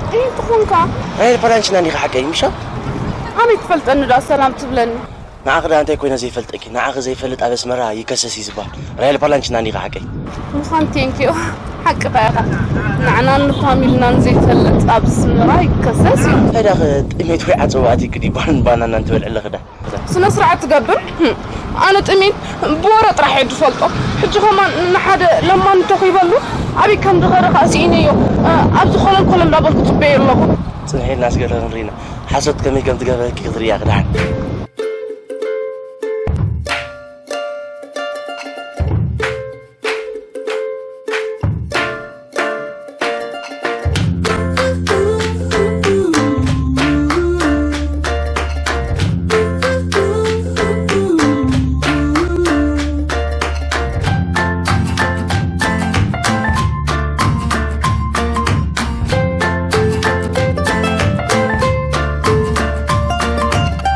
እንታይ ትኾንካ? ራሄል ፋላንቺና እንዲኻ ሓቀይ፣ ምሻ? ኣመይ ትፈልጠኒ ዶ ሰላም ትብለኒ? ንዓኺ ደኣ እንታይ ኮይነ ዘይፈልጠኪ? ንዓኺ ዘይፈልጥ ኣብ ኣስመራ ይከሰስ እዩ ዝበሃል። ራሄል ፋላንቺና እንዲኻ ሓቀይ? ምዃን ቴንኪዮ። ሓቅኻ ኢኻ። ንዓናን ንፋሚልናን ዘይፈልጥ ኣብ ኣስመራ ይከሰስ እዩ። እንታይ ደኣ ጥሜት ወይ ዓጸቦ ኣትዩኪ ድዩ ባን-፣ ባናና እንትበልዕ ኣለኺ ደኣ? ስነ ስርዓት ትገብር? ህም። ኣነ ጥሜት ብወረ ጥራሕ እየ ዝፈልጦ። ሕጂ ከማን ንሓደ ለማኒ ተኺበሉ ኣበይ ከም ዝኸደ ከኣ ስኢነዮ። እ፣ ኣብዚ ኮለል ኮለል እንዳበልኩ ጽበዮ ኣለኹ። ጽንሒ ኢልና ስገረ ክንርኢና። ሓሶት ከመይ ከም ትገብረኪ ክትርእያ ክድሓን።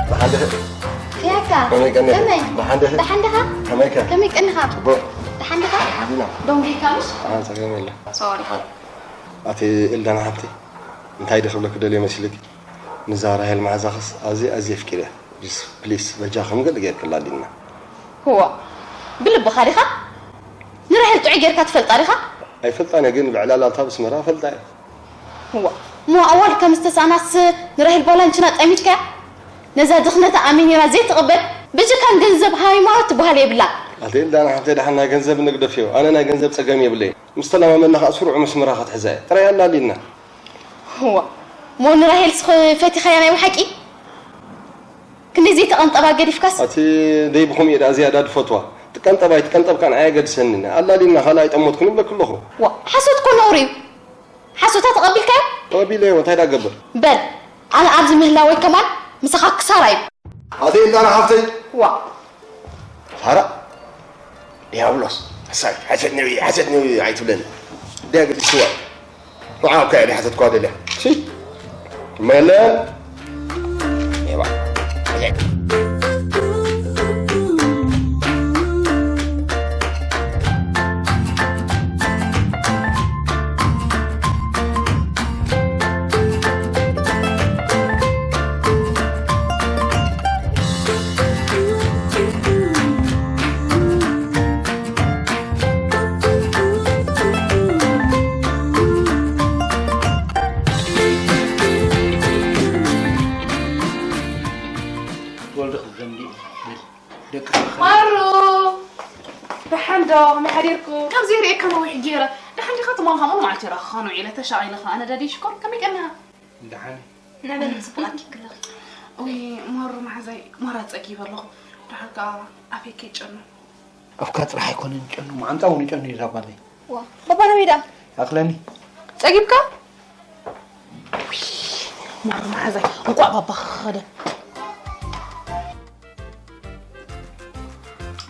ብሓደ ፊያካ፣ ከመይ ቀኒኻ? ከመይ? ብሓደ ደሓን ዲኻ? ከመይከ? ከመይ ቀኒኻ? ጽቡቕ። ደሓን ዲኻ? ደሓን ኢና። ደንጒኻ ምሽ? ኣሃ፣ ጸገም የለን። ሶሪ። ኣቲ ኤልዳና ሓብቲ፣ እንታይ ዶ ክብለኪ ደልየ መሲልኪ? ንዛ ራሄል መዓዛኽስ ኣዝየ፣ ኣዝየ ኣፍቂረያ። ጅስ፣ ፕሊስ፣ በጃኽን ገለ ጌርክላ ዲና። እዋ፣ ብልብኻ ዲኻ? ንራሄል ጥዑይ ጌርካ ትፈልጣ ዲኻ? ኣይፈልጣን እየ፣ ግን ብዕላል ኣብታ ብስመራ እፈልጣ እየ። እዋ፣ እሞ ኣዋልድ ከም ዝተሳእናስ ንራሄል ባላንችና ጠሚትካያ? ነዛ ድኽነታ ኣሜኒራ ዘይትቕበል፣ ብጅካን ገንዘብ ሃይማኖት ትበሃል የብላን። ኣቲ ኤልዳና ሓብተይ፣ ደሓን ናይ ገንዘብ ንግደፍዮ። ኣነ ናይ ገንዘብ ጸገም የብለይን። ምስ ተለማመድና ኸኣ ስሩዕ መስመራ ክትሕዛ እየ። ጥራይ ኣላሊና። እዋ፣ እሞ ንራሄልስ ኸ ፈቲኻያ ናይ ብሓቂ? ክንደይ ዘይተቐንጠባ ገዲፍካስ? ኣቲ ደይ ብኹም እየ ደኣ ዝያዳ ዝፈትዋ። ትቀንጠብ ኣይትቀንጠብ ከኣ ንዓይ ኣየገድሰንን። ኣላሊና ካልእ ኣይጠመትኩን ይብለኪ ኣለኹ። ዋ፣ ሓሶት እኮ ነውሪ እዩ። ሓሶታ ተቐቢልካዮ? ተቐቢለዮ፣ እንታይ ደኣ ክገብር? በል፣ ኣነ ኣብዚ ምህላወይ ከማን ምሳኻ ክሳራ እዩ። ኣቲ ኤልዳና ሓፍተይ። ዋ። ፋራ። ዲያብሎስ። ሕሳይ፣ ሓሰት ነብይ፣ ሓሰት ነብይ ኣይትብለኒ። እንድያ ገዲስዋ። ንዓ እኮ እያ ሓሰት እኳ ደልያ። ሲ? መለ። ኤባ። ወልድኹም ደምዲኡ ብል ደቂ ማሩ፣ ደሓን ዶ? ከመይ ሓዲርኩም? ከምዚ ይርእየካ ነዊሕ ገይረ። ትማል ከምኡ መዓልቲ ረኸኑ ኢለ ተሻቒለ ከኣ ነዳዲ ሽኮር ከመይ ቀና? ደሓን። ንዕበን ጽቡቕ ኣኪብክለኺ። ኡይ ማሩ መሓዛይ ማራ ጸጊበ ኣለኹ። ደሓር ከኣ ኣፌ ከይጨኑ። ኣፍካ ጥራሕ ኣይኮነን ጨኑ፣ መዓንጣ እውን ይጨኑ እዩ እዛ ጓለይ። ዋ፣ ባባ ናበይ ደኣ? ኣኽለኒ። ጸጊብካ? ኡይ፣ ማሩ መሓዛይ እንቋዕ ባባ ከኸደ።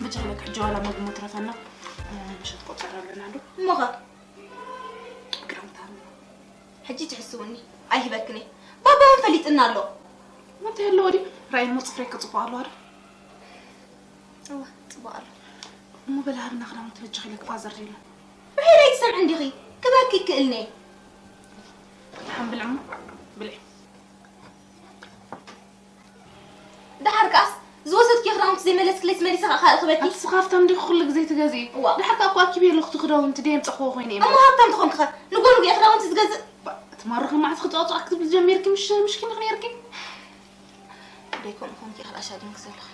ብቻ በቃ ሕጂ ዋላ መግቢ ትረፈና፣ ምሸት ቆጸር ኣለና ዶ? እሞኻ? ክዳውንታ ኣሎ። ሕጂ ትሕስውኒ ኣይህበክን እየ። ባባ እውን ፈሊጥና ኣሎ። እንታይ ኣለዎ ድዩ? ራእይ እሞ ጽፍረይ ክጽፎ ኣለዋ ዶ? እወ፣ ጽቡቕ ኣሎ። እሞ በላ ሃብና ክዳውንቲ በጃኺ ኢለ ክፋዘር ኢለ። ብሄር ኣይትሰምዕን ዲኺ? ክበኪ ይክእልኒ። ሓምብል እሞ ብልዒ። ደሓር ከኣስ ዝወሰድኪ ክዳውንቲ ዘይመለስክለይስ መሊሰ ከኣ ካልእ ክበኪ። ኣቲ ስኻ ሃብታም ዲኺ ኩሉ ግዜ ትገዝኢ? እዋ። ደሓር ከኣ እኮ ኣኪበ ኣለኹ እቲ ክዳውንቲ ደየምጻኹዎ ኮይነ እየ። እሞ ሃብታም ተኾንኪ ኸ ንጎ ንጎ እየ ክዳውንቲ ዝገዝእ። ባ፣ እቲ ማሩ ከም መዓስ ክጻዋጻዋ ክትብል ጀሚርኪ ምሽ ምሽኪን ኢኺ ነይርኪ? ደይ ከምኡ ኮንኪ ኢኺ ኣሻዲምኪ ዘለኺ።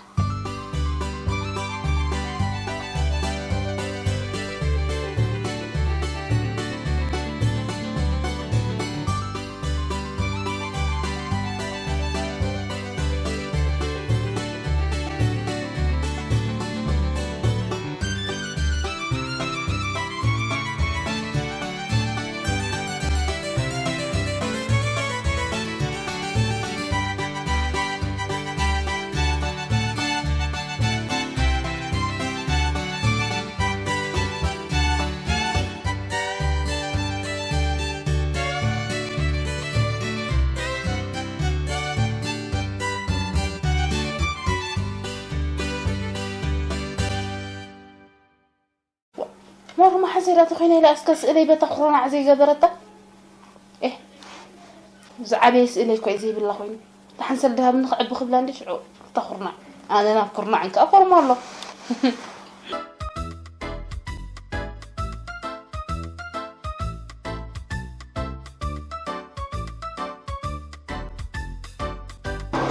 ማሩ መሓዘይ ዳኣ ተኾይነ ኢላ እስከ ስእለይ በታ ኩርናዕ ዘይገበረታ። ኤህ፣ ዝዓበየ ስእለይ እኮ እዩ ዘይብላ ኮይኑ። ደሓን ሰልዲ ሃብኒ ክዕቢ ክብላ እንዲ ሽዑ እታ ኩርናዕ። ኣነ ናብ ኩርናዕ እንከኣ ኮርሞ ኣሎ።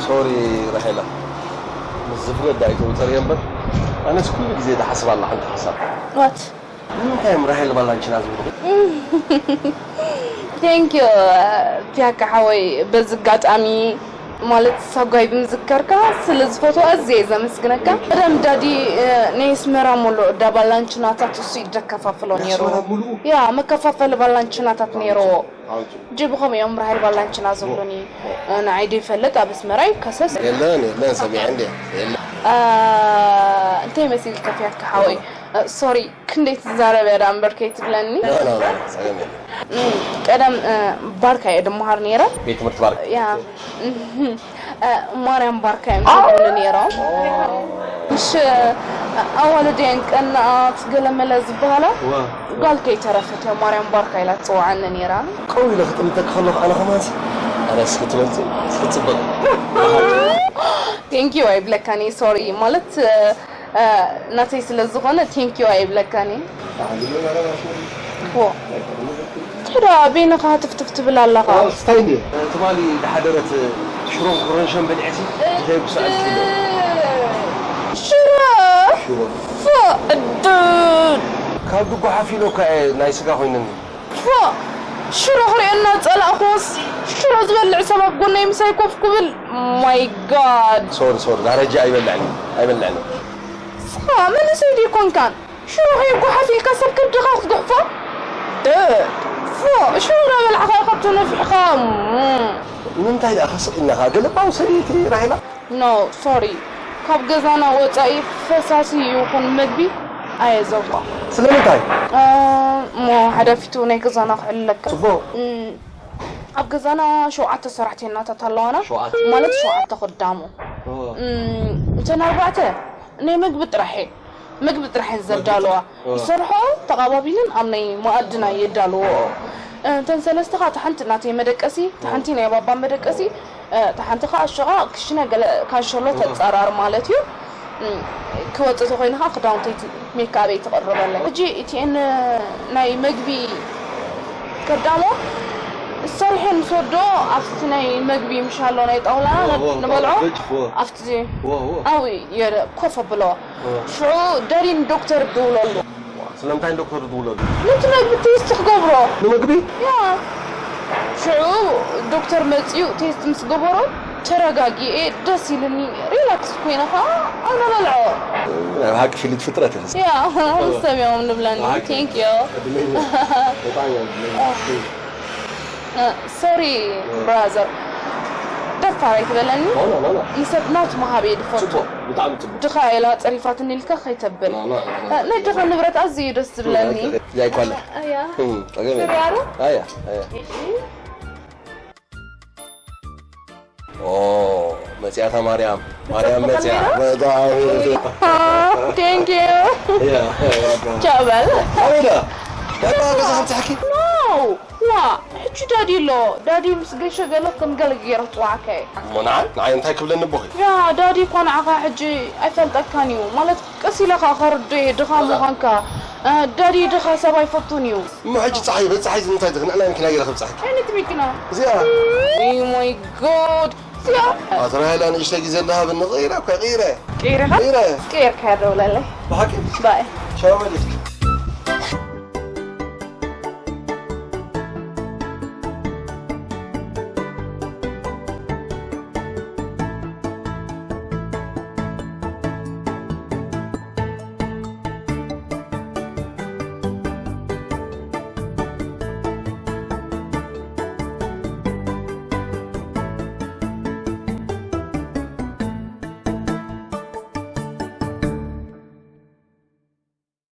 ሶሪ ራሄላ፣ ምስ ዝፍረድ ኣይተውፀርየ እምበር ኣነስ ኩሉ ግዜ ዝሓስብ ኣላ ሓንቲ ሓሳብ። ዋት ንምንታይ እዮም ራሄል ባላንችና ዝብልኹ? ቴንክ ዩ ፒያካ ሓወይ፣ በዚ ኣጋጣሚ ማለት ሳጓይ ብምዝከርካ ስለ ዝፈትዋ ኣዝየ እየ ዘመስግነካ። ቀደም ዳዲ ናይ ኣስመራ ሙሉእ እዳ ባላንችናታት እሱ እዩ ደከፋፍሎ ነይሩ። ያ መከፋፈሊ ባላንችናታት ነይርዎ። ጅብኹም እዮም ራሄል ባላንችና ዝብሉኒ። ንዓይ ደይፈልጥ ኣብ ኣስመራ እዩ ከሰስ። የለን የለን ሰሚዐ እንደ የለን። እንታይ መሲልካ ፊያካ ሓወይ? ሶሪ ክንደይ ትዛረብ እያ ዳ እምበር ከይትብለኒ። ኖ ኖ ኖ ጸገም የለን። ቀደም ባርካ እየ ድመሃር ነይረ። ቤት ትምህርቲ ባርካ። ያ ማርያም ባርካ እዮም ዝብሉኒ ነይሮም። ምሽ ኣዋልደን ቀናኣት ገለመለ ዝበሃላ ጓል ከይተረፈት እያ ማርያም ባርካ ኢላ ትፅውዓኒ ነይራ። ቀው ኢለ ክጥምተኪ ከለኹ ኣነ ከማንሲ ኣነስ ክትበልፂ ክትፅበቅ። ቴንኪዩ ኣይብለካን እየ ሶሪ ማለት ናተይ ስለ ዝኾነ ቴንኪዩ ኣይብለካን እየ። ዎ ትሕዳ በይንኻ ትፍትፍ ትብል ኣለኻ። ስታይ እንዴ ትማሊ ዝሓደረት ሽሮን ኮረንሸን በሊዐሲ እንታይ ጉሳዕ ዝፍለ ሽሮ ሽሮ ፎ ዕዱድ ካብ ድጓ ሓፊሎካ እየ ናይ ስጋ ኮይነኒ። ፎ ሽሮ ክሪኦ እናጸላእኩስ ሽሮ ዝበልዕ ሰብ ኣብ ጎነይ ምሳይ ኮፍ ክብል my god። ሶሪ ሶሪ ዳረጃ ኣይበልዕን ኣይበልዕን። ስኻ መንእሰይ ዶ ይኮንካን ሽሮ ከይጓሓፍ ኢልካ ሰብ ከብድኻ ክትጉሕፎ? እ ፎ ሽሮ እናበላዕኻ ኢኻ ተነፊሕኻ። እም። ንምንታይ ደኣ ከስቕ ኢልናኻ ገለባው ሰበይቲ ራሄላ? ኖ ሶሪ ካብ ገዛና ወጻኢ ፈሳሲ ይኹን መግቢ ኣየዘውትሮን። ስለምንታይ? እሞ ሓዳፊቱ ናይ ገዛና ክሕልለካ። ጽቡቕ። እም፣ ኣብ ገዛና ሸውዓተ ሰራሕተኛታት ኣለዋና። ሸውዓተ። ማለት ሸውዓተ ከዳሙ። ኦ። እም፣ እተን ኣርባዕተ ናይ መግቢ ጥራሕ እየን። መግቢ ጥራሕ እየን ዘዳለዋ። ኦ። ዝሰርሖ ተቓባቢለን ኣብ ናይ መኣድና የዳልዎ። እተን ሰለስተ ከዓ እታ ሓንቲ ናተይ መደቀሲ፣ እታ ሓንቲ ናይ ባባ መደቀሲ፣ እታ ሓንቲ ከዓ ሽቓ ክሽነ ገለ ካንሸሎ ተጻራር ማለት እዩ። እም፣ ክወጽእ ተኾይኑ ከዓ ክዳውንተይ ሜካበይ ትቕርበለይ። ሕጂ እቲኤን ናይ መግቢ ከዳሞ ሰሪሐን ምስ ወድኦ ኣብቲ ናይ መግቢ ምሻሎ ናይ ጣውላ ዎ፣ ዎ፣ ንበልዖ ደጅ፣ ዎ። ኣብቲ ዎ፣ ዎ። ኣብኡ እየ ኮፍ ኣብሎ። ዎ። ሽዑ ደሪን ዶክተር እድውለሉ። ስለምንታይ ዶክተር ትብለሉ? ነቲ መግቢ ቴስት ክገብሮ። ንመግቢ? ያ። ሽዑ ዶክተር መጺኡ ቴስት ምስ ገበሮ ተረጋጊኤ ደስ ኢልኒ ሪላክስ ኮይነ ከዓ ኣነ በልዖ። ናይ ብሓቂ ፍልይቲ ፍጥረት ኢኺ። ያ፣ ምስ ሰብ እዮም ንብለኒ። ብሓቂ። Thank you። ዕድለኛ። በጣም ዕድለኛ። ሶሪ ብራዘር፣ ደፋር ኣይትበለኒ። ኖ፣ ኖ፣ ኖ፣ ኖ። ንሰብ ናቱ ምሃብ እየ ድፈቱ። ጽቡቕ፣ ብጣዕሚ ጽቡቕ። ድኻ ኢላ ጸሪፋትኒ ኢልካ ከይተብል። ኖ፣ ኖ፣ ኖ፣ ኖ። ናይ ድኻ ንብረት ኣዝዩ እዩ ደስ ዝብለኒ። እዚኣ ኣይኮነን። ኣያ። እም፣ ጸገም የለን። ሶሪ ኣሩ? ኣያ፣ ኣያ። ኦ፣ መጽያታ ማርያም፣ ማርያም መጽያ። በጣም። Thank you። ያ፣ ያ፣ ያ። ቻው በል። ኣበይ ዳ? ዳባ ገዛ ከምጽሓኪ? ኖ። ዋ፣ ሕጂ ዳዲ ኣሎ። ዳዲ ምስ ገሸ ገለ ከም ገለ ገይረ ክጽዋዓካ እየ። እሞ ንዓይ? ንዓይ እንታይ ክብለኒ ኣቦኺ? ያ፣ ዳዲ እኳ ንዓኻ ሕጂ ኣይፈልጠካን እዩ። ማለት፣ ቀስ ኢለ ኸኣ ከርድኦ እየ፣ ድኻ ምዃንካ። እ፣ ዳዲ ድኻ ሰብ ኣይፈቱን እዩ። እሞ ሕጂ ጸሓይ፣ በቲ ጸሓይ እዚ እንታይ ድኽን? ንዕናይ መኪና ገይረ ክብጽሓኪ። እንታይ ዓይነት መኪና? እዚኣ። Oh my God። እዚኣ። ኣቶ ራሄል፣ ንእሽተይ ግዜ እንዳሃበኒ፣ ቀይረ እኮ፣ ቀይረ። ቀይርካ? ቀይረ። ቀይርካ ደውለለይ። ብሓቂ? ባይ። ቻው በሊ።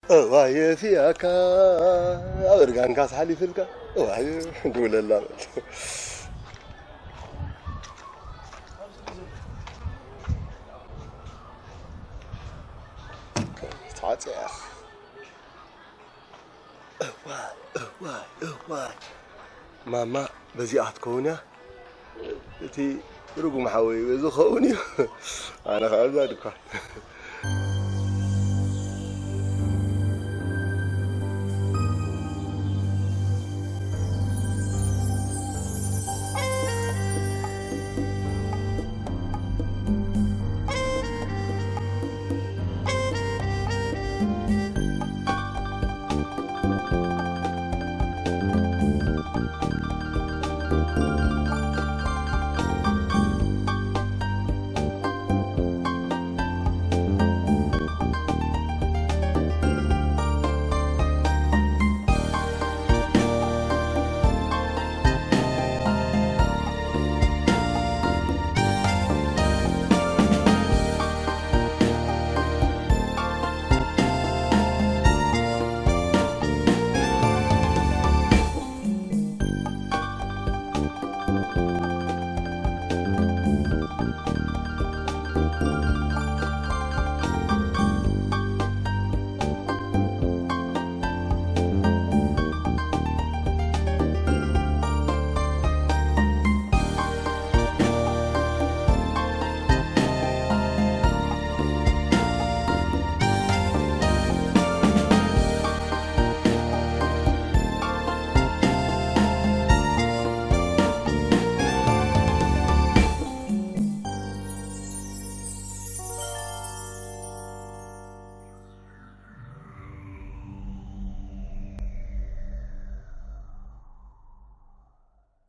እዋይ ፊያካ ኣብ እርጋንካ ስሓሊፍልካ እዋይ ድውለላ በል። ተዓጽያ። እዋይ፣ እዋይ፣ እዋይ። ማማ በዚኣ ክትከውን እያ። እቲ ርጉም ሓወይ በዚ ክኸውን እዩ። ኣነ ኸዓ እዛ ድኳን።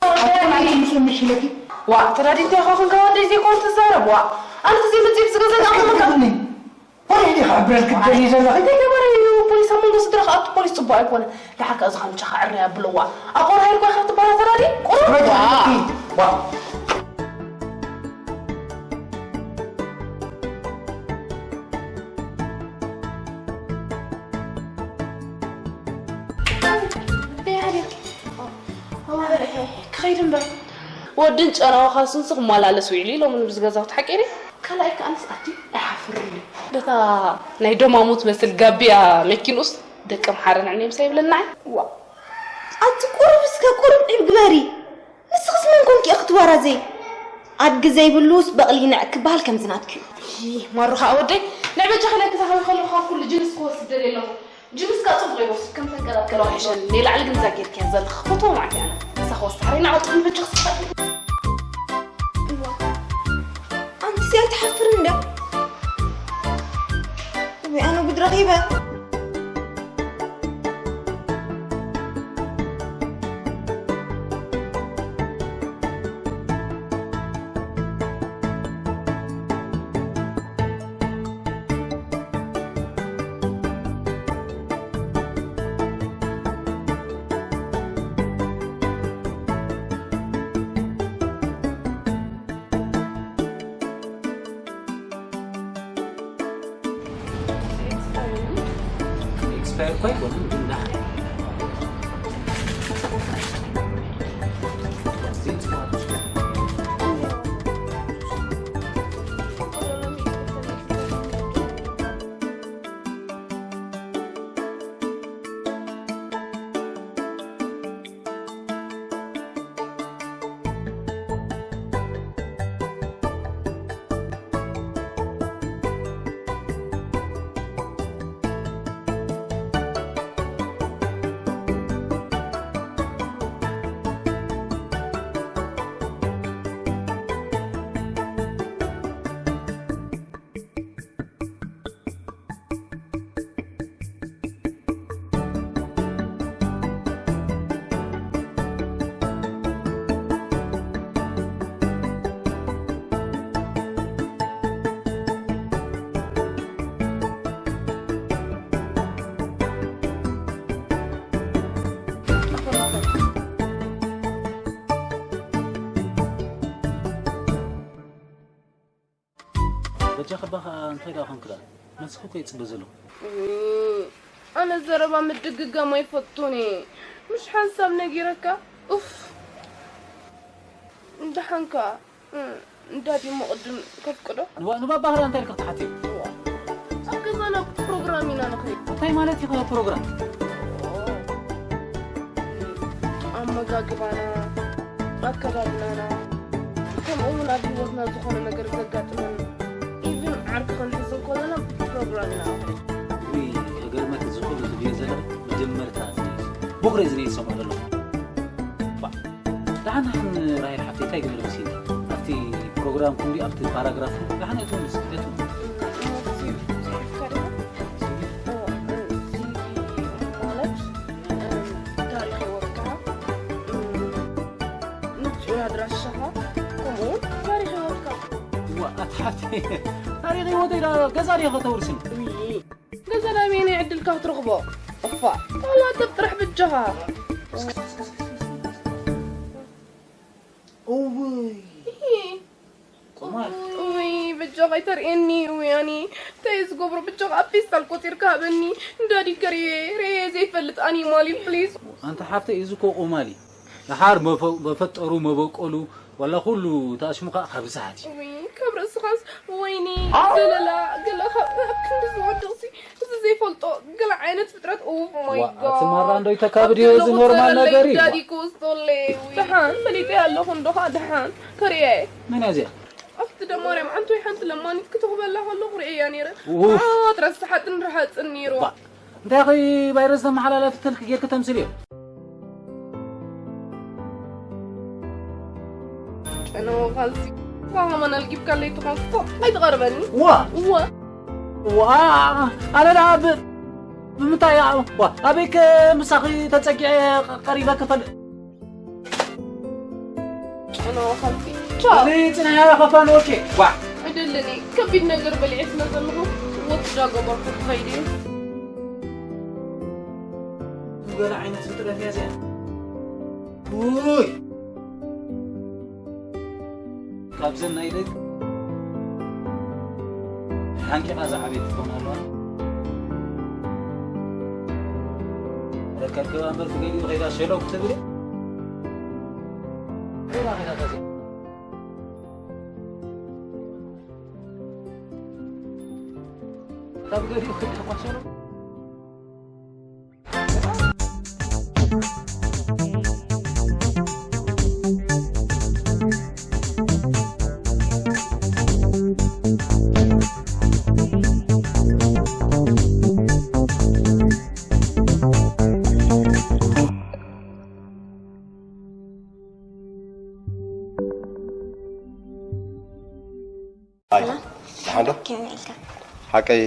ኣታ ኣንቲ ምስ እምሽ ኢለኪ? ዋ፣ ተራዲእቲ ኢኻ ኮንካ ወደይ ዘይኮን ትዛረብ፣ ዋ። ኣንቲ ዘይምጽእ ብዝገዛ ኣታ ኣታ ኣታ ኣታ ወረ ኢኻ ብረል ክትደሊ ዘለኺ? እንታይ ገበረ እዩ ፖሊስ ኣብ መንጎ ስድራ ክኣቱ ፖሊስ ጽቡቕ ኣይኮነ። ደሓር ከኣ እዚ ከምቻኻ ዕረ ኣብሎ፣ ዋ። ኣቆራሂርኳ ኢኻ ትበሃል ተራዲ? ቁሩብ፣ ዋ። ዋ። ክኸይድ እምበር። ወድን ጨናዊ ካልሱንስ ክመላለስ ውዒሉ ኢሎምኒ ብዝገዛውቲ ሓቂ ድዩ? ካልኣይ ከኣ ኣነስ ኣቲ ኣይሓፍርን እዩ። በታ ናይ ደማሙ ትመስል ጋቢያ መኪንኡስ ደቂ ኣምሓረ ንዕኒ ምሳይ ይብለና ኣይ። ዋ፣ ኣቲ ቁሩብ እስከ ቁሩብ ዒብ ግበሪ። ንስኽስ መን ኮንኪ ኢኺ ክትወራዘይ? ኣድጊ ዘይብሉስ በቕሊ ይንዕቅ ክበሃል ከምዚ ናትኪ እዩ። ይህ ማሩኻ ወደይ፣ ንዕበጃ ከላይ ክዛኸቢ ከለኹ ካብ ኩሉ ጅንስ ክወስድ ደልየ ኣለኹ። ጅንስ ከኣ ጽቡቕ ይወስድ፣ ከም ተንቀላቀለ ኣይሸን። ንላዕሊ ግን እዛ ጌርክያ ዘለኺ ክፈትዎ ማለት እየ ኣነ። እዛ ክወስድ ሓረይ ንዓቕጥን በጃ ክስጠት። እዋ፣ ኣንቲ እዚኣ ኣይትሓፍርን እንድያ? ወይ ኣነ ጉድ ረኺበ። ኣይኮነን ግን ደሓን። ዘይፅዋት በጃኺ እባ ኸኣ እንታይ ደኣ ኾንክላ? መልስኺ እኮ ይጽበ ዘለኹ። እም፣ ኣነ ዘረባ ምድግጋም ኣይፈቱን እየ። ምሽ ሓንሳብ ነጊረካ? ኡፍ። ደሓን ከኣ፣ እም፣ እንዳ ዲሞ ቅድም ከፍቅዶ? ንባ-፣ ንባባ ኸኣ እንታይ ኢልካ ክትሓትዮ? እዋ። ኣብ ገዛና ፕሮግራም ኢና ንኸይድ። እንታይ ማለት እዩ ኸኣ ፕሮግራም? ኣመጋግባና፣ ኣከዳድናና፣ ከምኡ እውን ኣብ ህይወትና ዝኾነ ነገር ዘጋጥመን፣ ኢቭን ዓርኪ ክንሕዝ እንከለና ፕሮግራም ኢና ንኸይድ። ውይ፣ ከገርመኪ እዚ ኩሉ ትብልዮ ዘለኺ መጀመርታ እዚ እዩ። ቦኽሪ እዚ እየ ዝሰምዖ ዘለኹ። ባ፣ ደሓን ደሓን ራሄል ሓፍተይ እንታይ ገይሩ መሲልኪ? ኣብቲ ፕሮግራምኩም ድዩ ኣብቲ ፓራግራፍ ደሓን እትውንስ እትውንስ? እሞ እዚ ጽሑፍካ ዶ? እዎ፣ እዚ ማለት፣ እም፣ ታሪኽ ህይወትካ፣ እም፣ ንጹር ኣድራሻኻ፣ ከምኡውን ታሪኽ ህይወትካ። እዋ፣ ኣቲ ሓፍተይ፣ ታሪኽ ህይወተይ ዳ ገዛ ድየ ከተውርስኒ? ውይ፣ ገዛ ዳ በየናይ ዕድልካ ክትረኽቦ? እፋ፣ ዋላ ተብ ጥራሕ ብጃኻ። እውይ። እሂ። ቁማር። ውይ፣ ብጃኻ ኣይተርእየኒ፣ ውይ፣ ኣኒ። እንታይ እየ ዝገብሮ? ብጃኻ ኣብ ፌስታል ቆጺርካ ሃበኒ። እንዳዲ ከርእየ፣ ርእየ ዘይፈልጥ ኣኒማል እዩ፣ ፕሊዝ። ኣንቲ ሓፍተይ፣ እዚ እኮ ቁማል እዩ። ደሓር መፈ-፣ መፈጠሩ፣ መበቆሉ፣ ዋላ ኩሉ ተኣሽሙ ከኣ ካብ ዝሓት እዩ። ውይ፣ ካብ ርእስኻስ፣ ወይኒ፣ ዘለላ፣ ገለ ካብ፣ ኣብ ክንዲ ዝወድቕሲ፣ እዚ ዘይፈልጦ ገለ ዓይነት ፍጥረት፣ ኡፍ ማይ ዋ፣ ጋድ። ኣቲ ማራ እንዶ ይተካብድ እዩ፣ እዚ ኖርማል ነገር እዩ። ዳዲ ክወስዶለይ፣ ውይ። ደሓን፣ ፈሊጠ ኣለኹ እንዶ ኸኣ ደሓን፣ ከርእየ። መን እያ እዚኣ? ኣብቲ ደማርያም ዓንቶይ ሓንቲ ለማኒት ክትኽበላ ከለኹ ርእየያ ነይረ። ኡፍ። መዓት ረሳሓትን ረሃጽን ነይሩ። ባ፣ እንታይ ኸይ ቫይረስ ዘመሓላላፊ ተልኪ ጌርኪ ተምስልዮ? ጨነወ ካልሲ። ዋ፣ ከማን ኣልጊብካለይ ትኾን ክፎ፣ ኣይትቐርበኒ። ዋ! ዋ! ዋ! ኣነ ደኣ ብ-፣ ብምንታይ እያ? ዋ! ኣበይ ከ ምሳኺ ተጸጊዐ ቀ-፣ ቀሪበ ክፈልጥ? ጨነወ ካልሲ። ቻው። እዚ ጽናያ ከፋን ኦኬ። ዋ! ኣይደልን እየ። ከቢድ ነገር በሊዐ ስለ ዘለኹ፣ ወጥ ዳገበርኩ ክኸይድ እየ። ገለ ዓይነት ፍጥረት እያ እዚኣ። ውይ! ካብዘን ናይ ደግ ሓንቂቓ ዝዓበየት ትኾን ኣለዋ። ረከብ ገባ እምበር ትገሊኡ ኸይዳ ሸለው ክትብል እያ። ኸይዳ ኸይዳ ታዚያ። ካብ ገሊኡ ኸይዳ ሸለው። ኣይ፣ ሰላም። ደሓን ዶ? ከመይ ኢልካ? ሓቀይ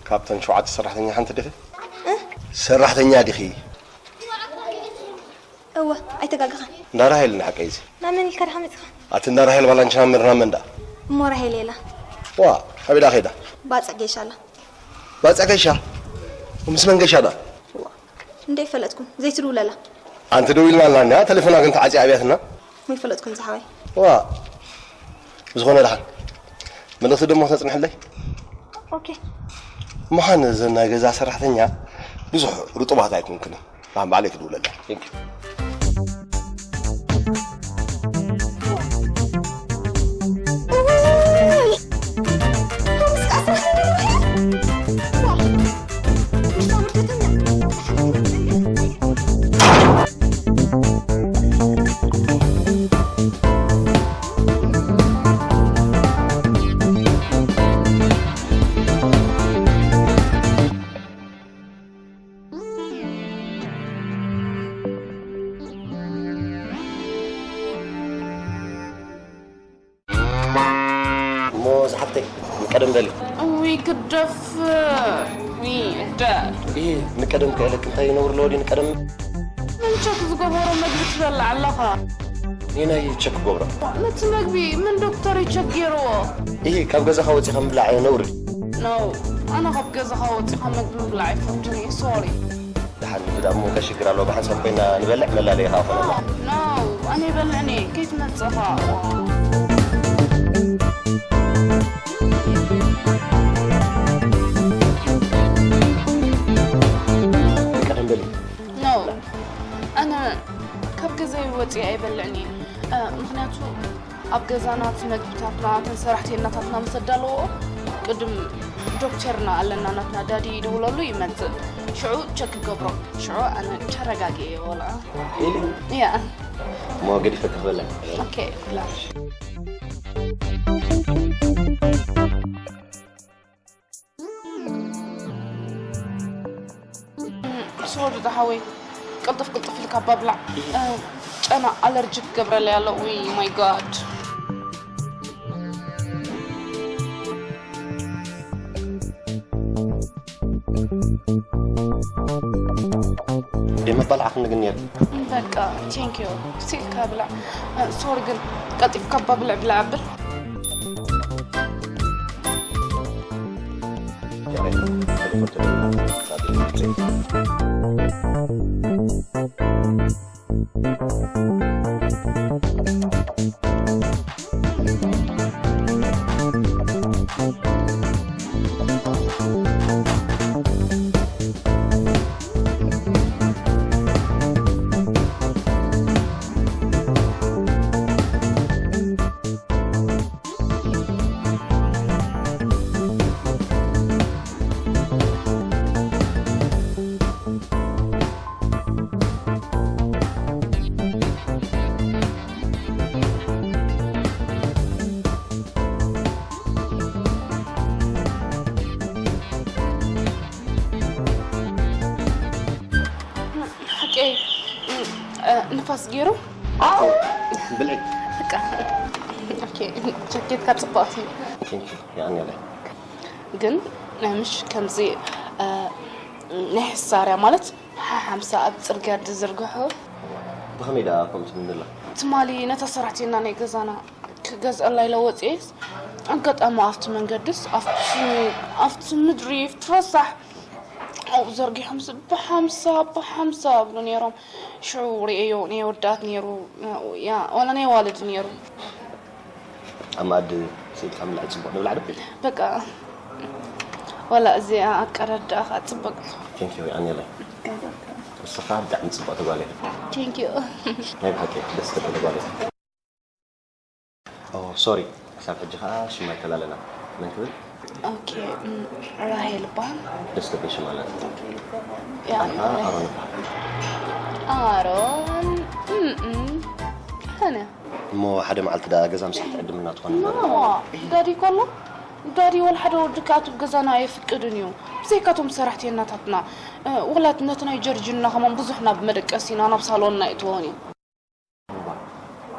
ካብተን ሸውዓተ ሰራሕተኛ ሓንቲ ዲኺ? እ? ሰራሕተኛ ዲኺ? እወ፣ ኣይተጋገኻን። እንዳ ራሄል እንዳ ሓቀይ እዚ። ናብ መን ኢልካ ዲኻ መጺኻ? ኣቲ እንዳ ራሄል ባላንቻ መምህርና መን ደኣ? እሞ ራሄል የላ። ዋ፣ ኣበይ ደኣ ኸይዳ? ባጽዕ ገይሻ ኣላ። ባጽዕ ገይሻ? ምስ መን ገይሻ ደኣ? ዋ፣ እንደ ይፈለጥኩም፣ ዘይትድውለላ። ኣንቲ ደዊልና ኣላና፣ ተሌፎና ግን ተዓጽያ ኣብያትና። እሞ ይፈለጥኩም ዝሓወይ። ዋ፣ ብዝኾነ ደሓን። መልእኽቲ ደሞ ክተጽንሕለይ? ኦኬ። ምዃን እዘን ናይ ገዛ ሰራሕተኛ ብዙሕ ርጡባት ኣይኮንክን። ኣም ባዕለይ ክድውለላ። Thank you። እሞ ዝሓፍተይ፣ ንቀደም በሊ። እውይ፣ ክደፍ። እውይ፣ እደ። ይሄ ንቀደም ከእለክ እንታይ ነውር ለወዲ ንቀደም? ምን ቸክ ዝገበሮ መግቢ ትበልዕ ኣለኻ? ኒናይ ቸክ ገብሮ። ነቲ መግቢ ምን ዶክተር እዩ ቸክ ገይርዎ? ይሄ ካብ ገዛኻ ወፂኻ ምብላዕ ነውር። ኖ፣ ኣነ ካብ ገዛኻ ወፂኻ መግቢ ምብላዕ ኣይፈቱን እየ፣ ሶሪ። ደሓን ንግዳ እሞ እንታይ ሽግር ኣለዎ? ብሓንሳብ ኮይና ንበልዕ፣ መላለዪ ኸዓ ኾነና። ኖ፣ ኣነ ይበልዕኒ፣ ከይትመጽእ ኸዓ። ቀደም በሊ። ኖ፣ ኣነ ካብ ገዛይ ወጺኤ ኣይበልዕን እየ። እ፣ ምኽንያቱ ኣብ ገዛና እቲ መግብታትና፣ እተን ሰራሕተኛታትና ምስ ኣዳለወኦ፣ ቅድም ዶክተርና ኣለና፣ ናትና ዳዲ ይድውለሉ ይመጽእ። ሽዑ ቸክ ይገብሮ። ሽዑ ኣነ ተረጋጊኤ እየ ወላ። ኢሊ? ያ። እሞ ገዲፈ ክኽበላ። ኦኬ፣ ብላ። ሶሪ ዝሓወይ፣ ቅልጥፍ ቅልጥፍ ኢልካ ባብላዕ። እ፣ ጨና ኣለርጂ ክገብረለይ ኣሎ። ዊ ማይ ጋድ። ደይ መባልዓኽኒ ግን ነይሩ። በቃ፣ ቴንክ ዩ። ሲልካ ብላዕ። እ፣ ሶሪ ግን ቀልጢፍካ ባብልዕ ብላዕ ኣብል። ሓቀይ፣ እ፣ ንፋስ ገይሩ? ብልዒ። በቃ። ኦኬ፣ ጃኬትካ ጽብቕቲ። ቴንክ ዩ፣ የቐንየለይ። ግን፣ እ፣ ምሽ ከምዚ፣ እ፣ ናይ ሕሳርያ ማለት ሓሓምሳ ኣብ ጽርግያ ዝዝርግሑ። ብኸመይ ደኣ ከምኡ ትብል ዘላ? ትማሊ ነታ ሰራሕተኛ ናይ ገዛና ክገዝአላ ኢለ ወፅኤስ፣ ኣጋጣሚ ኣብቲ መንገድስ፣ ኣብቲ፣ ኣብቲ ምድሪ፣ ኣብቲ ረሳሕ ኣብኡ ዘርጊሖምስ ብሓምሳ፣ ብሓምሳ ይብሉ ነይሮም። ሽዑ ርእየዮ፣ ናይ ኣወዳት ነይሩ፣ ያ፣ ዋላ ናይ ኣዋልድ ነይሩ። ኣብ መኣዲ ሰይድካ ምብላዕ ጽቡቕ ንብላዕ ዶ? በቃ፣ ዋላ እዚኣ ኣቀዳድኣ ኸኣ ጽብቕቲ። ቴንክ ዩ፣ የቐንየለይ። ንስኻ ብጣዕሚ ጽብቕቲ ጓል ኢኻ። ቴንክ ዩ። ናይ ብሓቂ ደስ ትብል ጓል ኢኻ። ኦ፣ ሶሪ፣ ክሳብ ሕጂ ኸኣ ሽም ኣይተላለና። መን ክብል? ኦኬ፣ እም፣ ራሄል እበሃል። ደስ ትብል ሽም ኣለና። ያ፣ ኣነ ኸኣ ኣሮን እበሃል። ኣሮን፣ እም፣ እም፣ ኣነ። እሞ ሓደ መዓልቲ ደኣ ገዛ ምሳሕ ትዕድምና ትኾን እምበር። ኖ፣ ዳዲ ከሎ፣ ዳዲ ወላ ሓደ ወዲ ክኣትው ገዛና ኣየፍቅድን እዩ። ብዘይካቶም ሰራሕተኛታትና፣ እ፣ ወላ ነቲ ናይ ጀርጅና ከማን ብዙሕ ናብ መደቀሲና፣ ናብ ሳሎንና የእትዎን እዩ። እባ፣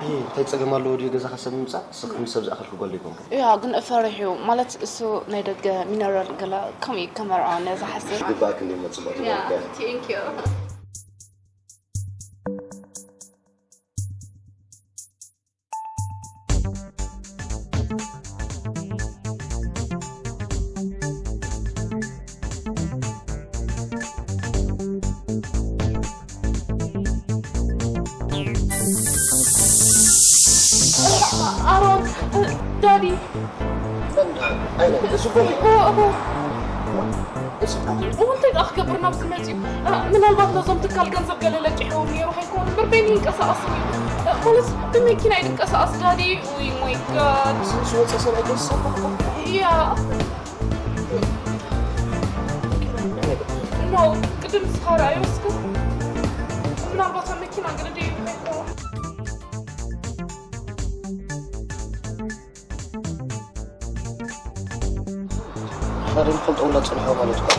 እይ፣ እንታይ ጸገም ኣለዎ ድዩ ገዛኻ ሰብ ምምጻእ? ንስኺ ምስ ሰብ ዝኣኸልኪ ጓል ዶ ኣይኮንክን? ያ፣ ግን እፈርሕ እዩ። ማለት፣ እሱ ናይ ደገ ሚነራል ገላ ከምኡ እዩ ከመርዓወኒ እየ ዝሓስብ። ይግባእኪ እንድዩ እሞ ጽብቕቲ ያ፣ ጓል እያ። ቴንክ ዩ። ኣሮን፣ ዳዲ። መን? ኣይ፣ እሱ እኮ እኮ፣ እኮ። እሞ እንታይ ደኣ ክገብር ናብዚ መጺኡ? እ፣ ምናልባት ነዞም ትካል ገንዘብ ገለ ለቂሕዎም ነይሩ ከይከውን እምበር በይኑ ይንቀሳቐስ እዩ። እ፣ ማለት ብመኪና እዩ ድንቀሳቐስ ዳዲ። ውይ፣ my God። ዝወፀ ሰብ ኣይተወሰነ። ያ። ኖ፣ ቅድም ንስኻ ረኣዮ እስከ። ምናልባት ኣብ መኪና ገለ ደይሩ ከይከውን። ሓደ ንፈልጦ ውላ ጽንሖ ማለት እኮ።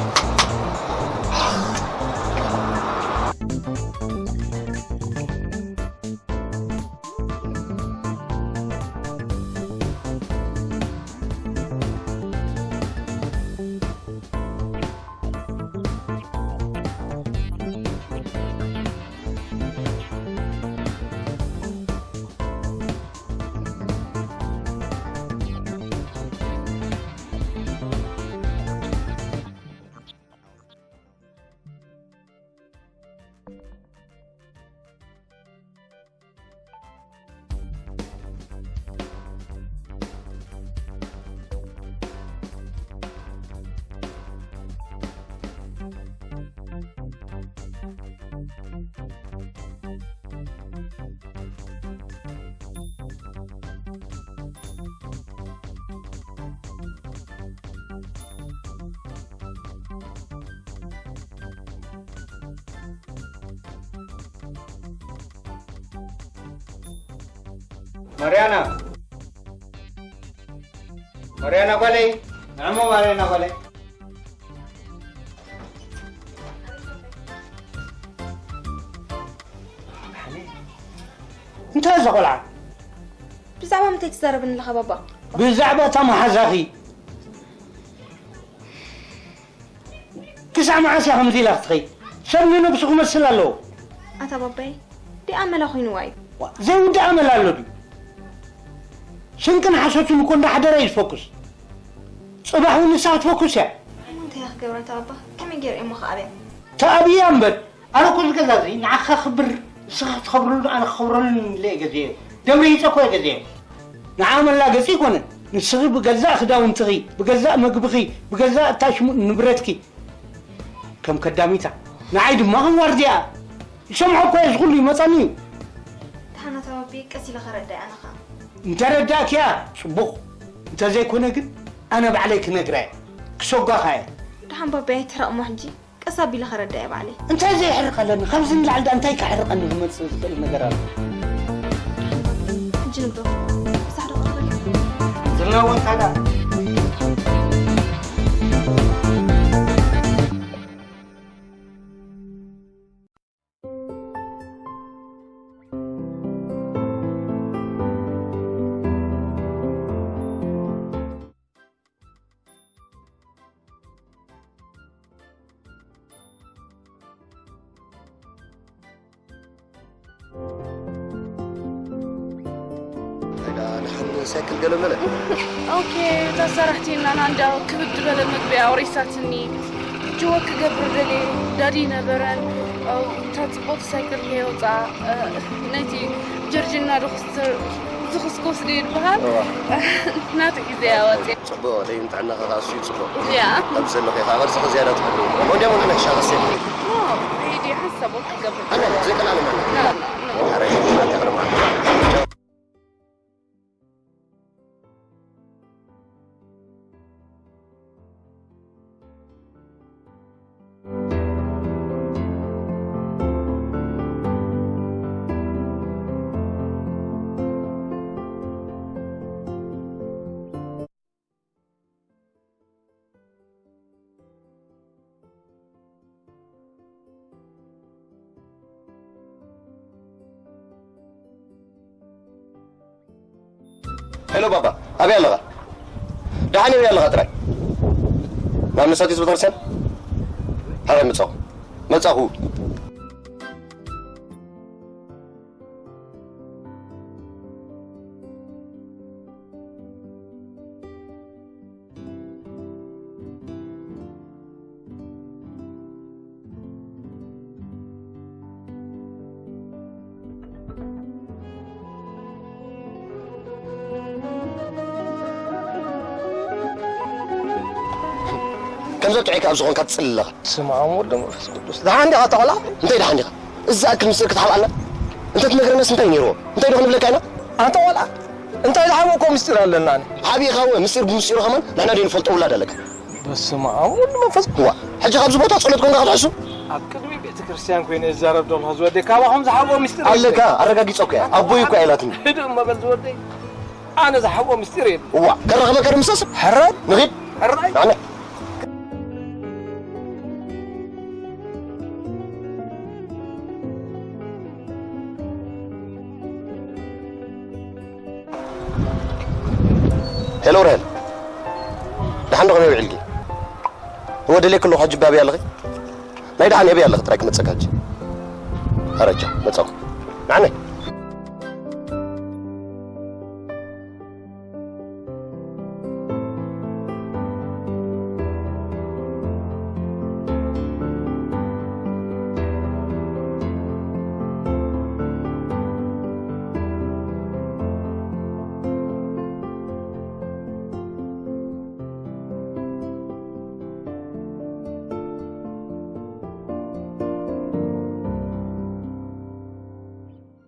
ማርያና፣ ማርያና ጓለይ፣ ንዕሞ ማርያና ጓለይ። እንታይ እዛ ቆልዓ? ብዛዕባ ምንታይ ትዛረብኒ ኣለኻ ባባ? ብዛዕባ እታ መሓዛኺ። ክሳዕ መዓስ እያ ከምዚ ኢላ ክትኸይድ? ሰብ ንነብሱ ክመስል ኣለዎ። ኣታ ባባይ፣ ዲኣ መላ ኮይንዋ እዩ። ዋ፣ ዘይውዳእ ኣመል ኣሎ ድዩ? ስንቅን ሓሶትን እኮ እንዳሓደረ እዩ ዝፈኩስ። ጽባሕ እውን ንሳ ክትፈኩስ እያ። እሞ እንታይ እያ ክገብራ እታ ባባ? ከመይ ገይረ እሞ ክኣብያ? ተኣብያ እምበር። ኣነ እኮ እዚ ገዛ እዚ ንዓኻ ክብር፣ ንስኻ ክትኸብረሉ፣ ኣነ ክኸብረሉ ኢለ እየ ገዚኤዮ። ደም ርሂጸ እኮ እየ ገዚኤዮ። ንዓ መላገጺ ኣይኮነን። ንስኺ ብገዛእ ክዳውንትኺ፣ ብገዛእ መግብኺ፣ ብገዛእ እታ ሽሙ ንብረትኪ ከም ከዳሚታ፣ ንዓይ ድማ ከም ዋርድያ። ይሰምዖ እኮ እየ፣ እዚ ኩሉ ይመጸኒ እዩ። ደሓን ኣታ ባቢ፣ ቀስ ኢለ ከረዳእ ኣነ ኸኣ። እንተረዳእክያ ጽቡቕ፣ እንተዘይኮነ ግን ኣነ ባዕለይ ክነግራ እየ፣ ክሰጓኻ እየ። ደሓን ባቢ ኣይትሕረቕ እሞ ሕጂ። ቀስ ኣቢለ ከረድእ እየ ባዕለይ። እንታይ ዘየሕርቕ ኣለኒ? ካብዚ ንላዕሊ ደኣ እንታይ ከሕርቐኒ ክመጽእ ዝኽእል ነገር ኣሎ? ሕጂ ንግዶ። ምሳሕ ዶ ክቕበል? ዝናወን ታዳ? ደሓን ሳይክል ገለ መለ። ኦኬ፣ እታ ሰራሕተይና ናንዳ ክብድ ዝበለ መግቢ ኣውሪሳትኒ። ሕጂ ወክ ክገብር ደልየ፣ ዳዲ ነበረን። እታ ጽብቕቲ ሳይክል ከየውጽኣ፣ ነቲ ጀርጅና ዶ ክስ-፣ ዝኽስኮስ ድዩ ዝበሃል? እዋ። ናቱ ሒዘያ ወጽየ። ጽቡቕ፣ ደይም ጥዕናኻ ከኣ ኣዝዩ ጽቡቕ። ያ። ኣብ ዘለኺ ከኣ ቅርጽኺ ዝያዳ ትሕሉ። ወዲያ ሞንዓና ሻቐ ሴፍ። ኦ፣ ሬዲ ሓሳብ ወክ ክገብር። ኣነ ዘይቀላል ማለት። ና፣ ና፣ ና። ኣረ፣ ይማታ ቅርማ። ሄሎ ባባ፣ ኣበይ ኣለኻ? ደሓን እየ ኣለኻ ጥራይ። ናብ መሳቲት ቤተክርስትያን? ሓራይ መጻኹ። መጻኹ። ከምዞ ጥዑይ ካብ ዝኾንካ ትጽሊ ኣለኻ። ስም ኣብ ወልድ መንፈስ ቅዱስ። ደሓን ዲኻ ኣታ ቆልዓ? እንታይ ደሓን ዲኻ? እዚ ዝኣክል ምስጢር ክትሓብኣልና? እንተ ትነግረናስ እንታይ ነይርዎ? እንታይ ዶ ክንብለካ ኢና? ኣታ ቆልዓ፣ እንታይ ዝሓብእኮ ምስጢር ኣለና? ኣነ ሓቢእኻ እወ፣ ምስጢር ብምስጢሩ ከማን ንሕና ደይንፈልጦ ውላድ ኣለካ። በስመ ኣብ ወወልድ መንፈስ። ዋ፣ ሕጂ ካብዚ ቦታ ጸሎት ኮንካ ክትሕሱ? ኣብ ቅድሚ ቤተ ክርስቲያን ኮይነ እዛረብ ዘለኹ ዝወደይ፣ ካባኹም ዝሓብኦ ምስጢር ኣለካ፣ የለን። ኣረጋጊጸ እኮ እያ። ኣቦይ እኮ ኣይላትኒ። ህድእ እሞ በል ዝወደይ። ኣነ ዝሓብኦ ምስጢር የለን። እዋ፣ ከራኽበካ ዶ ምሳስ? ሕራይ? ንኺድ። ሕራይ? ኣነ። ሄሎ ራሄል፣ ደሓን ዶ ከመይ ውዒልኪ? እወ ደልየኪ ኣለኹ፣ ሕጂ ኣበይ ኣለኺ? ናይ ደሓን ኣበይ ኣለኺ ጥራይ ክመጸካ ሕጂ። ኣረጃ መጸኹ። ንዓነይ።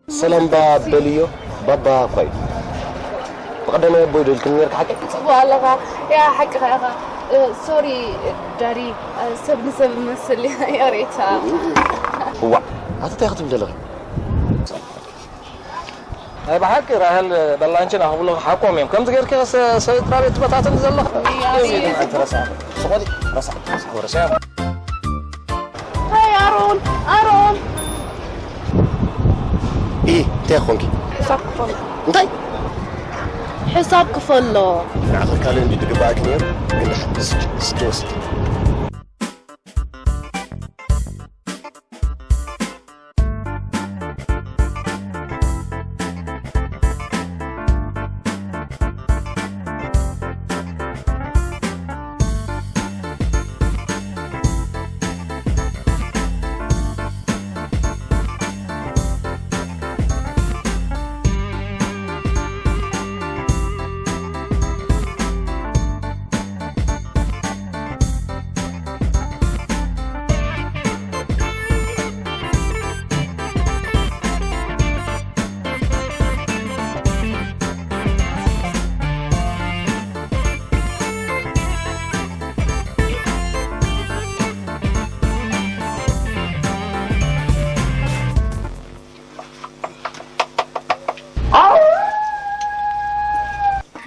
ሰላም ባ በልዮ፣ ባባ እኳ እዩ። ብቐዳማይ ኣቦይ ዶ ኢልክኒ ነርካ ሓቀይ? ጽቡቕ ኣለኻ። ያ፣ ሓቅኻ ኢኻ። እ፣ ሶሪ ዳዲ፣ እ፣ ሰብ ንሰብ እመስል እየ ሬታ። እዋእ፣ ኣቲ እንታይ ክትብል ዘለኺ? ናይ ብሓቂ ራሄል በላንቺን ኣኽብሎ ሓቆም እዮም። ከምዚ ጌርኪ ከ ሰ-፣ ስድራ ቤት ትበታተን ዘለኻ? እያ፣ እያ። ኣንተ ረሳ፣ ስቆዲ፣ ረሳ፣ ረሳ፣ ወረሳ። ሃይ ኣሮን፣ ኣሮን። ኢ፣ እንታይ ኾንኪ? ሕሳብ ክፈሎ። እንታይ? ሕሳብ ክፈሎ። ንዓኺ ካልእ እንዲ ድግባኣኪ ነይሩ፣ ግን ስትወስድ።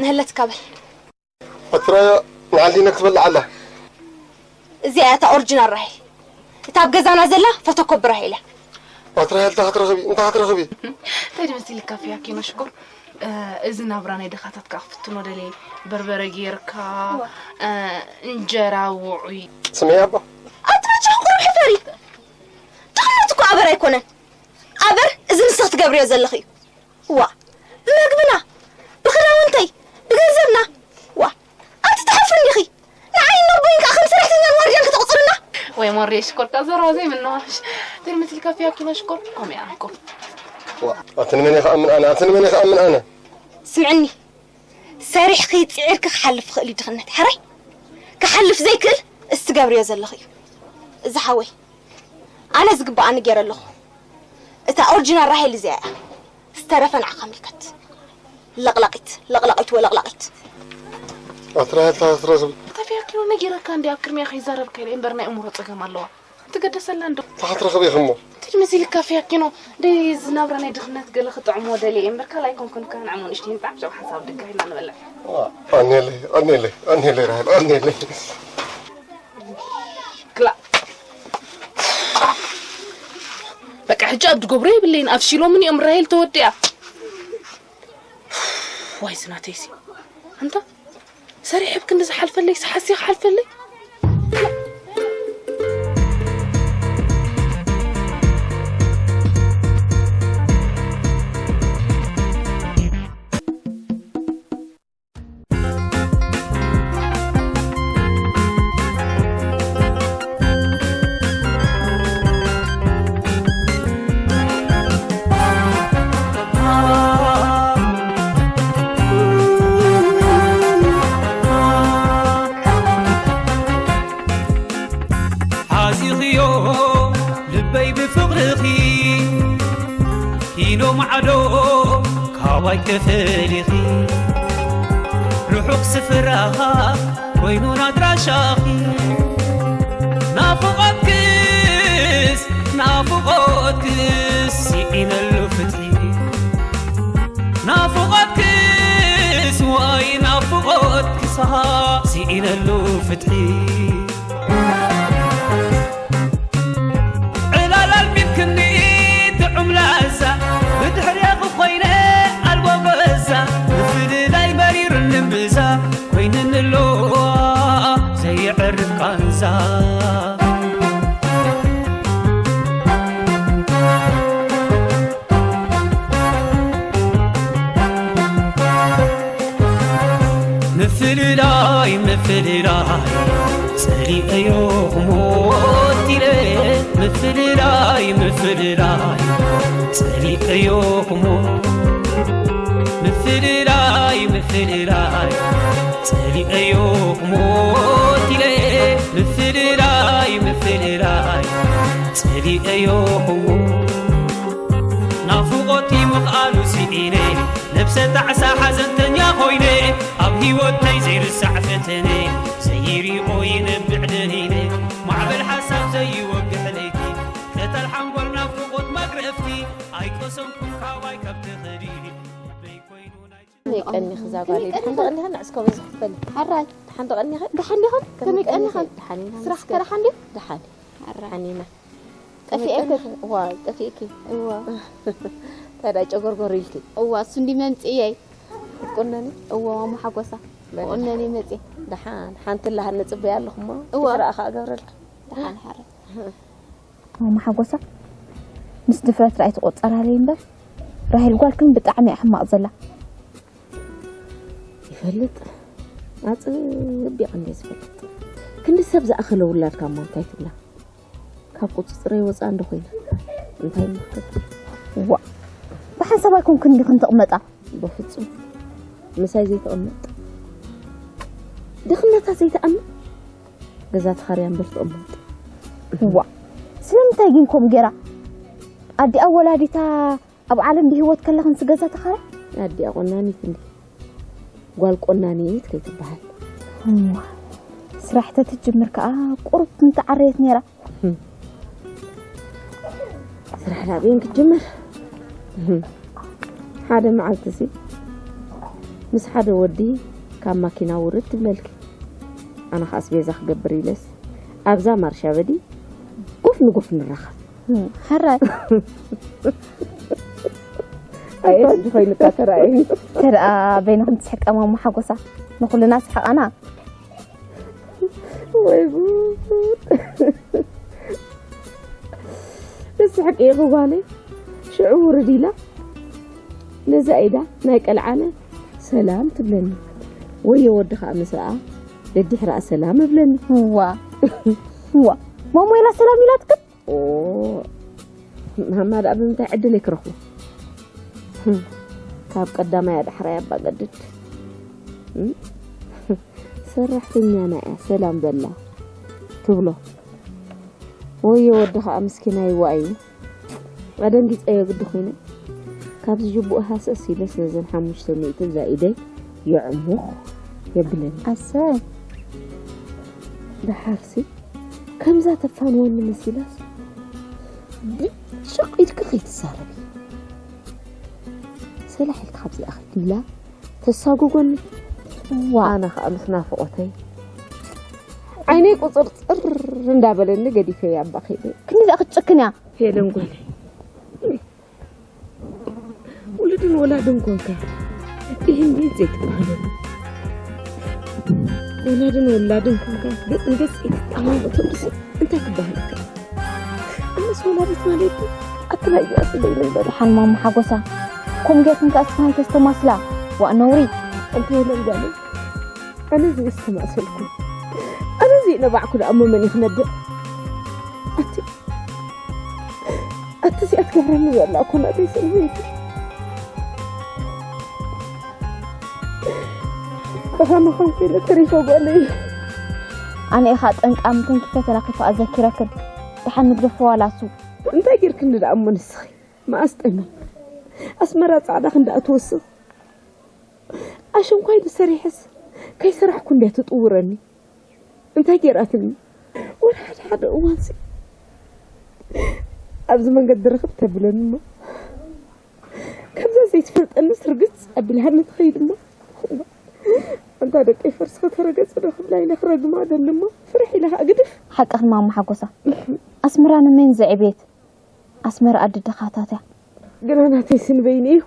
ንህለት ካበል። ኣትራያ ንዓሊነ ክትበልዕ ኣላ። እዚኣ እያ እታ ኦሪጂናል ራሄል። እታ ኣብ ገዛና ዘላ ፎቶኮፒ ራሄል እያ። ኣትራያ እንታይ ክትረኽቢ? እንታይ ክትረኽቢ? እንታይ ድመሲልካ ፍያኪኖ ሽኮር? እ፣ እዚ ናብራ ናይ ድኻታት ከኣ ክፍትኖ ደልየ። በርበረ ጌርካ፣ እዋ። እ፣ እንጀራ ውዑይ። ስምዒ ኣባ። ኣቲ በጃኺ ቁሩብ ሕፈሪ። ድኽነት እኮ ኣበር ኣይኮነን። ኣበር እዚ ንስኺ ትገብርዮ ዘለኺ እዩ። ዋ፣ ብመግብና፣ ብኽዳውንተይ፣ ብገንዘብና። ዋ፣ ኣቲ ትሓፍሪ እንዲኺ። ንዓይን ነቦይን ከኣ ከም ሰራሕተኛን ዋርድያን ከተቑጽሩና? ወይ ሞሬ ሽኮር፣ እታ ዘረባ ዘይምንዋሽ። ተልምትልካ ፍያኪኖ ሽኮር፣ ኮም እያ፣ ኮም። ዋ፣ ኣቲ ንመን እየ ክኣምን ኣነ? ኣቲ ንመን እየ ክኣምን ኣነ? ስምዕኒ፣ ሰሪሕኺ ጽዒርኪ ክሓልፍ ይኽእል እዩ ድኽነት። ሕራይ ክሓልፍ ዘይክእል እስ ትገብርዮ ዘለኺ እዩ። እዚ ሓወይ፣ ኣነ ዝግብኣኒ ገይረ ኣለኹ። እታ ኦሪጂናል ራሄል እዚኣ እያ። ዝተረፈ ንዓኻ ምልከት። ለቕላቒት፣ ለቕላቒት ወለቕላቒት። ኣትራሄል ታትረዝብ። ተፊያኪ ነው ነጊረካ እንዲ ኣብ ቅድሚያ ከይዛረብካ ኢለ እምበር ናይ እምሮ ጸገም ኣለዋ። ትገደሰላ እንዶ። ታትረኽብ ኢኽሞ። ትድመሲ ኢልካ ፊያኪኖ፣ ደይ ዝናብራ ናይ ድኽነት ገለ ክጥዕሞ ደልየ እምበር ካልኣይ ኮንኩን ካን ዓሞ ንእሽተይ ንጣዕ ብዛዕባ ሓንሳብ ድጋ ኢልና ንበልዕ። ኣኔለይ፣ ኣኔለይ፣ ኣኔለይ ራሄል፣ ኣኔለይ። ክላ። በቃ ሕጂ ኣብ ድገብሮ የብለይን፣ ኣብ ሽሎምን እዮም ራሄል ተወዲኣ። ዋይ ዝናተይሲ። ኣንታ ሰሪሕ ብክንዲ ዝሓልፈለይ፣ ሰሓሲ ክሓልፈለይ። ኢሎ ማዕዶ ካባይ ተፈሊኺ ርሑቕ ስፍራኻ ኮይኑን ኣድራሻኺ ናፍቖትክስ ናፍቖትክስ ስኢነሉ ፍትሒ ናፍቖትክስ ዋይ ናፍቖትክስ ስኢነሉ ፍትሒ ዕላል ኣልሚድክኒ ጥዑም ላዛ ብድሕሬኺ ኮይነ ኣልቦ ገዛ ምፍልላይ መሪሩኒ እምብዛ ኮይንኒ ኣለዋ ዘየዕርፍ ቃንዛ ምፍልላይ ምፍልላይ ጸሊኤዮ ክሞት ኢለ ምፍልላይ ምፍልላይ ጸሊኤዮ ክሞት ምፍልላይ ምፍልላይ ጸሊኤዮ ክሞት ኢለ ምፍልላይ ምፍልላይ ጸሊኤዮ ክሞት ናፍቖት ምኽኣሉ ስኢነ ነብሰ ጣዕሳ ሓዘንተኛ ኮይነ ኣብ ህይወተይ ዘይርሳዕ ፈተነ ዘይሪኦ ይነብዕ ደኒነ ማዕበል ሓሳብ ዘይወግሕ ለይቲ ቀተል ሓንጎል ናፍቖት መግረፍቲ ኣይቀሰምኩን ካባይ ካብ ትኸዲ ልበይ ኮይኑ ናይ ከመይ ቀኒኺ እዛ ጓለይ? ደሓን ዶ ቀኒኺ? ንዕስኮ በዚ ክትበሊ። ሕራይ። ደሓን ዶ ቀኒኺ? ደሓን ዲኹም? ከመይ ከመይ ቀኒኺ? ቀኒኺ? ደሓን ኢና ስራሕ ከ ንመስገን። ደሓን ድዩ? ደሓን። ሕራይ። ደሓን ኢና። ጠፊኤኪ? ከመይ ቀኒኺ? እዋ፣ ጠፊኤኪ? እዋ። ታዲያ ጨጎርጎር ኢልኪ? እዋ፣ እሱ እንዲ መምፅእየይ። ክትቆነኒ? እዋ፣ ማማ ሓጎሳ። በል። ቆነኒ መፅእ። ደሓን። ሓንቲ ኣላ ንፅበያ ኣለኹ እሞ። እዋ። ትግራኣ ከዓ ገብረልኪ። ደሓን፣ ሕራይ። ማማ ሓጎሳ፣ ምስ ድፍረት ራእይ ትቆፀራለይ እምበር፣ ራሄል ጓል ግን ብጣዕሚ እያ ሕማቕ ዘላ። ይፈልጥ። ኣጸቢቐ እንድየ ዝፈልጥ። ክንዲ ሰብ ዝኣኸለ ውላድካ እሞ እንታይ ትብላ? ካብ ቁጽጽረይ ወጻእ እንዶ ኮይና። እንታይ ይምልከት? ዋእ! ብሓንሳብ ኣይኮንክን ዲኽን ትቕመጣ? በፍጹም። ምሳይ ዘይትቕመጥ። ድኽነታ ዘይትኣምን? ገዛ ተኻርያ እምበር ትቕመጥ። ዋእ! ስለምንታይ ግን ከምኡ ገይራ? ኣዲኣ ወላዲታ ኣብ ዓለም ብህይወት ከለኽንስ ገዛ ተኻርያ? ኣዲኣ ቆናኒት እንዲ ጓል ቆናኒት ከይትበሃል። እዋ፣ ስራሕ ተትጅምር ከኣ ቁሩብ ምተዓረየት ነይራ። ህም። ስራሕ ናበየን ክትጅምር? ህም። ሓደ መዓልትሲ ምስ ሓደ ወዲ ካብ ማኪና ውርድ ትብለልኪ። ኣነ ከኣ ኣስቤዛ ክገብር ኢለስ ኣብዛ ማርሻበዲ ጎፍ ንጎፍ ንራኸብ። ሕራይ። ኣየት እንዲ ኮይኑካ ተራእየኒ። ተደኣ በይንኹም ትስሕቃ ማማ ሓጎሳ ንኹልና ስሕቓና። ወይ ጉድ። እስሕቂ ኢኹ ጓለይ። ሽዑ ውርድ ኢላ ነዛ ኢዳ ናይ ቀልዓነ ሰላም ትብለኒ። ወዮ ወዲ ኸኣ ምስኣ ደድሕራ ሰላም እብለኒ። እዋ። እዋ። ማሞ ኢላ ሰላም ኢላትክን? ኦ፣ ማማ ደኣ ብምንታይ ዕድለይ ክረኽቦ? ህም፣ ካብ ቀዳማይ ኣዳሕራይ ኣባ ገድድ። ህም፣ ሰራሕተኛና እያ ሰላም በላ ትብሎ። ወዮ ወዲ ኸኣ ምስኪናይ ዋእ እዩ። ኣደንጊጸዮ ግዲ ኮይነ። ካብዚ ጅቡእ ሃሰስ ኢለስ ነዘን ሓሙሽተ ሚእቲ እዛ ኢደይ የዕሙኽ የብለኒ። ኣሰይ። ደሓርሲ ከምዛ ተፋንወኒ መሲላስ ብጭቕ ኢድኪ ከይትዛረቢ። ሰላሕ ኢልኪ ካብዚኣ ኸይዲ ኢላ ተሳጉጎኒ። ዋ። ኣነ ኸኣ ምስ ናፍቖተይ ዓይነይ ቁጽርጽር እንዳበለኒ ገዲፈያ እባ ከይደ። ክንዲ ደኣ ክትጭክን እያ። ሄለን ጓለይ፣ ውሉድን ወላድን ኮንካ፣ ይህን ቤት ዘይትበሃለሉ። ወላድን ወላድን ኮንካ፣ ገጽ ንገጽ ዘይትጣመሙ እቶም ድስ እንታይ ክበሃለካ? ኣነስ ወላዲት ማለት ኣክላይ እያ ስለ ይንበር። ደሓን ማማ ሓጎሳ፣ ከምኡ ጌርክን ከኣ እስኽን ኣይተስተማስላ። ዋእ ነውሪ። ኣንቲ ሄለን ጓለይ፣ ኣነ እዚ ዝተማእሰልኩ፣ ኣነ እዚ ነባዕኩ ደኣ እሞ መን እዩ ክነብዕ? ኣቲ ኣቲ እዚኣ ትገብረኒ ዘላ እኮ ናተይ ሰበይቲ። ብኸመ ኸንኩ ኢለ ተሪፈ ጓለይ። ኣነ ኢኻ ጠንቃሚ ተንኪፈ ተናኺፈ ኣዘኪረክን። ደሓን ንግደፎ ዋላ እሱ። እንታይ ጌርክኒ ደኣ እሞ ንስኺ? መኣስ ጠሚም? ኣስመራ ጻዕዳ ክንዳ እትወስኽ ኣሸንኳይ ብሰሪሐስ ከይሰራሕኩ እንድያ ትጥውረኒ። እንታይ ገይራትኒ? ወላ ሓደ ሓደ እዋንሲ ኣብዚ መንገዲ ርኽብ ተብለኒ እሞ፣ ከምዛ ዘይትፈልጠንስ ርግጽ ኣቢልሃኒ ትኸይድ እሞ፣ ኣንታ ደቀይ ፈርሲ ከተረገጽ ዶ ክብላ ኢለ ክረግማ ደሊ እሞ፣ ፍርሕ ኢለ ኸኣ ግድፍ። ሓቅኽን ማማ ሓጎሳ። ኣስመራ ንመን ዘዕቤት? ኣስመራ ኣዲ ድኻታት እያ። ግና ናተይ ስንበይኒ እዩ።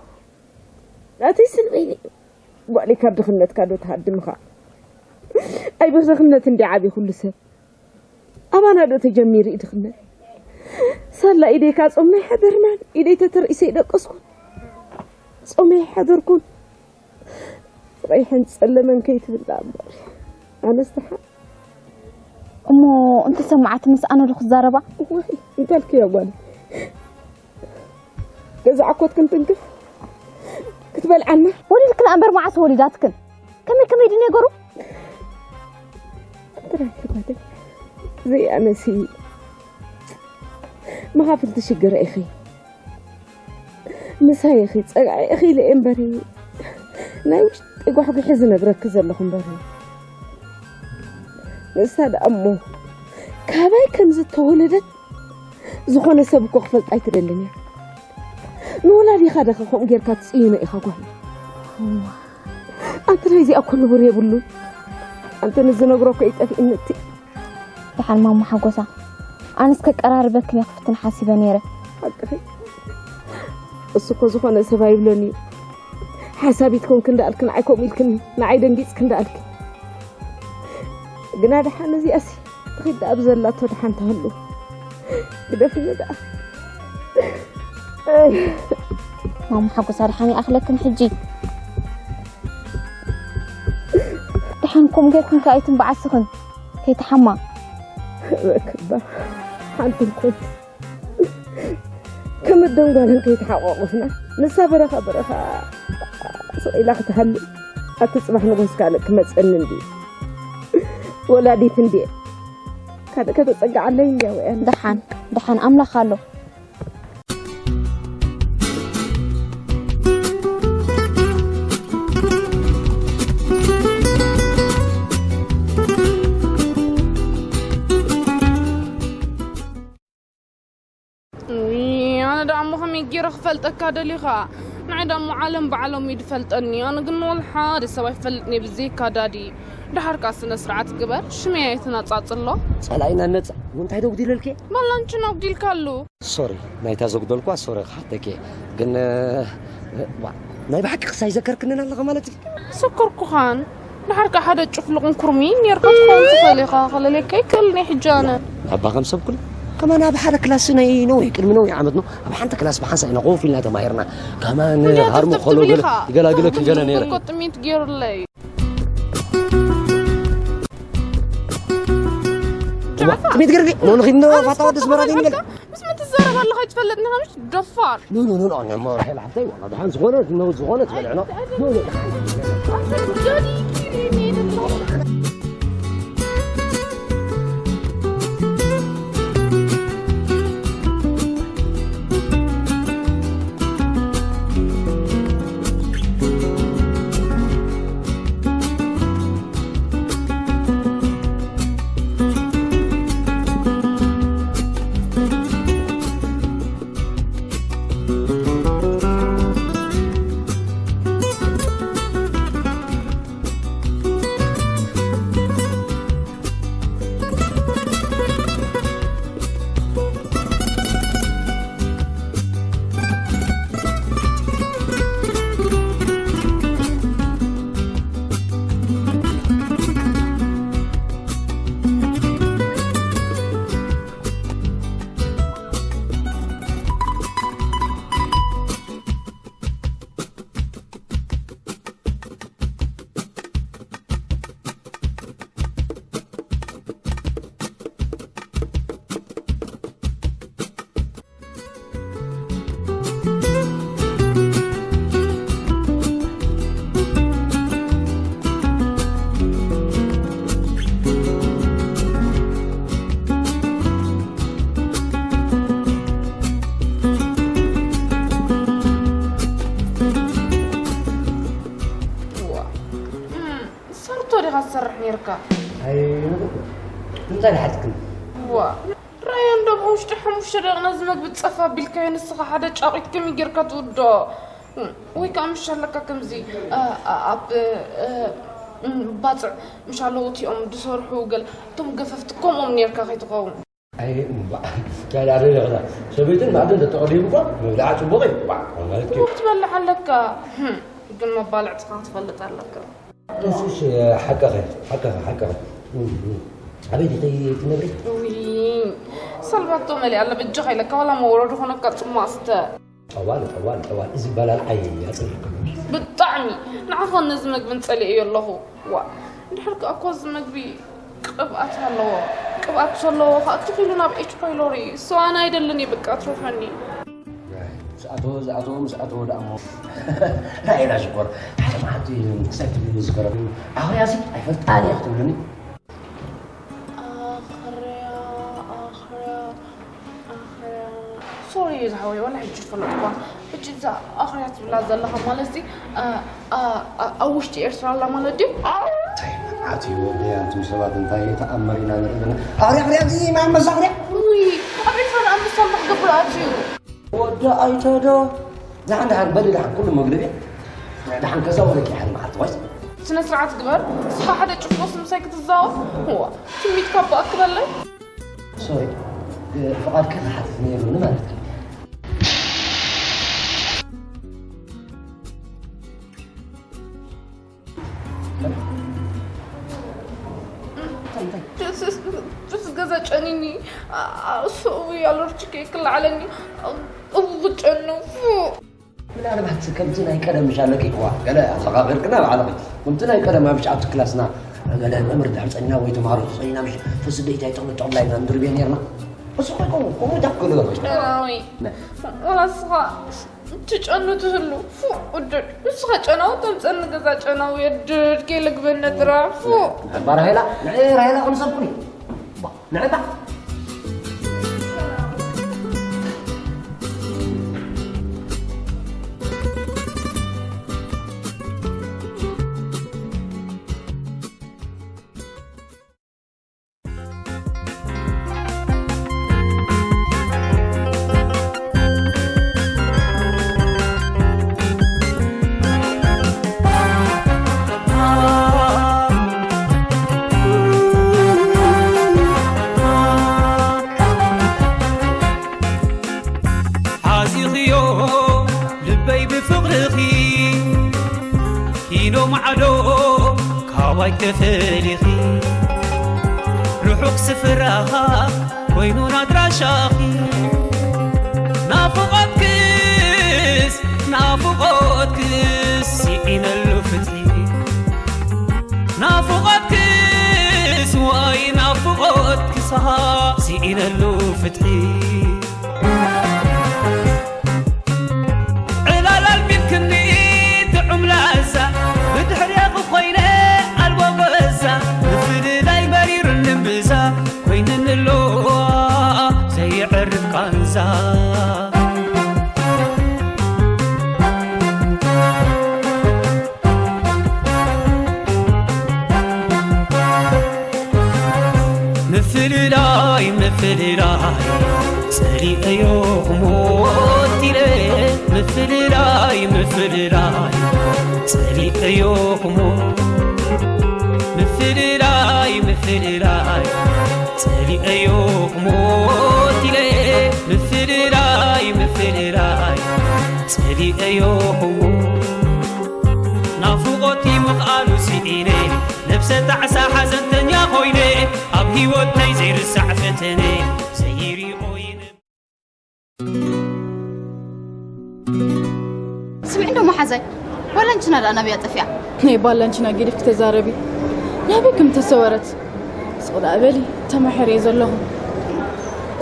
ናተይ ስንበይኒ እዩ። ጓለይ ካብ ድኽነትካ ዶ ትሃድምኻ? ኣይ ብድኽነት እንዲ ዓብዩ ኩሉ ሰብ። ኣባና ዶ ተጀሚሩ እዩ ድኽነት? ሳላ ኢደይ ካጾምና ኣይሓደርናን። ኢደይ ተተርኢሰ ኣይደቀስኩን። ጾመይ ኣይሓደርኩን። ጸይሐን ጸለመን ከይትብል ደኣ እምበር። ኣነስ ደሓን። እሞ እንተሰማዓትንስ ኣነ ዶ ክዛረባ? እዋይ፣ እንታልክያ ጓል? ገዛ ዓኮት ክንትንክፍ ክትበልዓና? ወሊድክን እምበር መዓስ ወሊዳትክን? ከመይ ከመይ ድዩ ነገሩ? ጥራይ ትጓደል። ዘይኣነሲ መኻፍልቲ ሽግር ኢኺ። ምሳይ ኢኺ፣ ጸግዒ ኢኺ ኢለ እየ እምበሪ፣ ናይ ውሽጢ ጓሕጒሒ ዝነግረኪ ዘለኹ እምበሪ። ንሳ ደኣ እሞ ካባይ ከም ዝተወለደት ዝኾነ ሰብ እኮ ክፈልጣ ኣይትደልን እያ። ንወላዲኻ ደኸ ከምኡ ጌርካ ትጽይኖ ኢኻ ጓል። ኣንቲ ናይዚኣ እኮ ንቡር የብሉን። ኣንቲ ንዝነግሮ እኮ ይጠፍእኒ እቲ። ደሓን ማማ ሓጎሳ፣ ኣነስ ከቀራርበክን እየ ክፍትን ሓሲበ ነይረ። ሓቅኺ። እሱ እኮ ዝኾነ ሰብ ኣይብሎን እዩ። ሓሳቢት ኮንክ እንዳኣልክ ንዓይ ከምኡ ኢልክኒ፣ ንዓይ ደንጊጽክ እንዳኣልክ። ግና ደሓን እዚኣሲ ትኺድ ደኣ ብዘላቶ ደሓን ትህሉ። ግደፍኒ ደኣ። ማማ ሓጎሳ ደሓን ይኣኽለክን ሕጂ። ደሓን ከምኡ ጌርክን ከኣ ኣይትንበዓስኽን። ከይትሓማ። በክባ ሓንቲ እንኮን ከም ኣደን ጓልን ከይተሓቋቑፍና፣ ንሳ በረኻ በረኻ ስቕ ኢላ ክትሃሉ፣ ኣብቲ ጽባሕ ንጎስ ካልእ ክመጸኒ እንድዩ። ወላዲት እንድየ። ካልእ ከተጸግዓለይ እንድያ ወያነ። ደሓን፣ ደሓን ኣምላኽ ኣሎ። እይ፣ ኣነ ደኣ እሞ ከመይ ገይረ ክፈልጠካ ደሊኻ? ንዓይ ደኣ እሞ ዓለም ባዕሎም እዩ ዝፈልጠኒ። ኣነ ግን ወላ ሓደ ሰብ ኣይፈልጥን እየ ብዘይካ ዳዲ። ደሓር ከኣ ስነ ስርዓት ግበር፣ ሽመይ ኣይትነጻጽሎ። ጸላኢና ነጻ። እንታይ ዶ ኣጉዲለልኪ? ባላንችን ኣጉዲልካሉ። ሶሪ፣ ናይታ ዘጉደልኳ ሶሪ ክሓተኪ። ግን፣ ዋ፣ ናይ ብሓቂ ክሳይ ዘከርክንን ኣለኻ ማለት እዩ? ሰከርኩኻን። ደሓር ከኣ ሓደ ጭፍልቕን ኩርሚን ኔርካ ትኸውን ትኽእል ኢኻ። ከለልየካ ኣይክእልን እየ ሕጂ ኣነ። ኣባ ከም ሰብ ኩሉ። ከማን ኣብ ሓደ ክላስ ናይ ነዊሕ፣ ቅድሚ ነዊሕ ዓመት ነው። ኣብ ሓንቲ ክላስ ብሓንሳእ ኢና ኮፍ ኢልና ተማሂርና። ከማን እንዴት ሃርሞ ትፍትፍ ከሎ ትብል ገለ ኢኻ? ይገላግለኪ ገለ ነይረ። እኮ ጥሜት ገይሩለይ። ጃዕፋር። ጥሜት ገርጊ፣ ኖ ንኺድ ኖ ኣነስ ፋታ ወደስ ፈተኹ በራዲን ገለ። በልካ፣ ምስ መን ትዛረብ ኣለኻ? ኣይትፈልጥን ኢኻ፣ ምሽ ደፋር። ኖ፣ ኖ፣ ኖ፣ ኖ፣ ኖ፣ ኖ፣ ራሄል ሓፍተይ፣ ዋላ ደሓን ዝኾነ፣ ኖ፣ ዝኾነ ትበልዕ፣ ኖ። ኖ፣ ኖ፣ ደሓን። ኣንተ ዳዲ ኪሪ ሜድሎ። ጌርካ። ኣይንኽእል እንታይ ንሓትክን ዋ ራያ እንዶ ብውሽጢ ሓሙሽተ ደቂቕ ነዚ መግቢ ጸፋ ቢልካዮ ንስኻ ሓደ ጫቒት ከመይ ጌርካ ትውዶ? ወይ ከዓ ምሽ ኣለካ ከምዚ እ፣ እ፣ ኣብ እ፣ እ፣ ባጽዕ ምሽ ኣለዉ እቲኦም ዝሰርሑ ገል እቶም ገፈፍቲ ከምኦም ኔርካ ከይትኸውን። ኣይ እምባእ ካይዳ ደለኽና ሰበይትን ማዕድን ተተቐሪቡ እኳ መብልዓ ጽቡቕ እዩ። ዋ ማለት እዩ። ትበልዕ ኣለካ ህም፣ ግን መባልዕትኻ ክትፈልጥ ኣለካ። እሱስ ሓቀኸ ሓቀኸ ሓቀኸ ኣበይ ዲኺ ትነብሪ? ውይ ሰልባቶ መሊኣ ኣለ በጃኻ ኢለካ ዋላ መውረዱ ኾነካ ጽማስተ። ጠዋል ጠዋል ጠዋል እዚ በላል ዓየ ያጽልኩም። ብጣዕሚ ንዓኻን ነዚ መግብን ጸሊኤዮ ኣለኹ። ዋ እንድሕር ከኣ እኮ እዚ መግቢ ቅብኣት ኣለዎ። ቅብኣት ዘለዎ ከኣ ትኺሉ ናብ ኤች ፓይሎሪ እሱ ኣነ ኣይደልን እየ በቃ ትረፈኒ። ዝኣተወ ዝኣተወ ምስ ኣተወ ደኣ እሞ ራእየና ሽኮር ሓደ መዓልቲ ክሳይ ትብሉ ዝገረም ኣኽርያሲ ኣይፈልጣን እያ ክትብሉኒ። ኣኽርያ ኣኽርያ ኣኽርያ ሶሪ ዝሓወይ ዋላ ሕጂ ፈለጥኳ። ሕጂ እዛ ኣኽርያ ትብላ ዘለኻ ማለት እዚ ኣብ ውሽጢ ኤርትራ ኣላ ማለት ድዩ? ኣቲ ወደይ ኣንቱም ሰባት እንታይ ተኣምር ኢና ንርኢ ዘለና። ኣኽርያ ኣኽርያ እዚ ማመሳ ኣኽርያ ውይ ኣብ ኤርትራ ንኣንበሳ እንታይ ክገብር ኣትዩ? ወዲ ኣይተዶ ደሓን ደሓን በሊ ደሓን ኩሉ መግሪብ ደሓን ከዛ ወለኪ ሓደ መዓልቲ ዋይስ ስነ ስርዓት ግበር እስኻ ሓደ ጭፍሎስ ምሳይ ክትዛወር እዋ ትሚት ካብ ኣክበለይ ሶሪ ፍቓድካ ክሓትት ነይሩኒ ማለት እዩ ስ ገዛ ጨኒኒ ሰው ያሎርችከ ክልዓለኒ እቡ ጨኑ ምናልባት ከምቲ ናይ ቀደም ምሻለቂ እዋ ገለ ኣፈኻኺርክና ባዕልኺ ከምቲ ናይ ቀደም ኣብ ሻዓብቲ ክላስና ገለ መምህር ድሕር ፀኒና ወይ ተምሃሮ ተፀኒና ምሽ ፈስደይቲ ኣይጠቕምጠቕምላ ኢና ንድርብየ ነርና እሱ ኮይኮ ከምኡ ዳክሎ ራዊ ወላስኻ ትጨኑ ትህሉ ፉ ውድድ ንስኻ ጨናው ተምፀኒ ገዛ ጨናው የድድ ከይልግበነ ጥራ ፉ ባራሄላ ንዕራሄላ ከምሰብኩኒ ንዕታ ሓዚኽዮ ልበይ ብፍቕርኺ ኪኖ ማዕዶ ካባይ ተፈሊኺ ርሑቕ ስፍራኻ ኮይኑን ኣድራሻኺ ናፍቖትክስ ናፍቖትክስ ስዒነሉ ፍትሒ ናፍቖትክስ ዋይ ናፍቖትክስ ስዒነሉ ፍትሒ ዕላል ኣልሚድክኒ ጥዑም ላዛ ብድሕሬኺ ኮይነ ኣልቦ ገዛ ምፍልላይ መሪሩኒ እምብዛ ኮይንኒ ኣሎ ዘየዕርፍ ቃንዛ ምፍልላይ ምፍልላይ ጸሊኤዮ ክሞት ኢለ ምፍልላይ ምፍልላይ ጸሊኤዮ ክሞት ምፍልላይ ምፍልላይ ጸሊኤዮ ክሞት ኢለ ምፍልላይ ምፍልላይ ጸሊኤዮ ክሞት ናፍቖት ይምኽኣሉ ስኢነ ነብሰ ጣዕሳ ሓዘንተኛ ኮይነ ኣብ ህይወተይ ዘይርሳዕ ፈተነ ዘይሪኦ ይነ ስምዒ እንዶ መሓዛይ ባላንችና ደኣ ናበይ ኣጠፊኣ ናይ ባላንችና ጌዲፍ ክተዛረቢ ናበይ ከም ተሰወረት ስቕ ደኣ በሊ ተማሒረ እየ ዘለኹ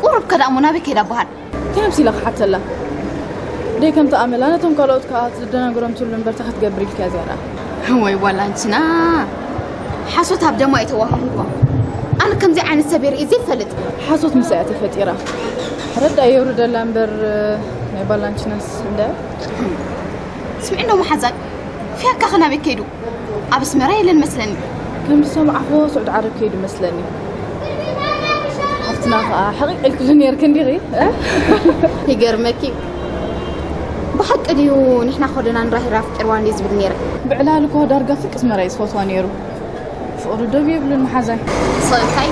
ቁሩብ ከዳእሞ ናበይ ከይዳ በሃል ከመይ ኣምሲለ ክሓተላ ደይ ከምቲ ኣመላ ነቶም ካልኦት ከኣ ትደናግሮም ትብሉ እምበር ታይ ክትገብር ኢልክያ እዚኣ ደኣ። እዋይ ጓል ኣንችና ሓሶት ኣብ ደማ እዩ ተዋሂብዋ ኣነ ከምዚ ዓይነት ሰብ የርኢ ዘይፈልጥ። ሓሶት ምሳኣ እያ ተፈጢራ። ረዳ የውርደላ እምበር ናይ ጓል ኣንችናስ እንዳ። ስምዒ እንዶ መሓዛይ ፍያካ ከ ናበይ ከይዱ ኣብ ኣስመራ የለን መስለኒ። ከም ዝሰማዕኹ ስዑዲ ዓረብ ከይዱ መስለኒ። ሓፍትና ኸዓ ሕቒቕ ኢልክሉ ነይርኪ እንዲኺ፣ እ? ይገርመኪ። ብሓቂ ድዩ ንሕና ኸደና ንራሄል ኣፍቂርዋ እንዴ ዝብል ነይረ? ብዕላል እኮ ዳርጋ ፍርቂ ኣስመራ እዩ ዝፈትዋ ነይሩ። ፍቕሪ ዶብ የብሉን መሓዛይ። ሰብታይ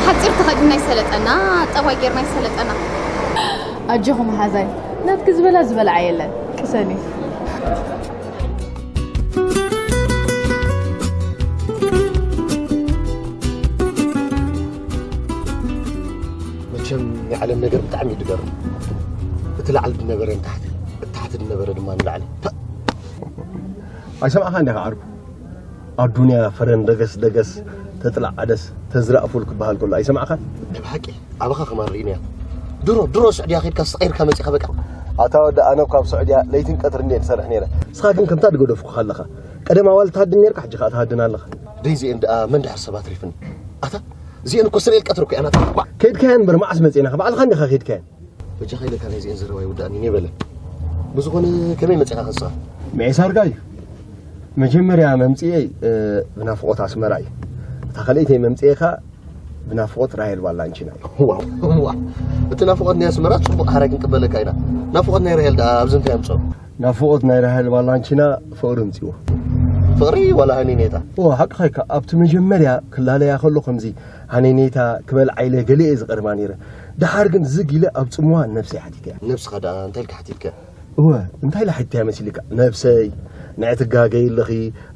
ሓፂር ተኸዲና ይሰለጠና፣ ጠባይ ጌርና ይሰለጠና። ኣጆኹ መሓዛይ፣ ናትኪ ዝበላ ዝበልዓ የለን። ቅሰኒ። መቸም ናይ ዓለም ነገር ብጣዕሚ እዩ ድገርም። እቲ ላዕሊ ድነበረ ንታሕቲ፣ እቲ ታሕቲ ድነበረ ድማ ንላዕሊ። ፐ! ኣይሰማዕኻን ዲኻ ዓርኩ? ኣዱንያ ፈረን ደገስ ደገስ ተጥላዕ ዓደስ ተዝራእ ፉል ክበሃል ከሎ ኣይሰማዕኻን? ናይ ብሓቂ ኣባኻ ከማን ርኢናያ። ድሮ ድሮ ስዑድያ ኸይድካ ዝተቐይርካ መጺኻ በቃ። ኣታ ወዲ ኣነ እኳ ኣብ ስዑድያ ለይትን ቀትርን እየ ዝሰርሕ ነይረ። ንስኻ ግን ከምታ ድገደፍኩኻ ኣለኻ። ቀደም ኣዋልድ ትሃድን ነይርካ፣ ሕጂ ኸኣ ትሃድን ኣለኻ። ደይ እዚኤን ደኣ መን ድሕር ሰብ ኣትሪፍኒ? ኣታ እዚኤን እኮ እስራኤል ቀትሪ እኮ እያ ናተን። ኳዕ! ከይድካየን እምበር መዓስ መጺእናኻ? ባዕልኻ እንዲኻ ከይድካየን። በጃኻ ኢለካ ናይዚኤን ዘረባ ይውዳእኒ እየ በለ። ብዝኾነ ከመይ መጺኻ ከስኻ? ምዒስ ኣርጋ እዩ። መጀመርያ መምጽኤይ፣ እ፣ ብናፍቖት ኣስመራ እዩ። እታ ካልኣይተይ መምጽኤኻ ብናፍቖት ራሄል ባላንቺና እዩ። ዋው፣ ዋው። እቲ ናፍቖት ናይ ኣስመራ ጽቡቕ ሓራይ ክንቅበለካ ኢና። ናፍቖት ናይ ራሄል ደኣ ኣብዚ እንታይ ኣምጽኦ? ናፍቖት ናይ ራሄል ባላንቺና ፍቕሪ ኣምጺዎ። ፍቕሪ ዋላ ሃኒኔታ? እወ፣ ሓቅኻ ኢካ። ኣብቲ መጀመርያ ክላለያ ከሎ ከምዚ ሃኒኔታ ክበልዓ ኢለ ገለ እየ ዝቐርባ ነይረ። ደሓር ግን ዝግ ኢለ ኣብ ጽምዋ ነብሰይ ሓቲተያ። ነብስኻ ደኣ እንታይ ኢልካ ሓቲትካ? እወ፣ እንታይ ኢለ ሓቲተያ መሲልካ? ነብሰይ፣ ንዕትጋገይ ኣለኺ፣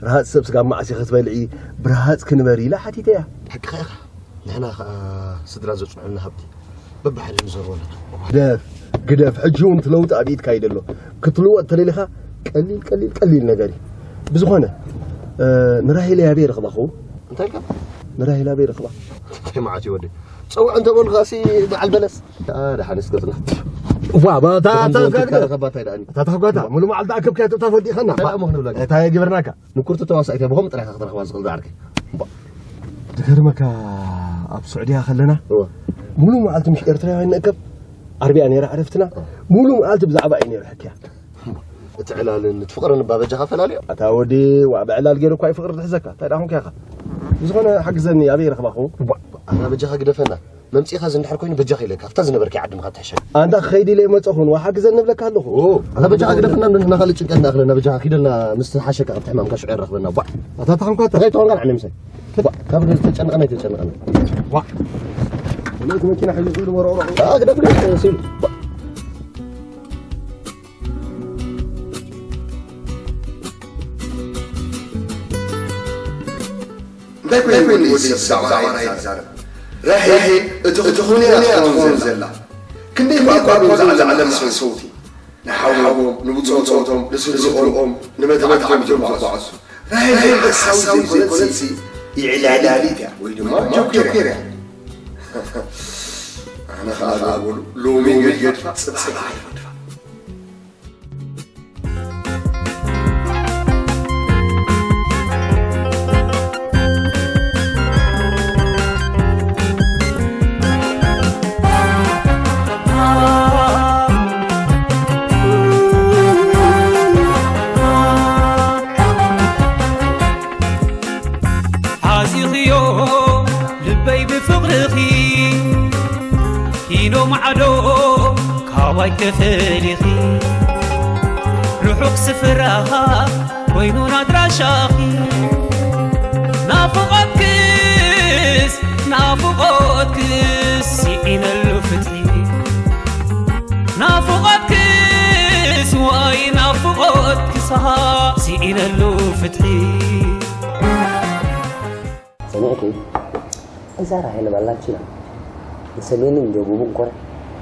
ረሃጽ ሰብ ስጋ መዓስ ኢኺ ክትበልዒ፣ ብረሃጽ ክንበር ኢለ ሓቲተያ። ሓቅኻ ኢኻ። ንሕና ኸኣ ስድራ ዘጽንዑልና ሃብቲ በብሓደ ንዘርዎ ኣለና። ግደፍ፣ ግደፍ፣ ሕጂ እውን እቲ ለውጢ ኣብ ኢድካ እዩ ዘሎ። ክትልወጥ ተደሊኻ ቀሊል፣ ቀሊል፣ ቀሊል ነገር እዩ። ብዝኾነ፣ እ፣ ንራሄል ኣበይ ረኽባ ኸው? እንታይ ኢልካ? ንራሄል ኣበይ ረኽባ? እንታይ መዓት እዩ ወደይ? ጸውዕ እንተበሉኻሲ በዓል በለስ። ኣ፣ ደሓን እስከ ጽናሕ። ዋ፣ ባ፣ እታ፣ እቶም እታ፣ ዘወትካ እታ፣ ረኸባ እንታይ ደኣ? እታ ታሕጓታ፣ ሙሉ መዓልቲ ኣከብካያ፣ እታ ወዲእኻና። እንታይ ደኣ ምኽንብለካ? እንታይ ገበርናካ? ምኩርቲ ተዋሳኢት እያ፣ ብኸምኡ ጥራይ ኢኻ ክትረኽባ ዝኽእል ዝዓርከይ። እምባ። ድገርመካ፣ ኣብ ስዑድያ ከለና፣ እወ። ሙሉ መዓልቲ ምሽ ኤርትራውያን ንእከብ፣ ዓርቢያ ነይራ ዕረፍትና፣ እወ። ሙሉ መዓልቲ ብዛዕባ እዩ ነይሩ ሕክያ። እምባ። እቲ ዕላልን እቲ ፍቕርን እባ በጃኻ ፈላልዮ። ኣታ ወዲ፣ ዋ፣ ብዕላል ገይሩ እኳ እዩ ፍቕሪ ዝሕዘካ። እንታይ ደኣ ኾንካ ኢኻ? ብዝኾነ ሓግዘኒ፣ ኣበይ ረኽባኹ? እምባ። ኣታ በጃኻ ግደፈና። መምጺእኻ እዚ እንድሕር ኮይኑ በጃኻ ኢለካ፣ ኣብታ ዝነበርካያ ዓዲ ምኻድ ትሕሸኒ። ኣንታ ክኸይድ ኢለ ይመጸኹን፣ ዋ ሓግዘኒ እብለካ ኣለኹ። ኦ፣ ኣታ በጃኻ ግደፈና፣ ንሕና ካልእ ጭንቀት ንኣኽለና፣ በጃኻ ኪደልና፣ ምስ ተሓሸካ ኣብቲ ሕማምካ ሽዑ የራኽበና፣ ቧዕ። ኣታ ተሓንኳታ። እንታይ ተኾንካ ንዓኒ ምሳይ? ቧዕ፣ ካብ ተጨነቐና ኣይተጨነቐና። ቧዕ። ወለይቲ መኪና ሒዙ ዝብል ወረቕሮ። ኣታ ግደፍ፣ ግደፍ፣ ሲል። ቧዕ። እንታይ ኮይኑ ወዲ ሰብ ብዛዕባ ራሄል ይዛረብ? ራሄል እቲ ክትኾን እያ ክትኾን ዘላ። ክንደይ እኳ እኳ እዮም ዝዓለምና ሓሰውቲ። ንሓዎም፣ ንብጾቶም፣ ንስድርኦም፣ ንመትከልቶም ዘጓዓዙ። ራሄል ሓሳዊት ዘይኮነትሲ ይዕላሊት እያ ወይ ድማ ጆኬር እያ። ኣነ ኸኣ ሎሚ ገዲፋ ጽባሕ ኣይፈድፋ። ሓዚኽዮ ልበይ ብፍቕርኺ ኪኖ ማዕዶ ካባይ ተፈሊኺ ርሑቕ ስፍራኻ ኮይኑን ኣድራሻኺ ናፍቖትክስ ናፍቖትክስ ስኢነሉ ፍትሒ ናፍቖትክስ ዋይ ናፍቖትክስ ስኢነሉ ፍትሒ ሰሚዕኪ? እዛ ራሄል ባላንቺና ንሰሜንን ደቡብን ኮርያ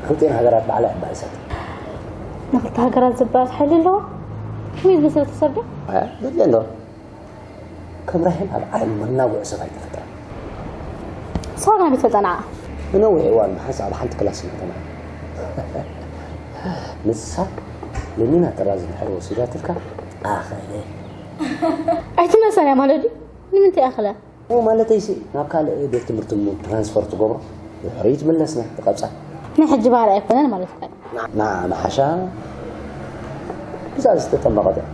ንክልቲኤን ሃገራት ባዕላ እያ ኣባእሰት። ንክልተ ሃገራት ዘባእስ ሓይሊ ኣለዋ? ከመይ ዝበሰለ ሰብ ድያ? ኣያ፣ ዘድልያ ኣለዋ። ከም ራሄል ኣብ ዓለም መናውዒ ሰብ ኣይተፈጥረን። ንስኻ ከመይ ትፈልጣ ንዓኣ? ንነዊሕ እዋን ብሓንሳእ ኣብ ሓንቲ ክላስ ኢና ተማሃርና። ንሳ ለሚና ጥራዝ እንድሕር ወሲዳትልካ ኣኸለ። ኣይትመልሳን እያ ማለት ድዩ? ንምንታይ ኣኸለ? ኦ፣ ማለተይሲ፣ ናብ ካልእ ቤት ትምህርቲ እሞ ትራንስፈር ትገብሮ፣ ድሕሪ ትምለስና፣ ትቐብጻ። ናይ ሕጂ ባህሪ ኣይኮነን ማለትካ እዩ። ና፣ መሓሻ፣ ብዛ ዝተጠመቐት እያ።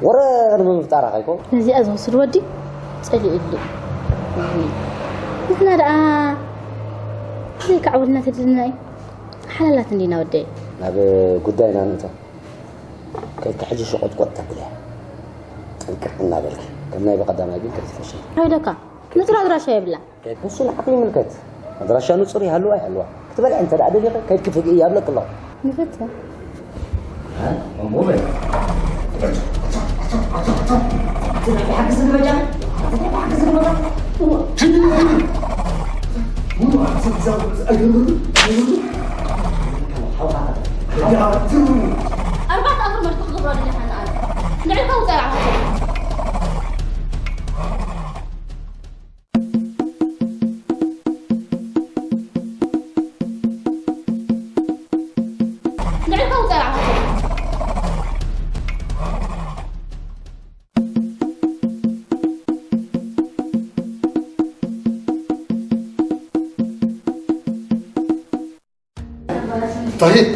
ወረ ቅድሚ ምፍጣራ ኸይኮ? ነዚኣ ዝወስድ ወዲ፣ ጸሊኡሉ። ንሕና ደኣ ዘይከዕውልና ተድልና እዩ። ሓላላት እንዲና ወደይ። ናብ ጉዳይና ንእቶ። ከይድካ ሕጂ ሸቆጥቆጥ ተብልያ። ጥንቅቕ እናበልካ። ከም ናይ ብቐዳማይ ግን ከይትፈሽል። ከይደካ። ንጹር ኣድራሻ የብላ። ከይድ ንሱ ንዓኹ ይምልከት። ኣድራሻ ንጹር ይሃልዋ ኣይሃልዋ። ክትበልዕ እንተ ደኣ ደሊኺ ከይድኪ ፍግኢ እያ እብለኪ ኣለኹ። ንፍትሕ። ኣርባዕተ ኣምር መርትዕ ክገብሮ ደሊኻ ንኣል። ንዕልካ ውጻእ። ንዕልካ ውጻእ። طيب.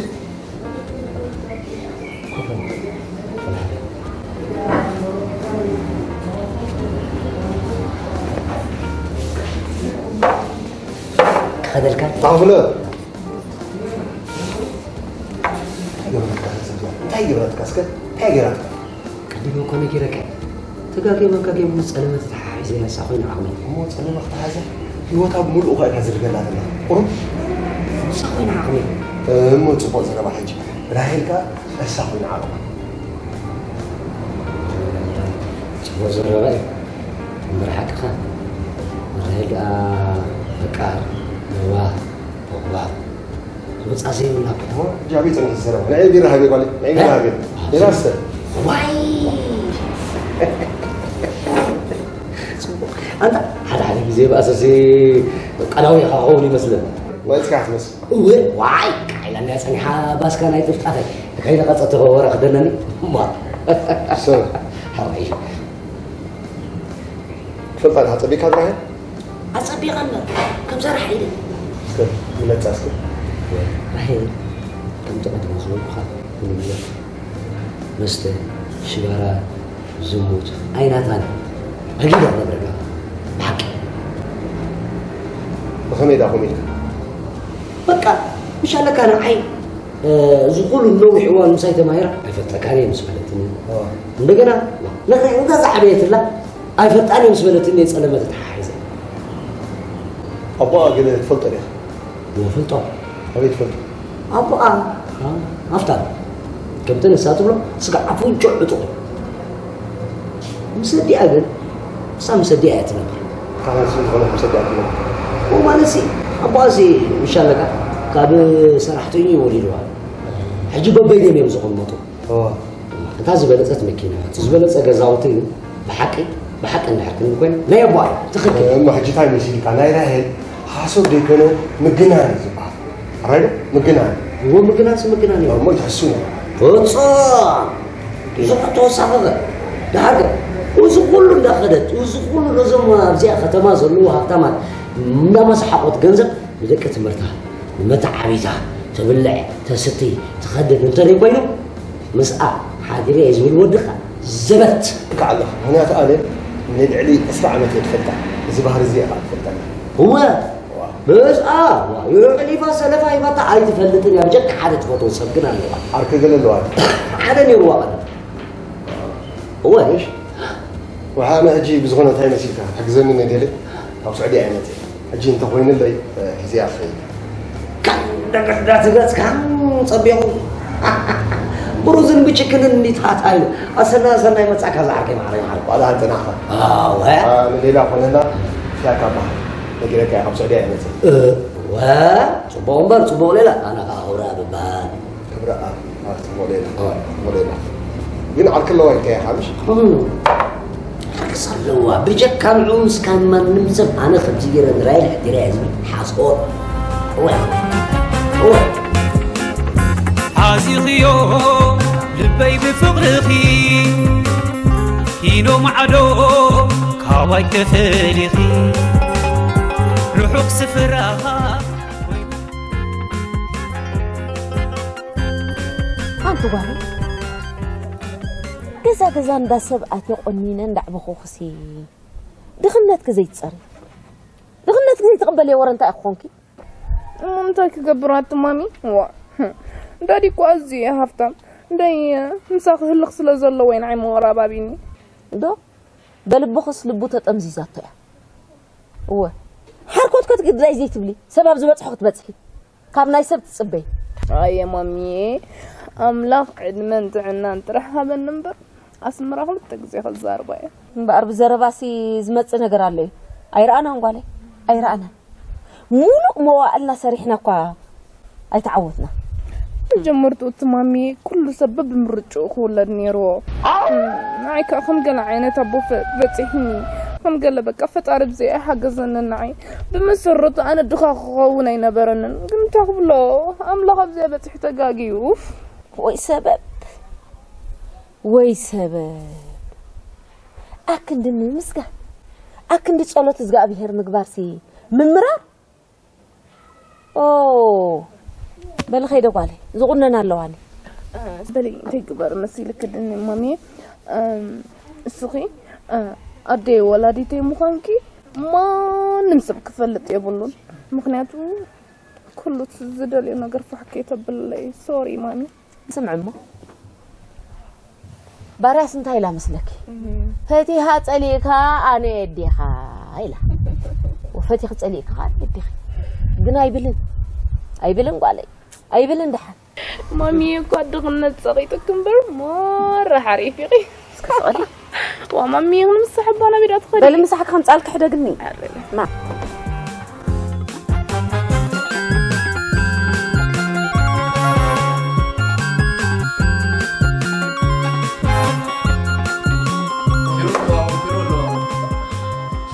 ክኸደልካ? تعال هنا. እንታይ ገበረትካ? እንታይ ገበረትካ? እስከ እንታይ ገበረትካ? ቀዲመ እኮ ነጊረካ። ተጋግየ መጋግየ ብሉ ጸለመ ተተሓሒዘ እያ እሳ ኮይና ዓቕመይ። እሞ ጸለመ ክትሓዛ ህይወታ ብምሉኡ እኳ ኢኻ ዝርገላ ዘላ። ቁሩብ እሳ ኮይና ዓቕመይ። እሞ ጽቡቕ ዘረባ ሕጂ። ራሄል ከኣ እሳ ኮይና ዓቕማ። ጽቡቕ ዘረባ እዩ። እምበር ሓቅኻ። ራሄል ደኣ በቃ ለዋህ፣ ቦቕባቕ። ምርጻ ዘይብላ እኮ። እሞ ሕጂ ኣበይ ጸኒሑ ዝሰረባ? ንዓይ ቢራ ሃብየ ጓለይ፣ ንዓይ ቢራ ሃብየ። ቢራ ስተ። ዋይ! ጽቡቕ። ኣንታ ሓደ ሓደ ግዜ ባእሰሲ ቃላዊ ኢኻ ክኸውን ይመስለኒ። ወጽካ ትመስል። እወ፣ ዋይ! ቃይላ እንድያ ጸኒሓ ባስካ ናይ ጥፍጣፈይ። ከይተቐጸተ ወረ ክደነኒ። እሞ። ሰብ። ሓወይ። ትፈልጣ ዲኻ ጸቢካ ብራሂም? ኣጸቢቐ እምበር፣ ከም ሰራሕ ኢለ። እስከ ግለጻ እስከ። ራሄል፣ ከምቲ ቀደም ዝበልኩኻ፣ ኩሉ ነገር መስተ፣ ሽጋራ፣ ዝሙት ኣይናታን። ረጊዳ ነብረላ። ብሓቂ። ብኸመይ ደኣ ከምኡ ኢልካ? በቃ፣ ምሽ ኣለካ ንዓይ፣ እ፣ እዚ ኩሉ ነዊሕ እዋን ምሳይ ተማሂራ ኣይፈልጠካን እየ ምስ በለትኒ። እ። እንደገና፣ ነታ ገዛ ዓበየትላ። ኣይፈልጣን እየ ምስ በለትኒ እየ ጸለመ ተተሓሒዘ። ኣቦኣ ገለ ትፈልጦ ዲኻ? እፈልጦ። ኣበይ ትፈልጦ? ኣቦኣ፣ ኣ፣ ሃፍታም። ከምቲ ንሳ ትብሎ፣ ስጋዕ ኣፍንጭኡ ዕጡቕ እዩ። ምስ ኣዲኣ ግን፣ ንሳ ምስ ኣዲኣ እያ ትነብር። ካህን ስለ ዝኾነ ምስ ኣዲኣ ትነብር። እሞ ማለትሲ፣ ኣቦኣሲ፣ ምሽ ኣለካ፣ ካብ ሰራሕተኛ እዩ ወሊድዋ። ሕጂ በበይኖም እዮም ዝቕመጡ። እዋ። እታ ዝበለጸት መኪና፣ እቲ ዝበለጸ ገዛውቲ ግን ብሓቂ፣ ብሓቂ እንድሕር ክንብል ኮይና፣ ናይ ኣቦኣ እዩ። ትኽክል። እሞ ሕጂ እንታይ መሲልካ? ናይ ራሄል ሓሶት ዘይኮነ ምግናን እዩ ዝበሃል። ኣራይ ዶ? ምግናን። እዎ፣ ምግናንሲ ምግናን እዩ። እሞ ይትሕሱ ነው። ፍጹም። ብዙሕ ተወሳኺ ከ? ደሓር ከ? እዚ ኩሉ እንዳኸደት፣ እዚ ኩሉ ነዞም ኣብዚኣ ከተማ ዘለዉ ሃብታማት እንዳመሰሓቖት ገንዘብ ንደቂ ትምህርታ፣ ንመተዓቢታ፣ ትብልዕ፣ ተስትይ፣ ትኸድን እንተደይ ኮይኑ፣ ምስኣ ሓዲረ እየ ዝብል ወዲ ኸኣ ዘበት። ትክዕ ኣለኻ። ምኽንያቱ ኣነ ንልዕሊ ዕስራ ዓመት እየ ዝፈልጣ። እዚ ባህሪ እዚ እየ ኸኣ ዝፈልጠላ። እወ። እዋ። ምስኣ፣ እዋ፣ የዕሊፋ ሰለፋ ሂባታ ኣይትፈልጥን እያ። ብጀካ ሓደ ትፈትዎ ሰብ ግን ኣለዋ። ዓርኪ ገለ ኣለዋ። ሓደ ነይርዋ ቀደም። እወ። እሺ። ወሓ፣ ኣነ ሕጂ ብዝኾነ እንታይ መሲልካ? ሕግዘኒ እየ ደልየ። ካብ ስዑዲ ኣይመጽእ። ሕጂ እንተኾይኑለይ፣ እ፣ ሒዘያ ክኸይድ። ካን ደገፍ ዳትገጽ ካን ጸቢቑ። ብሩዝን ብችክንን እንዲት ሃታ ኢሉ። ኣሰና፣ ኣሰና ይመጻካ ዝዓርከይ ማዕረ፣ ማዕረ። ዋላ ሃንጸናኻ። ኣወ። ኣ፣ ንሌላ ኾነና፣ ፊያካ በሃል። ነጊረካ እየ፣ ካብ ስዑዲ ኣይመጽእ። እ፣ ወ፣ ጽቡቕ እምበር፣ ጽቡቕ ሌላ። ኣነ ኸኣ ክብረኣብ እበሃል። ክብረኣብ፣ ኣ፣ ጽቡቕ ሌላ። ኦ። ጽቡቕ ሌላ። ግን ዓርኪ ኣለዋ ኢልካያ ኢኻ፣ ምሽ? እም። ዓርክስ ኣለዋ። ብጀካ ንዕኡ ምስ ካብ ማንም ሰብ ኣነ ከምዚ ገይረ ንራይል ሕዲረያ ዝብል ሓሶት። እወ። እወ። ሓዚኽዮ ልበይ ብፍቕርኺ፣ ኪኖ ማዕዶ ካባይ ተፈሊኺ፣ ርሑቕ ስፍራኻ ሓንቲ ጓል ገዛ ገዛ እንዳ ሰብ ኣትየ ቆኒነ እንዳዕበኹኽሲ፣ ድኽነትኪ ዘይትጸሪ፣ ድኽነትኪ ዘይትቕበልዮ ወረ እንታይ ክኾንኪ? እሞ እንታይ ክገብር ኣቲ ማሚ? ዋ፣ ዳዲ እኮ ኣዝዩ እዩ ሃፍታም። እንዳይ ምሳኺ ህልኽ ስለ ዘለዎ እዩ ንዓይ መወራባቢኒ። ዶ? በልብኽስ ልቡ ተጠምዚዛቶ እያ። እወ፣ ሓርኮት ከትግድዳይ ዘይትብሊ፣ ሰብ ኣብ ዝበጽሖ ክትበጽሒ፣ ካብ ናይ ሰብ ትጽበይ። ኣየ ማሚዬ፣ ኣምላኽ ዕድመን ጥዕናን ጥራሕ ሃበኒ እምበር፣ ኣስመራ ክልተ ግዜ ክዛርባ እየ። እምበኣር ብዘረባሲ ዝመጽእ ነገር ኣሎ እዩ። ኣይረኣናን ጓለይ፣ ኣይረኣናን። ሙሉእ መዋእልና ሰሪሕና እኳ ኣይተዓወትና። መጀመርትኡ እቲ ማሚዬ ኩሉ ሰብ በብምርጭኡ ክውለድ ነይርዎ። ንዓይ ከዓ ከም ገለ ዓይነት ኣቦ ፈ-፣ በፂሕኒ። ከም ገለ በቃ ፈጣሪ ብዘይ ኣይሓገዘንን ንዓይ። ብመሰረቱ ኣነ ድኻ ክኸውን ኣይነበረንን። ግን እንታይ ክብሎ፣ ኣምላኽ ኣብዚኣ በፂሑ ተጋግዩ። ኡፍ። ወይ ሰበብ፣ ወይ ሰበብ። ኣክንዲ ምምስጋን፣ ኣክንዲ ጸሎት እግዚኣብሔር ምግባርሲ ምምራር። ኦ፣ በሊ ከይደ ጓለይ፣ ዝቑነን ኣለዋኒ። እ፣ በሊ እንታይ ግበር መሲልኪ ድኒ ማሚየ፣ እም፣ እስኺ፣ እ፣ ኣደይ ወላዲተይ ምዃንኪ ማንም ሰብ ክፈልጥ የብሉን። ምኽንያቱ ኩሉ ዝደልዮ ነገር ፋሕ ከይተብለይ። ሶሪ ማሚ። ስምዒ እሞ፣ ባርያስ እንታይ ኢላ መስለኪ? እህ። ፈቲኻ ጸሊእካ ኣነ የዲኻ ኢላ። ወፈቲኺ ጸሊእካ ኣነ የዲኺ። ግን ኣይብልን። ኣይብልን ጓለይ። ኣይብልን ደሓን። ማሚዬ እኳ ድኽነት ጸቒጡኪ እምበር ማራ ሓሪፍ ኢኺ። እስከ ስቐሊ። ዋ ማሚዬ፣ ንምሳሕ እባ ናብ ኢዳ ትኸዲ። በሊ ምሳሕ ከምጻልኪ ሕደግኒ። ኣረ። ማ።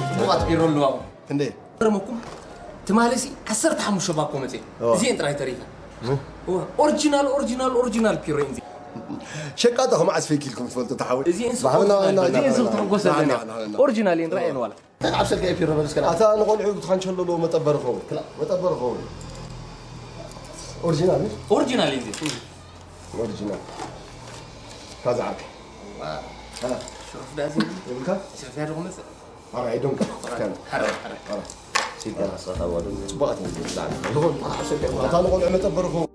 ጽቡቓት ቢሮ ኣለዋ። እንዴ? ገረመኩም። ትማሊ ሲ ዓሰርተ ሓሙሽተ ባኮ መጽየ። ኦ። እዚኤን ጥራይ ተሪፈን። እ? ኦ፣ ኦሪጂናል፣ ኦሪጂናል፣ ኦሪጂናል ፒሮ እየን እዚኤን። ሸቃጦ ከመዓስ ፈኪልኩም ትፈልጡ ተሓወ-? እዚኤን ሲ ባህልና ኦሪጂናል፣ ና፣ ና፣ እዚኤን ና፣ ሲ ና፣ ትሕጎሰለን ና፣ እያ። ና፣ ና፣ ና። ኦሪጂናል እየን፣ ና። ረኣየን ዋላ። እንታይ ኣብ ሰልካ ፒሮ በለስ ከላ? ኣታ ንቆልዑ ብትኻን ቸለሎ መጠበሪ ኸውን። መጠበሪ ኸውን። ኦሪጂናል እዩ? ኦሪጂናል እዩ እዚ። ኦሪጂናል። ካዛ ዓርከይ። ዋ። አ። ሽሩፍ ዳዚ። ይብልካ? ሽሩፍ ዳዚ ክመጽእ። ኣረ፣ ኣይዶንካ። ሓረ፣ ሓረ። ኣረ። ሲዳ። ኣረ፣ ኣረ። ጽቡቓት እዮም። ላዕሊ። ይኹን፣ ኣታ ንቆልዑ መጠበሪ ኸውን።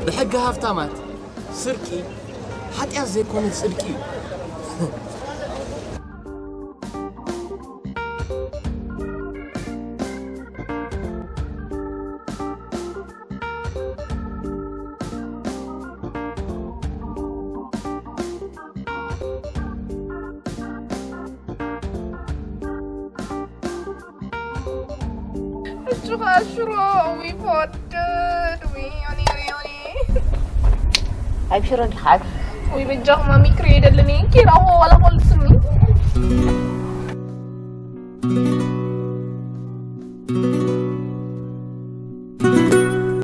ብሕጊ ሃፍታማት ስርቂ ሓጢኣት ዘይኮነ ጽድቂ እዩ። ሕጂ ኸኣ ሽሮ፣ ዊ ፎድድ፣ ዊ ዮኒ፣ ዮኒ፣ ዮኒ። ኣብ ሽሮ እንዲኻ ኣብ ዊ በጃኹም ማሚ ክሬ ደለኒ፣ ኪራዎ ዋላ ኾልስኒ።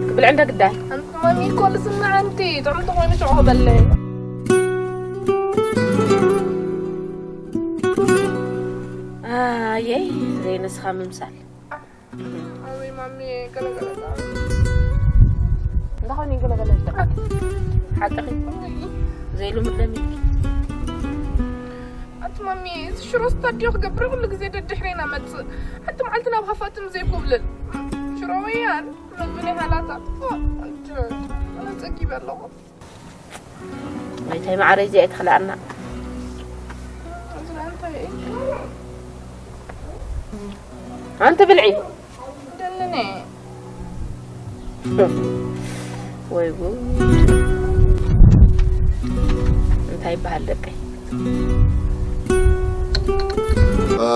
ክብልዕ እንደ ግዳይ። ኣንቲ ማሚ ኮልስኒ ሓንቲ ጥዕምቲ ኮይኑ ሽዑ ክበልዕ። ኣየይ፣ ዘይንስኻ ምምሳል። ኣበይ ማሚ፣ ገለ ገለ ዛ-፣ እንታይ ኮይኑ ገለ ገለ ዝደቃ? ሓቅኺ። ዘይልሙድ ደም ኢልኪ። ኣቲ ማሚ፣ እዚ ሽሮ ስታድዮ ክገብር ኩሉ ግዜ ደድሕሬና መጽእ። ሓንቲ መዓልቲ ናብ ሃፋትም ዘይኮብልል። ሽሮ ወያን፣ መግቢ ናይ ሃላታ። ኦ፣ ኣንቲ፣ ኣነ ጸጊበ ኣለኹ። ናይታይ መዓረይ እዚኣ ኣይትኽልኣና። እዚ እንታይ እዩ? ኣንቲ ብልዒ። ደልኔ። ወይ ጉድ። እንታይ ይበሃል ደቀይ? አ፣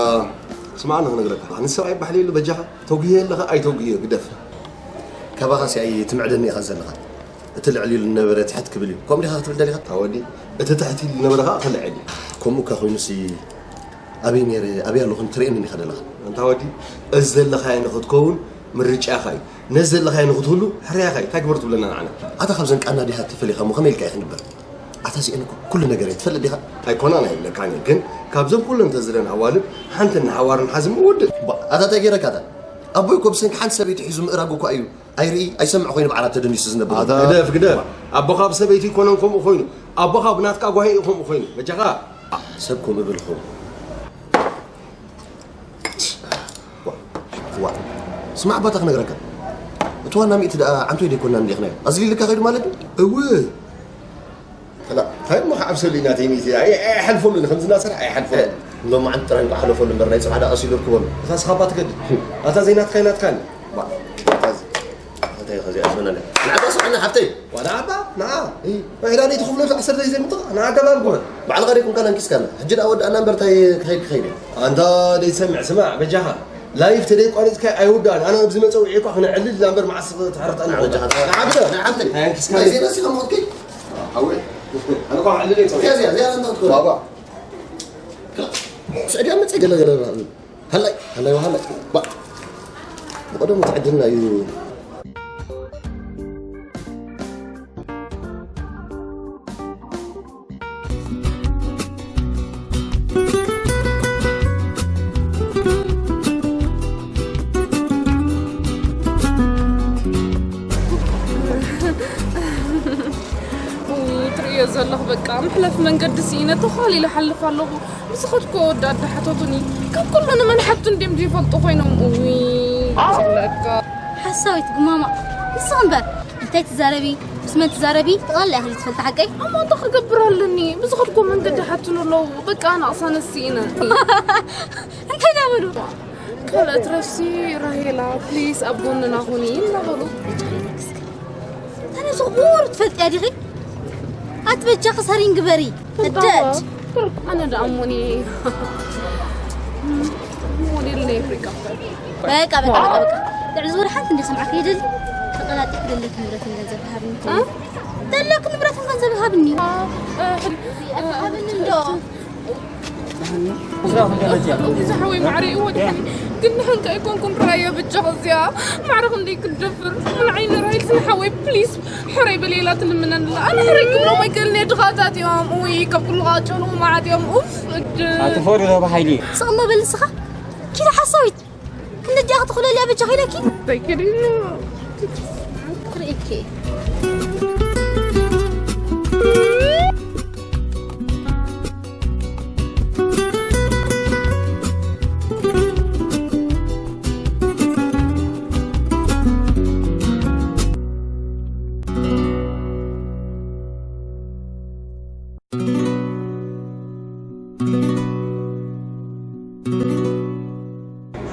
ስማዕ፣ ኣነ ክነግረካ። ኣነ ሰብኣይ ይበሃል የለ በጃኻ። ተጉየ ኣለኻ፣ ኣይተጉየ ግደፍ። ካባኻ ሲ ኣይ ትምዕደኒ ኢኻ ዘለኻ። እቲ ልዕል ኢሉ ዝነበረ ትሕት ክብል እዩ። ከምኡ ዲኻ ክትብል ደሊኻ? ኣወዲ፣ እቲ ትሕት ኢሉ ዝነበረ ኸኣ ክልዕል እዩ። ከምኡ እካ ኮይኑሲ ኣበይ ነይረ፣ ኣበይ ኣለኹ ትርእየኒ ኢኻ ዘለኻ። ኣንታ ወዲ፣ እዚ ዘለኻዮ ንኽትከውን ምርጫኻ እዩ። ነዚ ዘለኻዮ ንኽትህሉ ሕርያኻ እዩ። እንታይ ግበር ትብለና ንዓና? ኣታ ካብዘን ቃና ዲኻ ተፈሊኻ እሞ ከመይ ኢልካ እዩ ክንበር? ኣታ እዚአን እኮ ኩሉ ነገር እየን ትፈልጥ ዲኻ? ኣይኮናን ኣይብለካን እየ፣ ግን ካብዘን ኩለን ተዝረን ኣዋልድ ሓንቲ ንሓዋር ንሓዝም ውድእ። ባ-፣ ኣታ እንታይ ገይረካ ኣታ? ኣቦይ እኮ ብሰንኪ ሓንቲ ሰበይቲ ሒዙ ምእራጉ እኳ እዩ። ኣይርኢ ኣይሰምዕ ኮይኑ በዓላት ተደኒሱ ዝነብር። ኣታ ግደፍ፣ ግደፍ። ኣቦኻ ብሰበይቲ ይኮነን ከምኡ ኮይኑ። ኣቦኻ ብናትካ ጓሂ እዩ ከምኡ ኮይኑ። በጃኻ። ሰብ ከምኡ ብል ኹም። ዋ፣ ዋ። ስማዕ ኣባታ ክነግረካ። እቲ ዋና ሚእቲ ደኣ ዓንቶይ ደይኮና እንዲኽናዮ። ኣዝሊልካ ከይዱ ማለት እዩ? እወ። ከላ፣ እንታይ እሞ ክዓብሰሉ ኢና ተይ ሚእቲ? ኣይ-፣ ኣይሓልፈሉን፣ ከምዚ እናሰርሐ ኣይሓልፈሉን። እ፣ ሎማዓንቲ ጥራይ እንኳ ሓለፈሉ እምበር ናይ ጽባሕ ደኣ ቀስ ኢሉ ርክበሉ። እታ ስኻ እባ ትገድድ። ኣታ ዘይናትካ ኣይናትካን። ባ፣ ኣታ ዝ-፣ ኣታ ኢኻ እዚኣ ትበለለ። ንዓባ ስምዕና ሓፍተይ። ዋላ ኣባ፣ ንዓ። እ። ውሕዳ ለይቲ ክብለሉ ዓሰርተ ግዜ ምጥቓ፣ ንዓ ገባር ግበር። ባዕልኻ ደይ ኮንካ ኣንኪስካና። ሕጂ ደኣ ወዳእና እምበር እንታይ ክኸይድ ክኸይድ እየ። ኣንታ ደይትሰምዕ ስማዕ፣ በጃኻ። ላይፍ ተደይ ቋሪጽካ ኣይውዳእን። ኣነ ኣብዚ መጸውዒ እኳ ክነዕልል እዛ እምበር መዓስ ትሕርጠና። በጃኻ። ንዓ ግበር። ንዓ ሓፍተይ። ኣንኪስካ። ናይ ዜና ሲኻ መውትከይ? ሓወይ፣ ኣነ እኮ ክዕልል እየ ጸዊዐ። እዚኣ፣ እዚኣ፣ እዚኣ እንተ ክትኮን። ባባ። ስዕድያ መጸ ገለ ገለ ሃላይ፣ ሃላይ፣ ሃላይ። ባ-፣ ብቐደሙ ትዕድልና እዩ። እውይ፣ ትርእዮ ዘለኹ በቃ መሕለፊ መንገዲ ስኢነ ተዃሊለ ሓልፍ ኣለኹ። ምስ ኸድኩ ወዲ ኣደ ሓተቱኒ። ካብ ኩሉ ንመን ሓቱ እንድዮም ዘይፈልጡ ኮይኖም። እውይ፣ ዝብለካ። ሓሳዊት ጉማማ። ንስኺ እምበር እንታይ ትዛረቢ? ምስ መን ትዛረቢ? ጠቕላላ ኢኺ ትፈልጢ ሓቀይ? እሞ እንታይ ክገብር ኣለኒ? ብዝኸድኩ መንገዲ ሓቱኒ ኣለዉ። በቃ ኣነ ኣቕሳነት ስኢነ። እንታይ ዳበሉ? ካልእ ትረፍሲ ራሄላ፣ ፕሊስ ኣብ ጎንና ሁኒ እናበሉ። ኣነ ዝቑር ትፈልጥያ ዲኺ? ኣቲ በጃኺ ሰሪን ግበሪ። ህደት። ኣነ ደኣ እሞኒ ሞዴል ናይ ኣፍሪቃ። በቃ፣ በቃ፣ በቃ፣ በቃ። ልዕሊ ዝበለ ሓንቲ እንዲ ሰምዓኪ ይደሊ። ተቀላጢፍ ደለኪ ንብረትን ገንዘብ ሃብኒ። እ? ደለኪ ንብረትን ገንዘብ ሃብኒ። እ፣ እ፣ ሃብኒ እንዶ። ዝሓወይ ማዕረ እዩ ወድሓኒ። ግን ንሕንቀ ኣይኮንኩን ራያ በጃኻ እዚኣ ማዕረ ክንደይ ክትደፍር። ንዓይ ንራይል ዝሓወይ ፕሊስ ሕረይ በል ኢላ ትልምነን ኣላ። ኣነ ሕረይ ክብሎም ኣይክእልን እየ ድኻታት እዮም። ውይ ካብ ኩሉ ቃጨሉ መዓት እዮም። ኡፍ እድ ኣቲ ፎሪ ዶ ብሓይሊ? ስቕ እሞ በል ንስኻ። ኪዳ ሓሳዊት። ክንድያ ክትኹለልያ በጃኺ ኢለኪ? ዘይክድን። ክርእየኪ።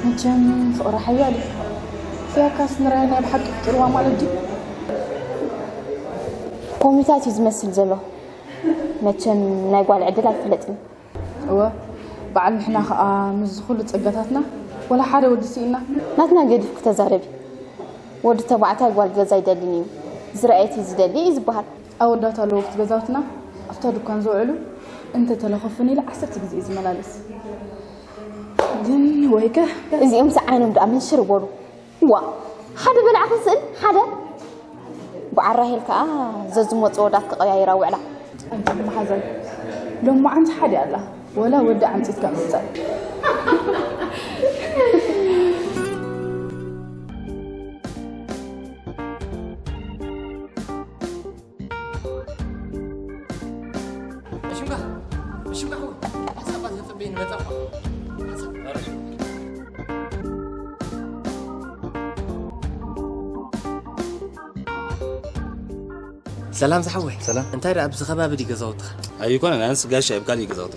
መቸም ፍቕሪ ሓያል እዩ። ፍያካስ ንራይ ናይ ብሓቂ ፍጡርዋ ማለት ድዩ? ኮሚታት እዩ ዝመስል ዘሎ። መቸም ናይ ጓል ዕድል ኣይፍለጥን። እወ፣ በዓል ንሕና ኸኣ ምስዚ ኩሉ ጸጋታትና ወላ ሓደ ወዲ ስኢና። ናትና ገዲፍኪ ተዛረቢ። ወዲ ተባዕታይ ጓል ገዛ ኣይደልን እዩ። ዝረኣየት እዩ ዝደሊ እዩ ዝበሃል። ኣወዳት ኣለዉ ኣብቲ ገዛውትና፣ ኣብታ ድኳን ዝውዕሉ፣ እንተ ተለኸፉኒ ኢለ ዓሰርተ ግዜ እየ ዝመላለስ። ግን ወይከ እዚኦም ሰዓይኖም ደኣ ምንሽር በሉ። ዋ፣ ሓደ በላዕኽን ስእን፣ ሓደ። በዓል ራሄል ከኣ ዘዝመጹ ወዳት ክቐያይራ ውዕላ። ኣንቺ መሓዛይ፣ ሎማዓንቲ ሓደ ኣላ፣ ወላ ወዲ ዓምጺትካ ምምጻእ። እሺ፣ እሺ፣ ሓሳባት ተጽበይኒ መጻ። ሰላም ዝሓወይ። ሰላም። እንታይ ደኣ ኣብዚ ከባቢ ድዩ ገዛውትኻ? ኣይኮነን፣ ኣነስ ጋሻ ይብካል እዩ ገዛውቲ።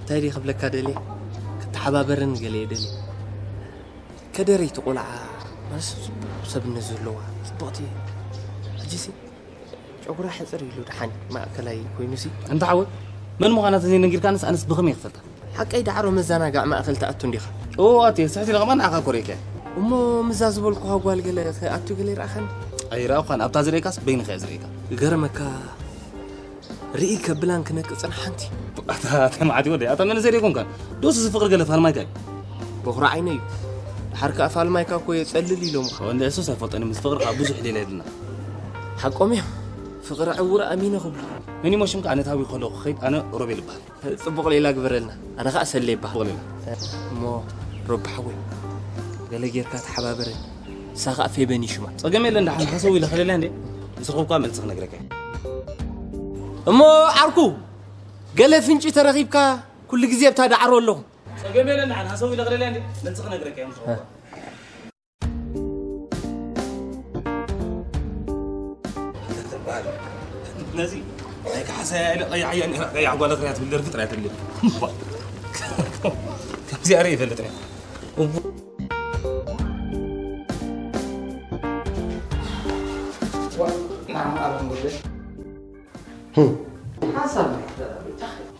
እንታይ ድየ ክብለካ ደልየ? ክትሓባበረኒ ገለ እየ ደልየ። ከደረይቲ ቆልዓ ማለት ሰብ፣ ሰብነት ዘለዋ ጽብቕቲ። ሕጂሲ ጨጉራ ሕጽር ኢሉ ደሓን ማእከላይ ኮይኑሲ። ኣንታ ሓወይ፣ መን ምዃና ተዘይነጊርካንስ ኣነስ ብኸመይ ክፈልጣ? ሓቀይ ዳዕሮ መዘናግዒ ማእከል ትኣቱ እንዲኻ። ኦ፣ ኣትየ፣ ስሕት ኢለ ከማን ንዓኻ ኮሪዕካ። እሞ ምዛ ዝበልኩኻ ጓል ገለ ክኣቱ ገለ ይረኣኻኒ? ኣይረኣኹኻን፣ ኣብታ ዝርእየካስ በይንኻ እየ ዝርእየካ። ይገርመካ፣ ርኢ ከብላን ክነቅጽን ሓንቲ። ኣታ፣ ኣታ መዓት ወደይ፣ ኣታ መንእሰይ ደይኮንካን? ዶስ እዚ ፍቕሪ ገለ ፋልማይካ እዩ? በኹሪ ዓይነይ እዩ። ድሓር ከኣ ፋልማይካ እኮ የጸልል ኢሎምኻ። ወንደ እሱስ ኣይፈልጦን፣ ምስ ፍቕሪ ከኣ ብዙሕ ሌላ የብልና። ሓቆም እዮም። ፍቕሪ ዕውር ኣሚነ ክብሉ። መን እሞ ሽምካ? ኣነ ታዊ ከለኹ ክኸይድ፣ ኣነ ሮቤል እበሃል። ጽቡቕ ሌላ ግበረልና። ኣነ ኸኣ ሰሌ ይበሃል። ጽቡቕ ሌላ። እሞ ሮቢ ሓወይ፣ ገለ ጌርካ ተሓባበረ። ንሳ ኸኣ ፌበን እዩ ሽማ። ጸገም የለን፣ ደሓን ሃሰው ኢለ ከለልያ እንዴ? ዝረኸብኳ መልሲ ክነግረካ እየ። እሞ ዓርኩ፣ ገለ ፍንጪ ተረኺብካ፣ ኩሉ ግዜ ኣብታ ዳዕሮ ኣለኹ። ጸገም የለን፣ ደሓን ሃሰው ኢለ ከለልያ እንዴ? መልሲ ክነግረካ እየ፣ ምስ ረኸብኳ። ነዚ ናይ ካሕሳያ ኢለ ቀያሕ እያ ነይራ፣ ቀያሕ ጓል ክሪያ ትብል ደርፊ ጥራይ ትብል። ከምዚኣ ርኢ ይፈልጥ እየ። ሓሳብ ናይ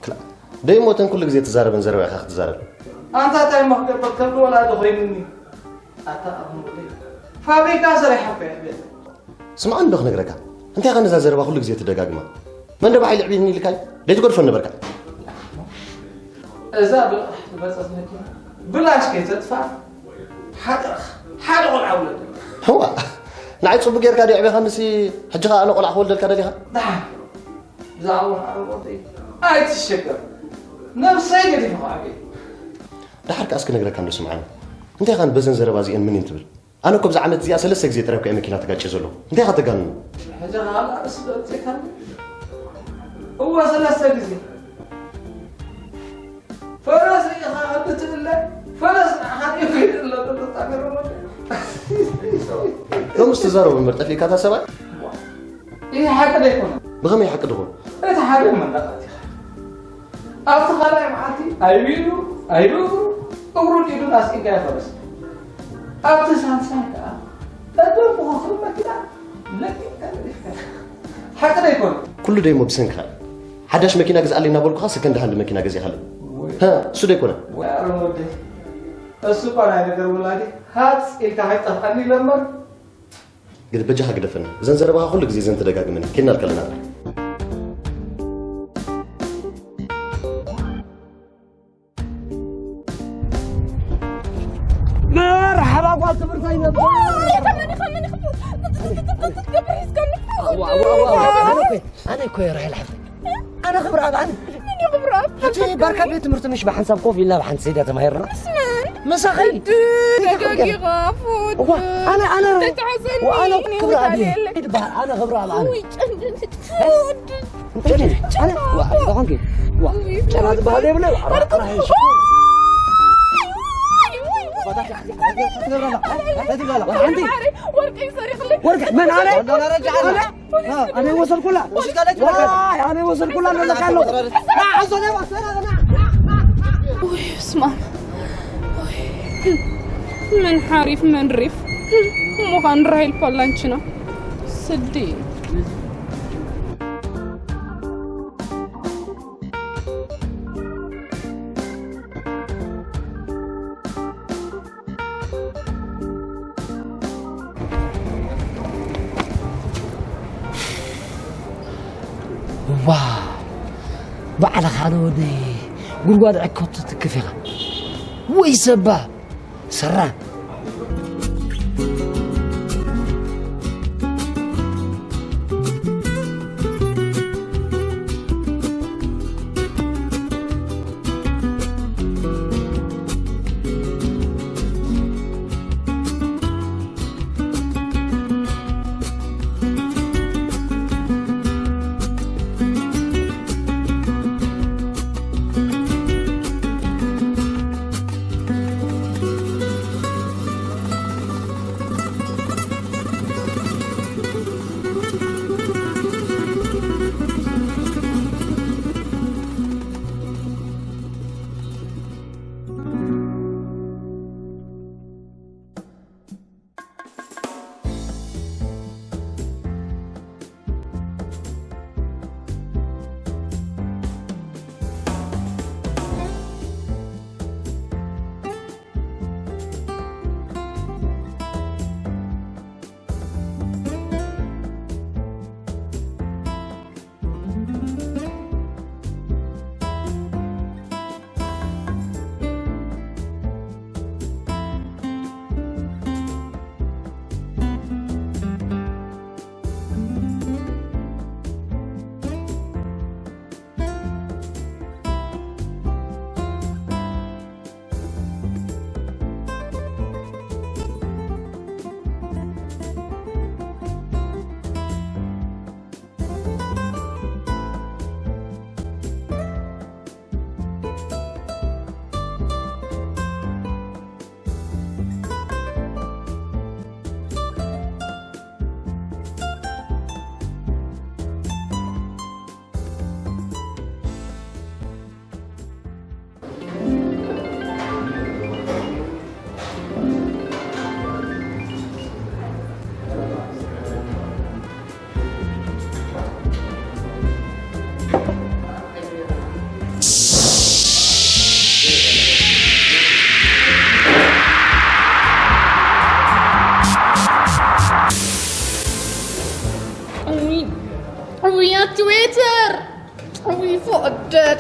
ክላ-፣ ደይሞተን ኩሉ ግዜ ትዛረበን ዘረባ ኢኻ ክትዛረብ። ኣንታ እንታይ እሞ ክገብር፣ ከብዲ ወላዲ ኮይኑኒ። ኣታ ኣቡን ወደይ፣ ፋብሪካ ሰሪሓ እኮ እያ ቤት። ስምዓኒ ዶ ክነግረካ? እንታይ ኢኻ ነዛ ዘረባ ኩሉ ግዜ ትደጋግማ? መን ዶ ብሓይሊ ዕብይኒ ኢልካይ? ደይትገድፎ ነበርካ። እዛ ብቕራሕ ዝበጸት መኪና ብላሽ ከይተጥፋ፣ ሓጥርኻ ሓደ ቆልዓ ውለደልካ። እዋ፣ ንዓይ ጽቡቅ ጌርካ ድዩ ዕቤኻንሲ፣ ሕጂ ኸኣ ኣነ ቆልዓ ክወልደልካ ደሊኻ? ደሓን፣ ብዛዕባ ሓረቦተይ ኣይትሸገር። ነብሰይ ገዲፈ ክዓብየ። ደሓር ከኣ እስኪ ነግረካ እንዶ ስምዓኒ። እንታይ ኻን በዘን ዘረባ እዚኤን ምን እየን ትብል? ኣነ እኮ ብዛ ዓመት እዚኣ ሰለስተ ግዜ ጥራይ እኮ እየ መኪና ተጋጭየ ዘለኹ። እንታይ ኢኻ ተጋንኑ? ሕጂ ኸኣ ርእሲ ዶ ኣውጺእካኒ? እወ፣ ሰለስተ ግዜ። ፈረስ ኢኻ ብትብለ፣ ፈረስ ንዓኻ ድዩ ከይዱ ኣሎ? ተጣሚሮም ወደ ሎምስ ትዛረቡ እምበር ጠፊእካ እታ ሰብኣይ? ይህ ሓቂ ዶ ኣይኮነን? ብኸመይ ሓቂ ድኾን? እቲ ሓደ መንደቓት ኢኻ። ኣብቲ ካልኣይ መዓልቲ ኣይብኢዱ ኣይብእግሩ እግሩን ኢዱን ኣስኢንካዮ ፈረስ። ኣብቲ ሳልሳይ ከኣ ቀደም ብኸፍል መኪና ለቂቕካ ገዲፍካ። ሓቂ ዶ ኣይኮነን? ኩሉ ደይሞ ብሰንክኻ እዩ። ሓዳሽ መኪና ግዝኣለይ እናበልኩኻ ሰከንድ ሃንድ መኪና ገዚእኻለይ። ወይ። ሃ፣ እሱ ዶ ኣይኮነን? ወይ ኣሮን ወደይ፣ እሱ እኳ ናይ ነገር ውላዲ ሃጽ ኢልካ ከይጠፍኣኒ ኢለ እምበር። ግድ በጃኻ ግደፈኒ። እዘን ዘረባኻ ኩሉ ግዜ እዘን ትደጋግመን። ኬድና ኣልካ ኣለና። መርሓባ ጓል ትምህርተይ ነበር። ኣነ እኮ፣ ኣነ እኮ እየ ራሄል ሓፍተይ። ኣነ ክብረኣብ ኣነ። መን እዩ ክብረኣብ? እቲ ባርካ ቤት ትምህርቲ ምሽ ብሓንሳብ ኮፍ ኢልና ብሓንቲ ሰይዳ ተማሂርና? ምስ መን? ምሳኺ። እወ፣ ኣነ፣ ኣነ፣ ተተሓዘኒ፣ ወ-፣ ኣነ ክብረኣብ እየ። ይበሃል፣ ኣነ ክብረኣብ ኣነ። ውይ፣ ጨንድን፣ ጨንድን። እንታይ? ኣነ፣ ዋ፣ ዝኾንኪ? ዋ፣ ውይ፣ ጨና ዝበሃል የብለ? ዋ፣ ራ-፣ ራ-፣ ራ-፣ ውይ፣ ውይ፣ ውይ፣ ውይ። ወርቂ ሰሪቕለይ። ወርቂ፣ መን ኣነ? ኣነ? ኣነ ወሰድኩላ። ዋይ፣ ኣነ ወሰድኩላ፣ እንደዛ ካለው። ና፣ ሓዞ፣ ና፣ ወሰድ፣ ና። ውይ፣ ስማ። ውይ፣ መን ሓሪፍ፣ መን ሪፍ። ምዃን ራሄል ፓላንቺና። ስዲ። ዋ፣ ባዕልኻ ዶ ወደይ ጉድጓድ ዕኮ ትትክፍ ኢኻ? ወይ ሰባ ሰራ። ያ ትዊተር! ውይ፣ ፍቕደት!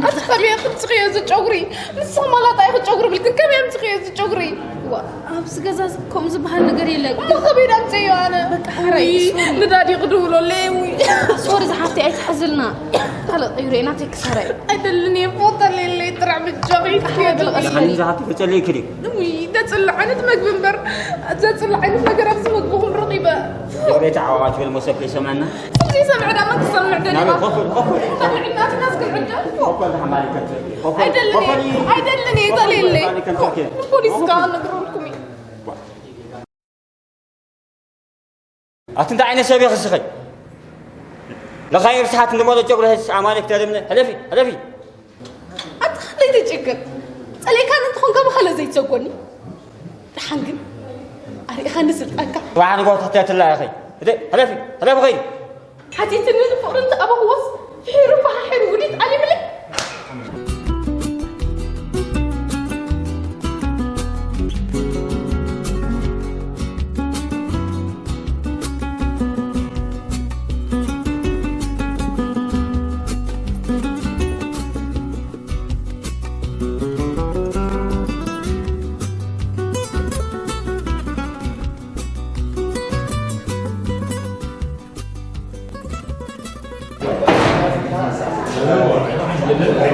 ኣቲ ከመይ ኣምፅኽዮ እዚ ጨጉሪ? ንስኻ ማላጣ ኢኺ ጨጉሪ ብልክን፣ ከመይ ኣምፅኽዮ እዚ ጨጉሪ? ዋ፣ ኣብዚ ገዛ ከምኡ ዝበሃል ነገር የለን። እሞ ከመይ ዳምፅእዮ ኣነ? በቃ፣ ሕራይ፣ ውይ፣ ሶሪ። ንዳዲ ክድውለለይ፣ ውይ። ሶሪ ዝሓፍተይ፣ ኣይትሓዝልና። ካልእ ቀይሮ ኢና፣ ቴክስ ሕራይ። ኣይደልን እየ፣ ፎቶ ለለይ ጥራሕ ብጃኺ በቃ፣ ሕራይ፣ ትከዲ። በቃ፣ ሓኒ ሶሪ። ዝሓፍተይ፣ ተጨሊእኪ ድዩ? ውይ፣ ዘጽልእ ዓይነት መግቢ እምበር፣ ዘጽልእ ዓይነት ነገር ኣብዚ መግብኹም ረኺበ። ቤት ዓዋዋት በል መሰብ ከይሰምዐና። ሰብ ዘይሰምዐ ዳማ ክሰምዕ ደሊኻ። ናበይ? ኮፍ በል፣ ኮፍ በል። ሰምዕና፣ ትናስ ክንዕደ። ኮፍ በል፣ ተሓማሊከት። ኮፍ በል፣ ኣይደልን ኮፍ በል። እየ፣ ኣይደልን እየ፣ ተለየለይ። ተሓማሊከት፣ ኦኬ። ንፖሊስ ከኣ ነግረልኩም እየ። ኣቲ እንታይ ዓይነት ሰብ ኢኺ እስኺ? ለኻይ ርስሓት እንደሞለ ጨጉሪ ህስ ኣማሊክ ተደምነ። ሕለፊ፣ ሕለፊ። ኣታ ለይትጭክን። ጸሊእካን እንተኾንካ ብኻልእ ዘይትሰጎኒ። ደሓን ግን ኣርኢኻኒ ስልጣንካ። ጽባሕ ንግሆ ትሕተትላ ኢኺ። እደ፣ ሕለፊ፣ ሕለፊ ኸይዲ። ሓቲትኒ ንፍቕሪ እንተኣበኽዎስ፣ ፍሒሩ ፈሓሒሩ ውዲት ዓሊምለይ።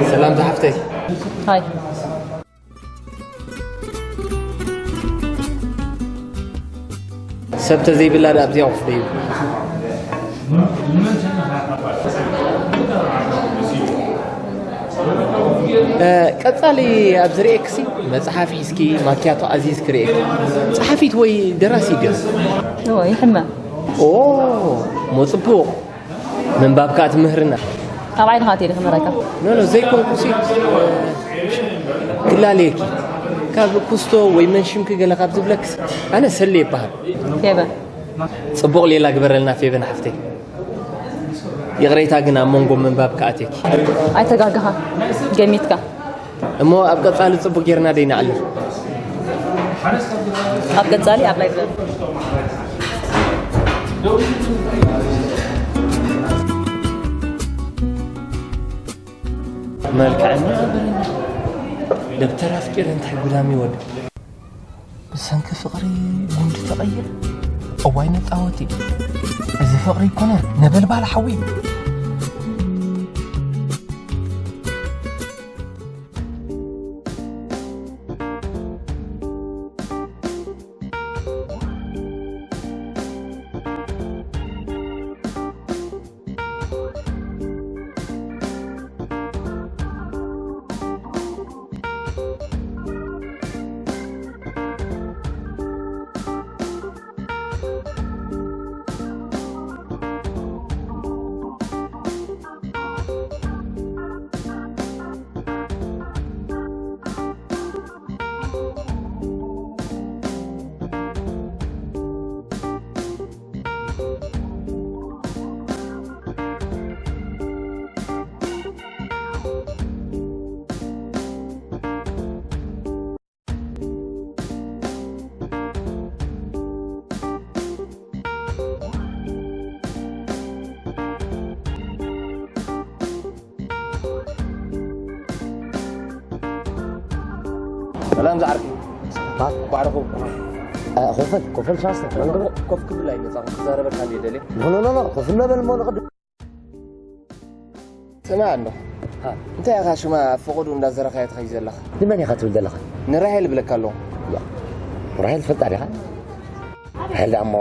ሰላም ዝሓፍተይ። ሃይ። ሰብ ተዘይብላ ዳ ኣብዚኣ ኮፍ በይሉ። እ፣ ቀጻሊ ኣብ ዝርእየክሲ መጽሓፍ ሒዝኪ ማኪያቶ ኣዚዝኪ ርእየኪ። ጸሓፊት ወይ ደራሲ ድያ? እዎ፣ ይሕመ። ኦ፣ ሞ ጽቡቕ። ምንባብ ከኣ ትምህርና። ኣብ ዓይንኻ ኣትየ ድየ ክምህረካ? ኖ፣ ኖ፣ ዘይኮንኩሲ፣ ክላለየኪ። ካብ ኩስቶ ወይ መን ሽምኪ ገለ ካብ ዝብለክስ፣ ኣነ ሰሌ ይበሃል። ፌበ። ጽቡቕ ሌላ ግበረልና ፌበን ሓፍተይ። ይቕሬታ ግን ኣብ መንጎ ምንባብ ከኣትየኪ። ኣይተጋገኻ፣ ገሚትካ። እሞ ኣብ ቀጻሊ ጽቡቕ ጌርና ደይንኣልም። ኣብ ቀጻሊ ኣብ ላይብረሪ። መልክዐኛ በረኛ። ደብተር ኣፍቂረ እንታይ ጉዳም ይወድ? ብሰንኪ ፍቕሪ ጉንዲ ተቐይር። እዋይ መጻወቲ። እዚ ፍቕሪ ኣይኮነን፣ ነበልባል ሓዊ። ሰላም ዝዓርከይ። ባ- እንኳዕ ረኸብኩኻ። እ፣ ኮፈል፣ ኮፈል ሻስተ፣ መንገዶ። ኮፍ ክብል ኣይመጻኹ፣ ክዛረበካ እንድየ ደልየ። ኖ፣ ኖ፣ ኖ፣ ኖ፣ ኮፍ እንበል እሞ ንቕድም። ስማዕ ኣሎ። ሃ። እንታይ ኢኻ ሽማ ኣብ ፈቐዱ እንዳዘረኻያ ትኸይድ ዘለኻ? ንመን ኢኻ ትብል ዘለኻ? ንራሄል እብለካ ኣለኹ። ያ። ራሄል ትፈልጣ ዲኻ? ራሄል ደኣ እሞ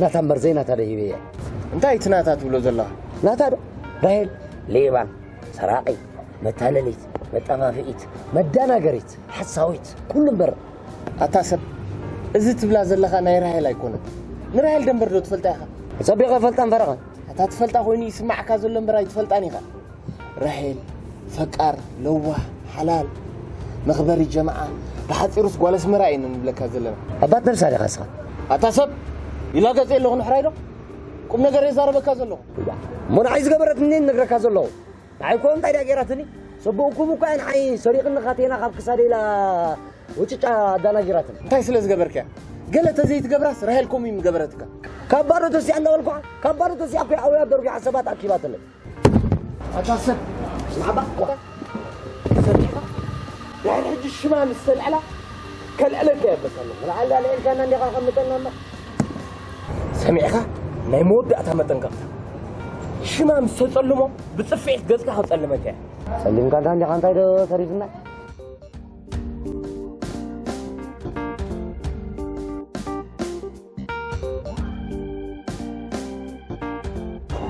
ናታ እምበር ዘይናታ ዶ ሂበያ? እንታይ እቲ ናታ ትብሎ ዘለኻ? ናታ ዶ? ራሄል ሌባ፣ ሰራቒት፣ መታለሊት፣ መጠፋፍኢት፣ መዳናገሪት፣ ሓሳዊት፣ ኩሉ እምበር። ኣታ ሰብ፣ እዚ ትብላ ዘለኻ ናይ ራሄል ኣይኮነን። ንራሄል ደንበር ዶ ትፈልጣ ኢኻ? ጸቢቐ እፈልጣ እምበር ኸ? ኣታ ትፈልጣ ኮይኑ ይስማዓካ ዘሎ እምበር ኣይትፈልጣን ኢኻ። ራሄል፣ ፈቃር፣ ለዋህ፣ ሓላል፣ መኽበሪ ጀማዓ፣ ብሓጺሩስ ጓል ኣስመራ እየን እንብለካ ዘለና። ኣባት ነብሳ ዲኻ እስኻ? ኣታ ሰብ፣ ይላገጽ ኣለኹ ንሕራይ ዶ? ቁም ነገር የዛረበካ ዘለኹ። እሞ ንዓይ ዝገበረትኒ እነግረካ ዘለኹ። ንዓይ እኮ እንታይ ድያ ገይራትኒ? ሰብኡኩም እኮ እያ ንዓይ ሰሪቕኒ ካቴና ካብ ክሳደይ ኢላ ውጭጫ ኣዳናጊራትኒ። እንታይ ስለ ዝገበርካያ? ገለ ተዘይትገብራስ ራሄል ከምኡ እዩ ምገበረትካ። ካብ ባዶ ተሲኣ እናበልኳ፣ ካብ ባዶ ተሲኣ እኮ ኣውያ ደርቢሓ ሰባት ኣኪባትለይ። ኣታ ሰብ፣ ስማዕባ፣ ኣታ ሰብ፣ ድሕሪ ሕጂ ሽማ ምስ ተልዕላ፣ ከልዕለካ እየ በቃ። ንዓላ ልዒልካና እንዲኻ ከምተና እምበር። ሰሚዕካ? ናይ መወዳእታ መጠንቀቕታ። ሽማ ምስ ተጸልሞ፣ ብጽፍዒት ገጽካ ከጸልመካ እያ። ጸሊምካ እንዳ እንዲኻ እንታይ ዶ ተሪፍና?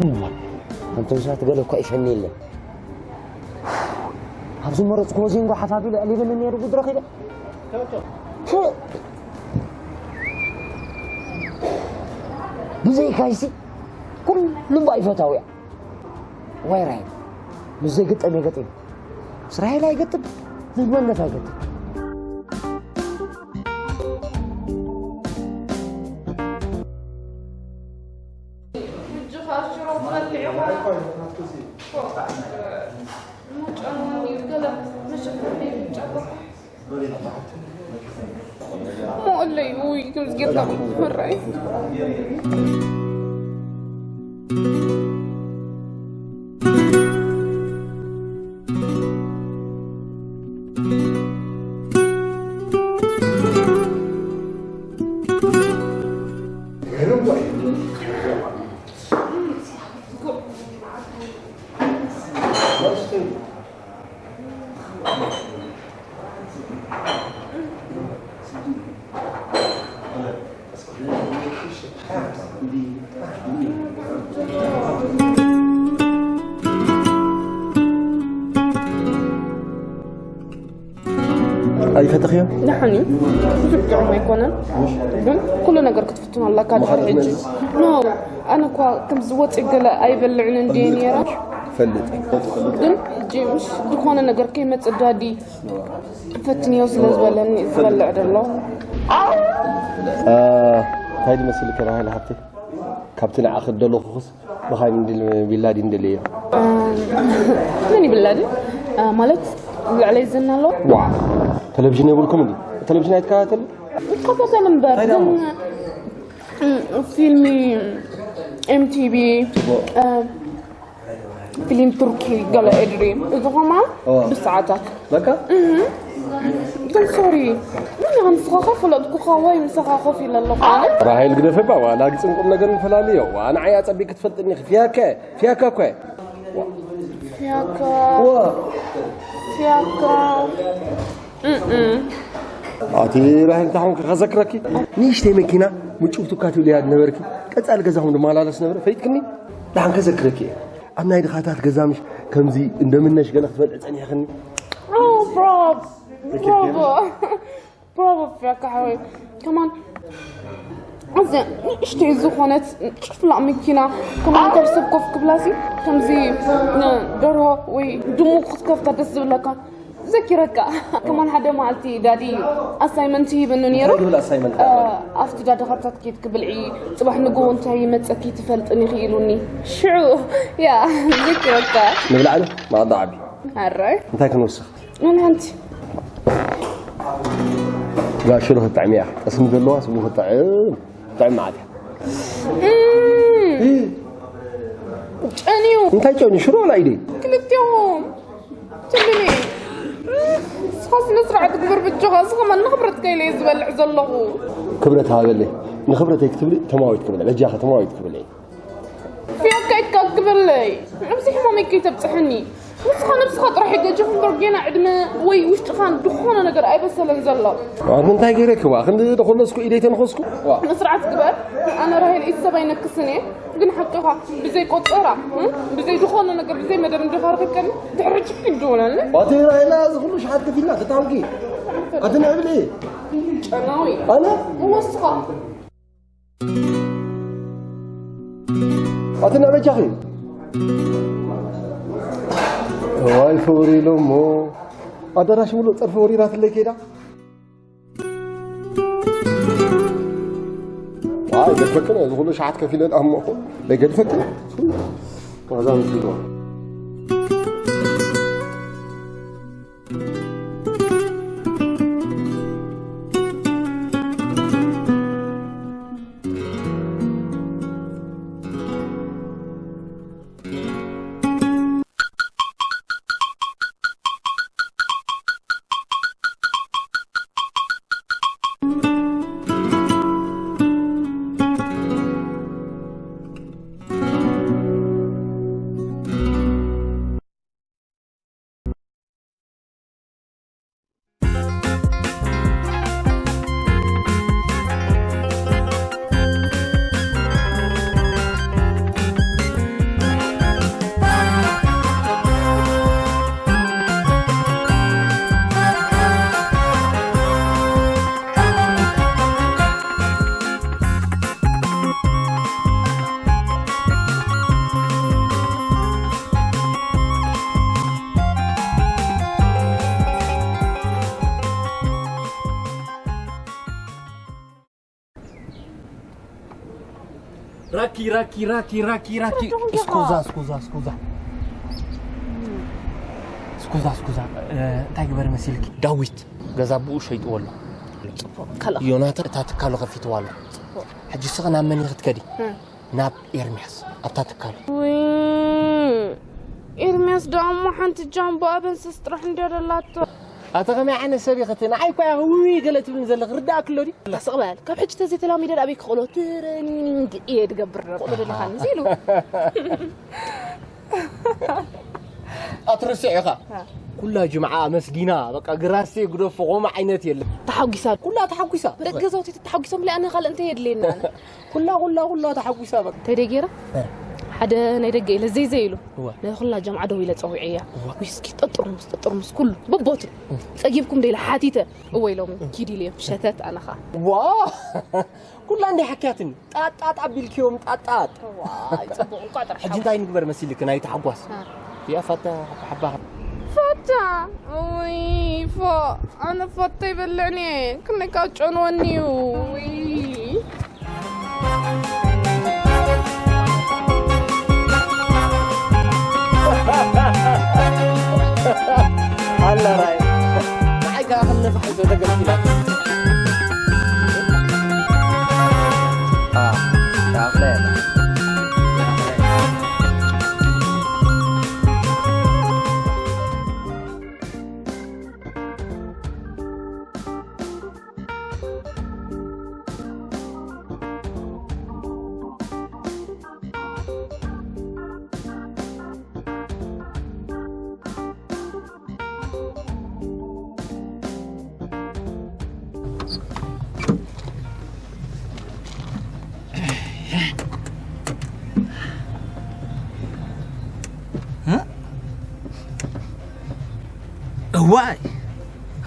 እዋይ፣ ኣንተ ምሻት ገለ እኳ ይሸኒ የለን። ኣብ ዝመረጽክዎ ዜንጎ ሓፋፊ ልዕል ይብል ነይሩ ጉድ ረኺበ። ህ! ብዘይካይሲ ኩሉ እምባ ይፈታው እያ። ዋይ ራሄል፣ ምስ ዘይግጠም የገጢም። ምስ ራሄል ኣይገጥም፣ ምስ መነት ኣይገጥም። ሕጂ ኸኣ ሽሮ ትበልዕ ኢኻ። ሙጫ ገለ መሸፈኒ ይጨበጥ። ሞለይ ውይ፣ ከም ዝጌታ ምራይ። ኣይፈተኽዮ? ደሓን እዩ። ብዙሕ ጥዑም ኣይኮነን። ግን ኩሉ ነገር ክትፍትኖ ኣለካ ድሕሪ ሕጂ። ኖ፣ ኣነ እኳ ከም ዝወፅእ ገለ ኣይበልዕን እንድየ ነይረ። ፈልጥ። ግን ሕጂ ምስ ዝኾነ ነገር ከይመፅእ ዳዲ ፈትንዮ ስለ ዝበለኒ ዝበልዕ ደሎ። አ፣ እንታይ ዝመስል ከራህል ሃብቲ? ካብቲ ንዓኺ ደለኹስ ብኻይ ምንድል ቢላዲን ደለዮ። መን ይብላዲ? አ፣ ማለት ልዕለይ ዝና ኣሎ? ዋ፣ ቴሌቪዥን የብልኩም እንዲ? ቴሌቪዥን ኣይትከታተሉ? ይከታተል እምበር፣ ግን፣ ም፣ ፊልሚ ኤም ቲ ቪ፣ አ፣ ፊልም ቱርኪ ገለ ኤድሪ። እዚ ኸማ ኦ። ብሰዓታት። በቃ? እህ። ግን ሶሪ። ምን ኢኻ ንስኻ ከይፈለጥኩኻ ወይ ምሳኻ ኮፍ ኢለ ኣለኹ ኣነ? ራሄል ግደፈባ፣ ዋላ ግጽም ቁም ነገር ንፈላልዮ። ዋ፣ ንዓይ ኣጸቢቅ ክትፈልጥኒ ኢኺ። ፊያከ፣ ፊያካ እኮ እየ። ፊያካ። ዋ። ፊያካ። እም። ኣቲ ራሄል እንታይ ኾንኪ ከዘክረኪ? ንእሽተይ መኪና ምጭውቱካ ትብልያ ነበርኪ። ቀጻሊ ገዛኹም ድመላለስ ነበረ። ፈይጥክኒ? ደሓን ከዘክረኪ እየ። ኣብ ናይ ድኻታት ገዛ ምሽ ከምዚ እንደምነሽ ገለ ክትበልዒ ጸኒሕክኒ? ኦ፣ ብራቮ። ብራቮ። ብራቮ ፊያካ ሓወይ። ከማን ኣዝያ ንእሽተይ ዝኾነት ጭፍላቕ መኪና፣ ከማን ካብ ሰብ ኮፍ ክብላሲ፣ ከምዚ ንደርሆ ወይ ድሙ ክትከፍታ ደስ ዝብለካ። ዘኪረካ፣ ከማን ሓደ መዓልቲ ዳዲ ኣሳይመንት ሂብኒ ነይሩ። እንታይ ዝብል ኣሳይመንት እ፣ ነበር? ኣብቲ ዳዲ ካብታት ኬድ ክብልዒ፣ ጽባሕ ንግሆ እንታይ ይመጸኪ ትፈልጥን ኢኺ ኢሉኒ። ሽዑ፣ ያ፣ ዘኪረካ። ንብላዕ ዶ? ማዕዳ ዓቢ። ኣራይ። እንታይ ክንወስኽ? ኣነ ሓንቲ። ጋሽሮ ክትጥዕም እያ። ጠስሚ ዘለዋ ስሙ ክትጥዕም። ጥዕም መዓት እያ። እም። እ። ጨንዩ። እንታይ ጨንዩ? ሽሮ ወላ ኢደይ? ክልቲኦም። ትብልኒ። ንስኻ ስነ ስርዓት ግበር በጃኻ፣ እስኻ መን ንኽብረትካ ኢለ እየ ዝበልዕ ዘለኹ። ክብረት ሃበለይ። ንኽብረተይ ክትብሊ ተማዊት ክብለ፣ በጃኻ ተማዊት ክብለ። ፍያካ ኢትካ ክብለይ። ኣብዚ ሕማመይ ከይተብጽሐኒ። ንስኻ ነብስኻ ጥራሕ ይገጀፍ እምበር ጌና ዕድመ ወይ ውሽጥኻ ዝኾነ ነገር ኣይበሰለን ዘሎ። ኣብ ምንታይ ገይረኪ ዋ? ክንዲ ተኾለስኩ ኢደይ ተንኸስኩ? ዋ። ስነ ስርዓት ግበር። ኣነ ራሄል ኢድ ሰብ ኣይነክስን እየ። ግን ሓቅኻ ብዘይ ቆጸራ፣ እ? ብዘይ ዝኾነ ነገር፣ ብዘይ መደብ እንዲኻ ረኺብካኒ፣ ድሕሪ ሕጂ ኣይትደወለኒ። ኣቲ ራሄላ፣ እዚ ኩሉ ሸሓት ከፊልና፣ ተታውቂ። ኣቲ ንዕብሊ። ጨናዊ። ኣነ? ወስኻ። ኣቲ ንዕበጃኺ። ዋይ፣ ፈውሪ ኢሎሞ። ኣዳራሽ ሙሉእ ጸርፊ ወሪራትለይ ከይዳ። ኣይገድፈክን እየ፣ እዚ ኩሉ ሸሓት ከፊለ ንኣሞ እኮ ኣይገድፈክን። ዋዛ ምስልዋ። ራኪ ራኪ ራኪ ራኪ ራኪ። ስኩዛ ስኩዛ ስኩዛ ስኩዛ ስኩዛ። እንታይ ግበር መሲልኪ? ዳዊት ገዛ ብኡ ሸይጥዎ ኣሎ። ዮናታን እታ ትካሉ ከፊትዋ ኣሎ። ሕጂ ስኸ ናብ መን ክትከዲ? ናብ ኤርሚያስ ኣብታ ትካሉ። ውይ፣ ኤርሚያስ ደኣ እሞ ሓንቲ ጃምቦ ኣበንስስ ጥራሕ እንድያ ደላቶ። ኣታ ከመይ ዓይነት ሰብ ኢኺ እቲ ንዓይ እኮ ኢኺ ውይ ገለ ትብልኒ ዘለኺ ርዳእኪ ኣሎ ድዩ? ኣላ ስቕ በል። ካብ ሕጂ ተዘይተላሚደ ደኣ ኣበይ ክቕሎ ትረኒንግ እየ ድገብር። ክቕሎ ደለኻ ንዚ ኢሉ። ኣትርስዕ ኢኻ። ኩላ ጅምዓ ኣመስጊና በቃ ግራሴ ግደፎ ከምኡ ዓይነት የለን። ተሓጒሳ። ኩላ ተሓጒሳ። ደቂ ገዛውቲ ተሓጒሶም ሊኣነ ካልእ እንታይ የድልየና? ኩላ ኩላ ኩላ ተሓጒሳ በቃ። እንታይ ደይ ገይረ? ሓደ ናይ ደገ ኢለ ዘይ ዘይ ኢሉ። እዋ። ናይ ኩላ ጀምዓ ደው ኢለ ጸዊዐያ። እዋ። ዊስኪ ጠጥርሙስ ጠጥርሙስ ኩሉ በቦቱ። ጸጊብኩም ደይለ ሓቲተ። እወ ኢሎም ኪድ ኢለ እዮም ሸተት ኣነኻ። ዋ! ኩላ እንደ ሓክያትኒ። ጣጣጥ ኣቢልክዮም ጣጣጥ። ዋይ፣ ጽቡቕ እኳ ጥራሕ ሕጂ እንታይ ንግበር መሲልክ ናይ ተሓጓስ? እ። ያ ፋታ ሓባ ሓባ። ፋታ? ውይ፣ ፎ፣ ኣነ ፋታ ይበልዕኒ እየ። ክንደይ ካብ ጨንወኒ እዩ። ውይ። ኣላ ራይ። ንዓይ ከኣ ከም ነፋሒቶ ተገፊላ። ኣ፣ ዳፍለ። እዋይ፣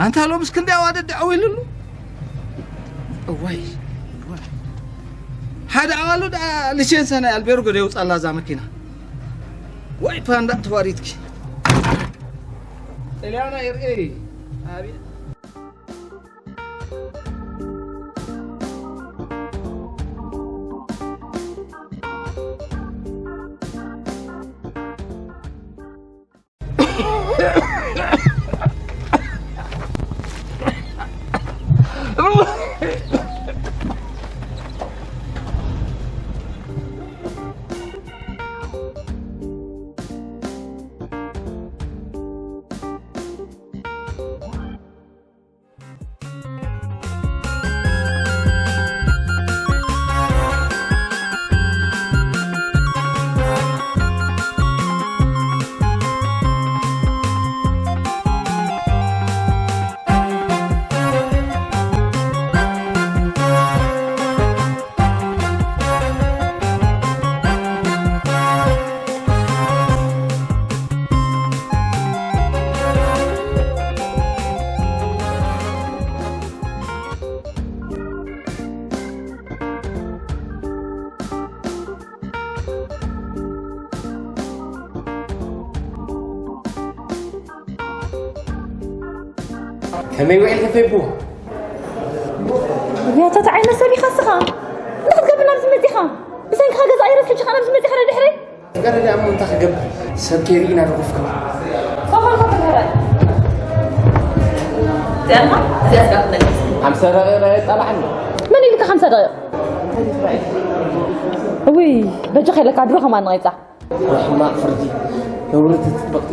ኣንታ ሎምስ ክንደይ ኣዋደድ ደዓው ኢሉሉ። እዋይ፣ እዋይ። ሓደ ኣዋሉ ደኣ ሊሴንሳ ናይ ኣልቤርጎ ደየውጻላ እዛ መኪና። ዋይ ፓንዳ ተዋሪድኪ። ጥልያና ይርኢ። ኣቤት። ከመይ ውዒልኪ ፌቡ? ያታ እንታይ ዓይነት ሰብ ኢኻ እስኻ? እንታይ ክትገብር ናብዚ መጺኻ? ብሰንክኻ ገዛ ኣይረስ ሕጂ ኸኣ ናብዚ መጺኻ ድሕረይ? ገለ ደኣ እሞ እንታይ ክገብር? ሰብ ከይርኢና ደኹፍካ። ኮኾን ኮኾን ኮኾን። እዚኣ እዚኣ ስጋ ክትበልዕ። ሓምሳ ደቂቕ ኣይጣልዓኒ። መን ኢልካ ሓምሳ ደቂቕ? እውይ፣ በጃኻ ኢለካ ድሮ ከማን ንቐይጻ። ሕማቕ ፍርዲ። ነውሪ ተጥበቕቲ።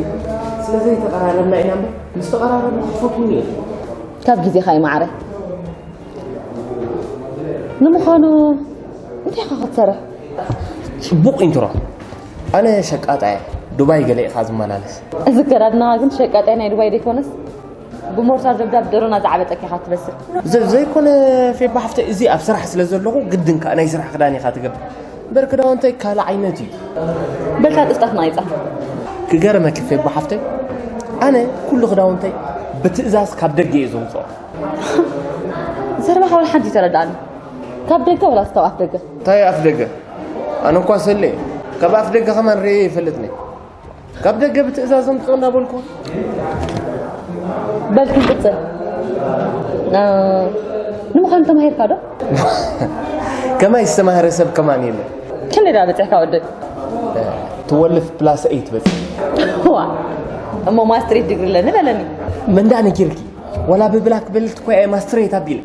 ስለ ዘይተቐራረብና ኢና እምበር፣ ምስ ተቐራረብና ክትፈትውኒ እየ። ካብ ግዜኻ እዩ ማዕረ። ንምዃኑ እንታይ ኢኻ ክትሰርሕ? ጽቡቕ ኢንትሮ። ኣነ ሸቃጣ እየ። ዱባይ ገለ ኢኻ ዝመላለስ። እዚ ኣከዳድናኻ ግን ሸቃጣይ ናይ ዱባይ ዘይኮነስ ብሞርታር ደብዳብ ደሮና ዝዓበጠኪ ኢኻ ትመስል። ዘ-፣ ዘይኮነ ፌባ ሓፍተይ፣ እዚ ኣብ ስራሕ ስለ ዘለኹ ግድን ከኣ ናይ ስራሕ ክዳን ኢኻ ትገብር። እምበር ክዳውንተይ ካልእ ዓይነት እዩ። በልካ ጥፍጣፍ ናይጻ። ክገርመኪ ፌባ ሓፍተይ፣ ኣነ ኩሉ ክዳውንተይ ብትእዛዝ ካብ ደገ እየ ዘውጽኦ። ዘረባኻ ወላ ሓንቲ ኣይተረድኣኒ። ካብ ደገ ወላስ ካብ ኣፍ ደገ? እንታይ ኣፍ ደገ? ኣነ እኳ ሰለ እየ። ካብ ኣፍ ደገ ከማን ርእየ ኣይፈልጥን እየ። ካብ ደገ ብትእዛዝ ኣምጽኦ እናበልኩ። በል ክንቅጽል። እ፣ ንምዃኑ ተማሂርካ ዶ? ከማይ ዝተማህረ ሰብ ከማን የለን። ክንደይ ደኣ በጺሕካ ወደይ? ትወልፍ ፕላስ ኤይት በጽ ዋ እሞ ማስትሬት ዲግሪ ኣለኒ በለኒ። መንዳ ነጊርኪ ወላ ብብላክ ቤልት እኮ እየ ማስትሬት ኣቢለ።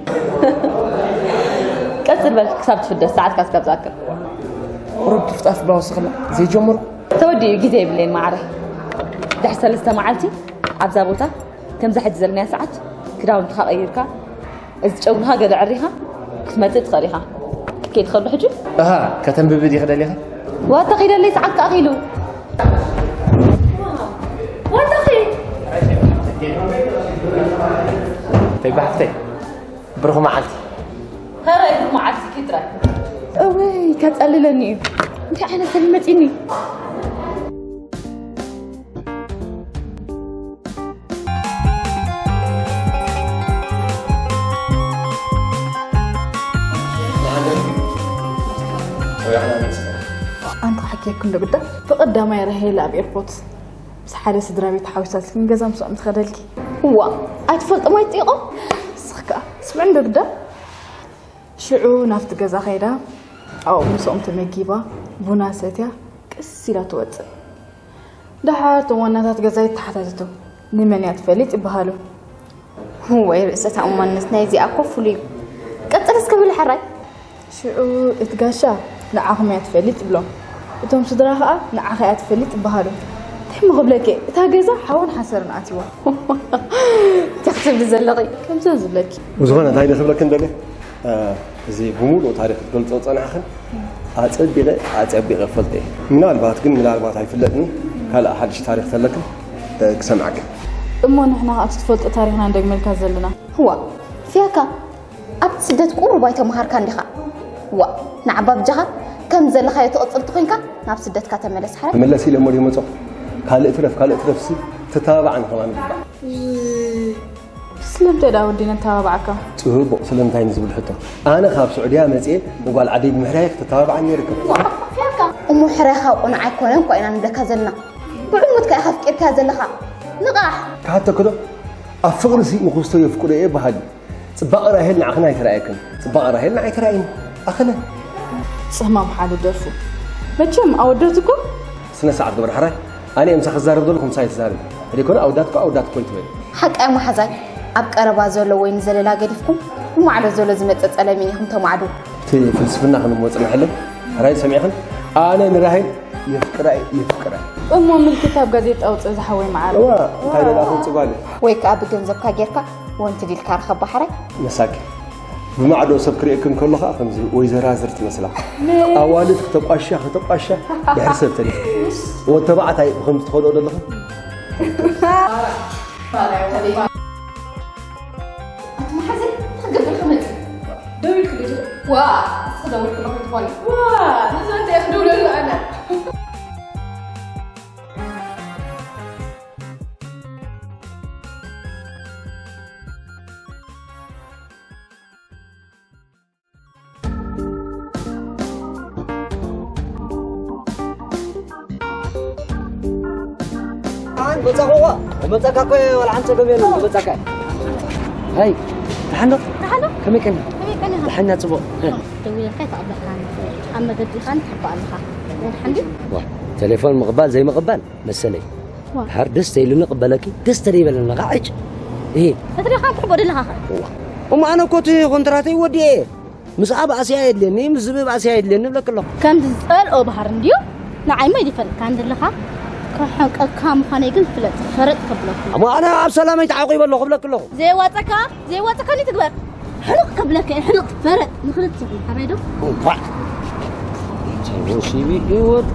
ቀጽል በል ክሳብ ትፍደስ ሰዓትካ እስካብ ዝኣክል። ቁሩብ ጥፍጣፍ ብላ ወስኽላ ዘይጀመርኩ። ተወዲኡ ግዜ የብለይን ማዕረ። ድሕሪ ሰለስተ መዓልቲ ኣብዛ ቦታ ከምዛ ሕጂ ዘለናያ ሰዓት ክዳውንትኻ ቀይርካ እዚ ጨጉርኻ ገለ ዕሪኻ ክትመጽእ ትኽእል ኢኻ። ከይትኸዱ ሕጂ ኣሃ ከተንብቢ ዲኺ ደሊኺ? ዋታ ኺደለይ ሰዓት ከኣኺሉ ዋታ ኺድ ተይ ባሕተይ ብርኹ መዓልቲ ኸረይ ብርኹ መዓልቲ ኪድ ጥራይ እወይ ከጸልለኒ እዩ እንታይ ዓይነት ሰብ መጺኒ ኣንታ ሓኪየኩም ዶ ግዳ ብቐዳማይ ራሄል ኣብ ኤርፖርት ምስ ሓደ ስድራ ቤት ሓዊሳትልኪ ንገዛ ምስኦም ትኸደልኪ ዋ ኣይትፈልጦም ኣይትጢቖም ንስኻ ስምዕን ዶ ግዳ ሽዑ ናብቲ ገዛ ኸይዳ ኣብኡ ምስኦም ተመጊባ ቡና ሰትያ ቅስ ኢላ ትወፅእ ደሓር እቶም ዋናታት ገዛ ይተሓታተቱ ንመን እያ ትፈልጥ ይበሃሉ ወይ ርእሰ ተኣማንነት ናይ እዚኣ እኮ ፍሉይ እዩ። ቀጽል እስከ ብሊ ሕራይ። ሽዑ እቲ ጋሻ ንዓኹም እያ ትፈልጥ ይብሎም። እቶም ስድራ ኸኣ ንዓኻ እያ ትፈልጥ ይበሃሉ። እንታይ እሞ ክብለኪ እየ እታ ገዛ ሓውን ሓሰርን ኣትይዋ። እንታይ ክትብሊ ዘለኺ? ከምዚ እየ ዝብለኪ። ብዝኾነ እንታይ ኢለ ክብለክን ደልየ እዚ ብምሉእ ታሪኽ ክትገልጾ ዝጸናሕኽን ኣጸቢቐ ኣጸቢቐ እፈልጦ እየ። ምናልባት ግን ምናልባት ኣይፍለጥን ካልእ ሓድሽ ታሪኽ ተለክን ክሰምዓክን። እሞ ንሕና ከኣ እቲ ትፈልጦ ታሪኽና ንደግመልካ ዘለና። ዋእ ፊያካ ኣብቲ ስደት ቁሩብ ኣይተመሃርካን ዲኻ? ዋእ ንዓባ ብጃኻ ከምዚ ዘለኻዮ ትቕጽል ተኾይንካ ናብ ስደትካ ተመለስ ሓራይ። ክምለስ ኢለ እሞ ድየ መጸኹ? ካልእ ትረፍ ካልእ ትረፍሲ ትተባባዓኒ ከማን ይግባእ። ስለምንታይ ደኣ ወዲ ነተባብዓካ? ጽቡቕ ስለምንታይ ንዝብል ሕቶ ኣነ ካብ ስዑድያ መጽየ ንጓል ዓደይ ብምሕራየ ክትተባብዓኒ ይርከብ። እሞ ሕራይኻ ቁኑዕ ኣይኮነን እኳ ኢና ንብለካ ዘለና። ብዕሙትካ ኢኻ ኣፍቂርካያ ዘለኻ። ንቓሕ! ክሓተኪ ዶ? ኣብ ፍቕሪሲ ንኽስቶ የፍቅሮ እየ በሃሊ። ጽባቐ ራሄል ንዓኽን ኣይተራእየክን። ጽባቐ ራሄል ንዓይ ተራእዩኒ። ኣኸለ። ጸማም ሓደ ደርፉ። መቸም ኣወዳት እኮ። ስነ ስርዓት ግበር ሓራይ። ኣነ እየ ምሳኺ ዝዛረብ ዘለኹ ምሳይ ትዛረቢ። ዘይኮነ ኣወዳት እኮ ኣወዳት እኮ ይትበሊ። ሓቃይ መሓዛይ ኣብ ቀረባ ዘሎ ወይ ንዘለላ ገዲፍኩም ብማዕዶ ዘሎ ዝመጸ ጸለሚን ኢኹም ተማዕዱ። እቲ ፍልስፍና ክንመጽናሕለን ሕራይ ሰሚዕኽን ኣነ ንራሄል የፍቅራ እየ የፍቅራ እየ። እሞ ምልክት ኣብ ጋዜጣ ኣውጽእ ዝሓወይ መዓረ። እዋ እንታይ ደኣ ክንጽባለ። ወይ ከኣ ብገንዘብካ ጌርካ ወንቲ ዲልካ ርኸባ ሕራይ። መሳኪ ብማዕዶ ሰብ ክርእየክን ከሎ ኸኣ ከምዚ ወይዘራዝር ትመስላ። ኣዋልድ ክተቋሽያ ክተቋሽያ ድሕሪ ሰብ ተሪፍ። ወተባዕታይ ብኸምዚ ትኸድኦ ዘለኹ። ኣቲ መሓዘይ እንታይ ክገብር ክመጽእ? ደው ኢልክሉ ዲኺ? ዋ እስኺ ደው ኢልክሉ ክትኾኒ። ዋ ንዛ እንታይ ክድውለሉ ኣነ? መጻኹዋ መጻካ እኮ ወላ ሓንቲ ጸገም የለን መጻካ። ሃይ ደሓን ዶ? ደሓን ዶ? ከመይ ቀኒ? ከመይ ቀኒ? ደሓን ኢና ጽቡቕ። ደዊለልካ ይተቐበልካ ኣብ መገዲ ኢኻ ንትሕባ ኣለኻ። ደሓን ድዩ? ዋ ቴሌፎን ምቕባል ዘይምቕባል መሰለይ። ድሓር ደስ ተይሉኒ ቅበለኪ ደስ ተደይበለኒ ከዓ ዕጭ። እሂ። እትሪኻ ትሕቦ ደለኻ ኸ? እሞ ኣነ እኮ እቲ ኮንትራተይ ወዲኤ እየ። ምስኣ ባእሲ ኣየድልየኒ፣ ምስ ዝብኢ ባእሲ ኣየድልየኒ እብለኪ ኣለኹ። ከምቲ ዝጸልኦ ባህሪ እንድዩ፣ ንዓይማ ኣይደፈርካን ዘለኻ፣ ክሕንቀካ ምዃነይ ግን ፍለጥ፣ ፈረጥ ከብለኩ። እሞ ኣነ ኣብ ሰላመይ ተዓቂበ ኣለኹ እብለኪ ኣለኹ። ዘይዋጸካ፣ ዘይዋጸካኒ ትግበር። ሕንቕ ከብለካ እየ፣ ሕንቕ፣ ፈረጥ፣ ንኽልቲኹም፣ ሓራይ ዶ? እኳዕ እንታይ ወሲቢ ይወድ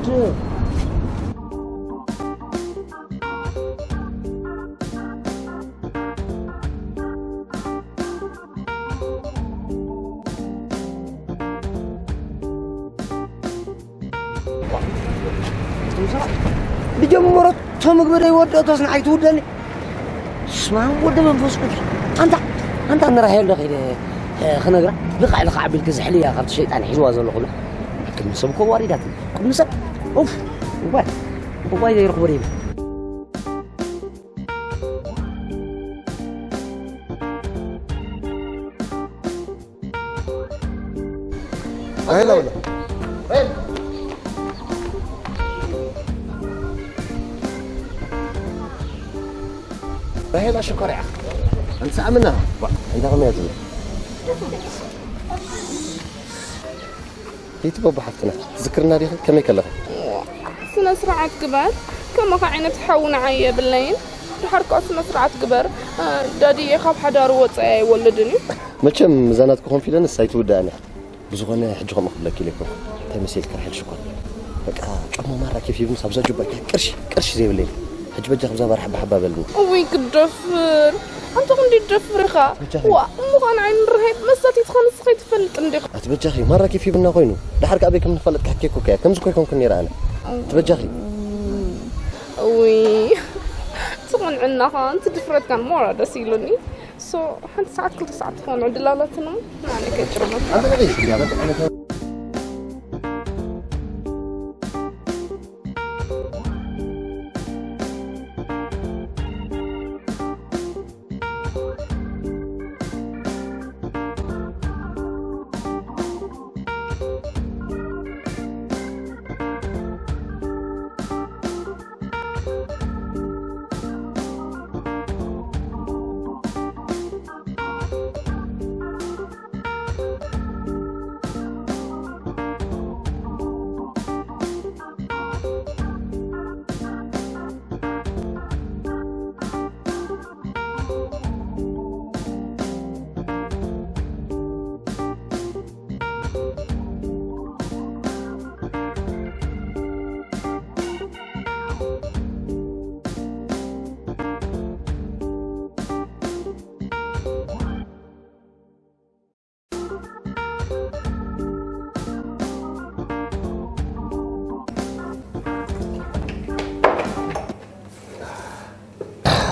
ዝጀመረቶ ምግቢ ዶ ይወደኦቶስ ንዓይ ትውደኒ? ስማ ወደ መንፈስ ቅዱስ ኣንታ ኣንታ ንራሄል ዶ ኸይደ ክነግራ ልኽዕ ልኽዕ ኣቢልኪ ዝሕልያ ካብቲ ሸይጣን ሒዝዋ ዘሎ ኩሉ ቅድሚ ሰብ እኮ ዋሪዳትኒ ቅድሚ ሰብ ኡፍ እዋይ እዋይ ዘይረኽቦ ደይብለ ራሄል ኣውላ ራሄል ኣሸኮር እያ። ኣንተ ሳምና። ዋ፣ እንታይ ከመይ ትብል? ይትቦ ሓፍትና፣ ትዝክርና ዲኺ? ከመይ ከለኺ? ስነ ስርዓት ግበር። ከማኻ ዓይነት ሓው ንዓይ የብለይን። ድሓር ከኣ ስነ ስርዓት ግበር። እ፣ ዳድየ ካብ ሓዳሩ ወጻኢ ኣይወልድን እዩ። መቸም እዛ ናትኪ ኮንፊደንስ ኣይትውድኣን እያ። ብዝኾነ ሕጂ ከምኡ ክብለኪ ኢለ ኣይኮንኩን። እንታይ መሲልኪ ራሄል ሽኮር? በቃ ጫማ ማራ ኬፍ ይብልስ ኣብዛ ጁባ ኢልካ ቅርሺ፣ ቅርሺ ዘይብለይ። ሕጂ በጃ ክብዛ ባር ሓባ ሓባ በልኒ። እውይ ክደፍር። ኣንተ ክንዲ ትደፍር ኢኻ። በጃኺ። ዋ፣ እሞ ኸኣ ንዓይ ንርሄት መሳቲት ኸንስ ኸይትፈልጥ እንዲኻ። ኣቲ በጃኺ፣ ማራ ኬፍ ይብልና ኮይኑ። ድሓር ከኣ ኣበይ ከም ንፋለጥ ካሕኬኩ ከያ። ከምዚ እኮ ኣይኮንኩን ነይረ ኣነ። ኣቲ በጃኺ። እውይ። እቲ ቁንዕናኻ፣ እቲ ድፍረትካን ሞራ ደስ ኢሉኒ። ሶ፣ ሓንቲ ሰዓት ክልተ ሰዓት ትኾን ዕድል ኣላትና። ንዓኒ ከይጭርመት። ኣንተ ርኢስ፣ እንዲያ በቃ ዓይነት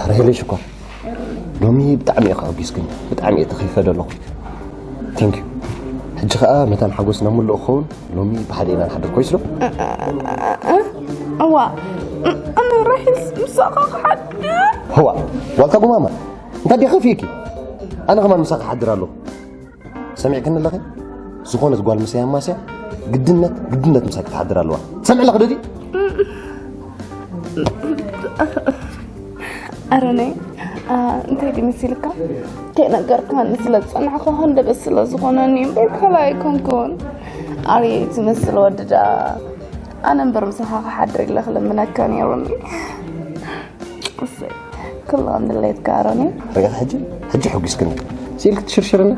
ራሄለይ ሽኮር፣ ሎሚ ብጣዕሚ ኢኻ ኣጒስክኒ። ብጣዕሚ እየ ተኺፈ ዘለኹ። ቴንክ ዩ። ሕጂ ኸኣ መታን ሓጎስና ምሉእ ክኸውን ሎሚ ብሓደ ኢና ንሓድር ኮይስ ዶ? እዋ፣ ኣነ ራሄልስ ምሳኻ ክሓድር? ህዋ፣ ዋልታ ጉማማ፣ እንታይ ዲኻ ከፊእኪ? ኣነ ከማን ምሳኻ ክሓድር ኣለኹ። ሰሚዕክኒ ኣለኺ? ዝኾነት ጓል ምሳይ ኣማስያ ግድነት፣ ግድነት ምሳይ ክትሓድር ኣለዋ። ትሰምዒ ኣለኺ ዶ? ኣሮነይ፣ ኣ፣ እንታይ ድዩ መሲልካ? ከይነገርካኒ ስለ ዝጸናሕኩ ሃንደበት ስለ ዝኾነኒ እምበር ካልእ ኣይኮንኩን። ኣርየይ ትመስል ወዲ ደኣ። ኣነ እምበር ምሳኻ ክሓድር ኢለ ክልምነካ ነይሩኒ። እሰይ፣ ኩሉ ከም ድሌትካ ኣሮኒ። ርኢኺ ሕጂ፣ ሕጂ ሕጒስክኒ። ስኢልኪ ትሽርሽርና።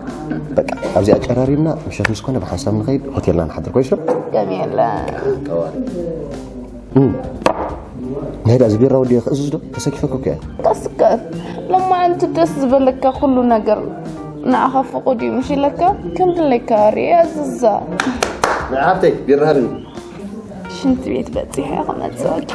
በቃ፣ ኣብዚኣ ኣጨራሪምና፣ ምሸት ምስ ኮነ ብሓንሳብ ንኸይድ፣ ሆቴልና ንሓድር፣ ኮይሽ ዶ? ገም የለ። እም። ናይ ዳ፣ እዚ ቢራ ወዲኡ ክእዝዝ ዶ? ተሰኪፈኩ እኮ እየ። ቀስከር፣ ሎማዓንቲ ደስ ዝበለካ ኩሉ ነገር ንዓኻ ፍቑድ እዩ፣ ምሽ ኢለካ፣ ከም ድሌካ ርኤ ኣዝዛ። ንዓይ ሃብተይ፣ ቢራ ሃብኒ። ሽንቲ ቤት በጺሐ ክመጽእ፣ ኦኬ?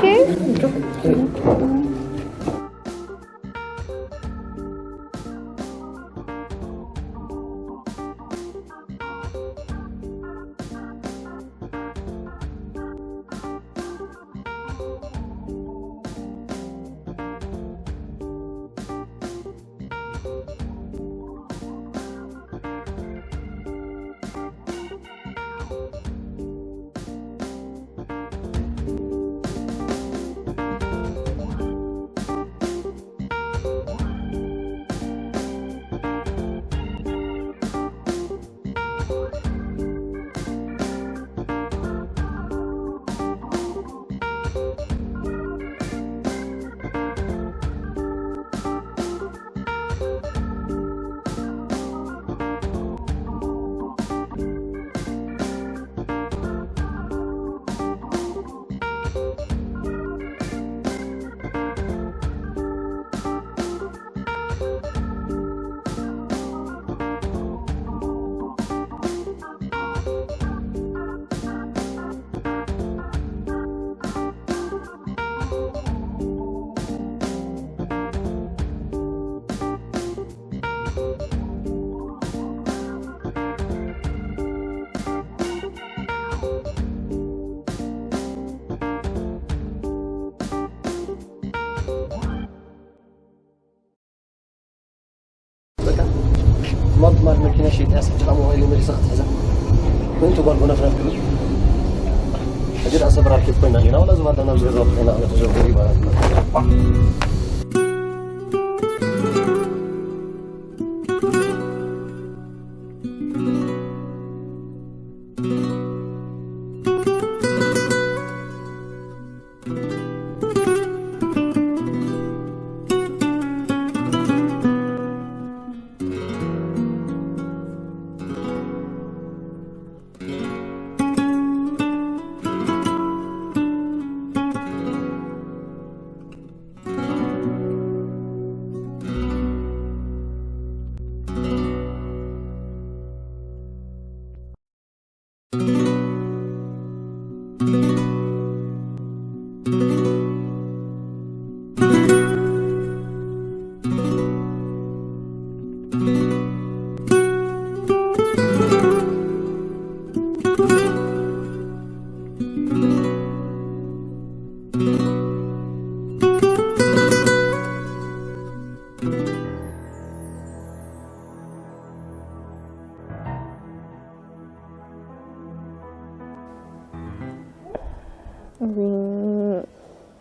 በቃ፣ ትማል ትማል መኪና ሸይጠ ያስ ሕጂ ካብ ሞባይል መሊሰ ክትሕዛ። ምእንቲ ጓል ጎነፍነፍ ክብል። ሕጂ ደኣ ሰበራ ርኬብ ኮይና ጌና፣ ዋላ ዝባዳ ናብ ዝገዛ ኮይና፣ ተዘርጉ ይባላል።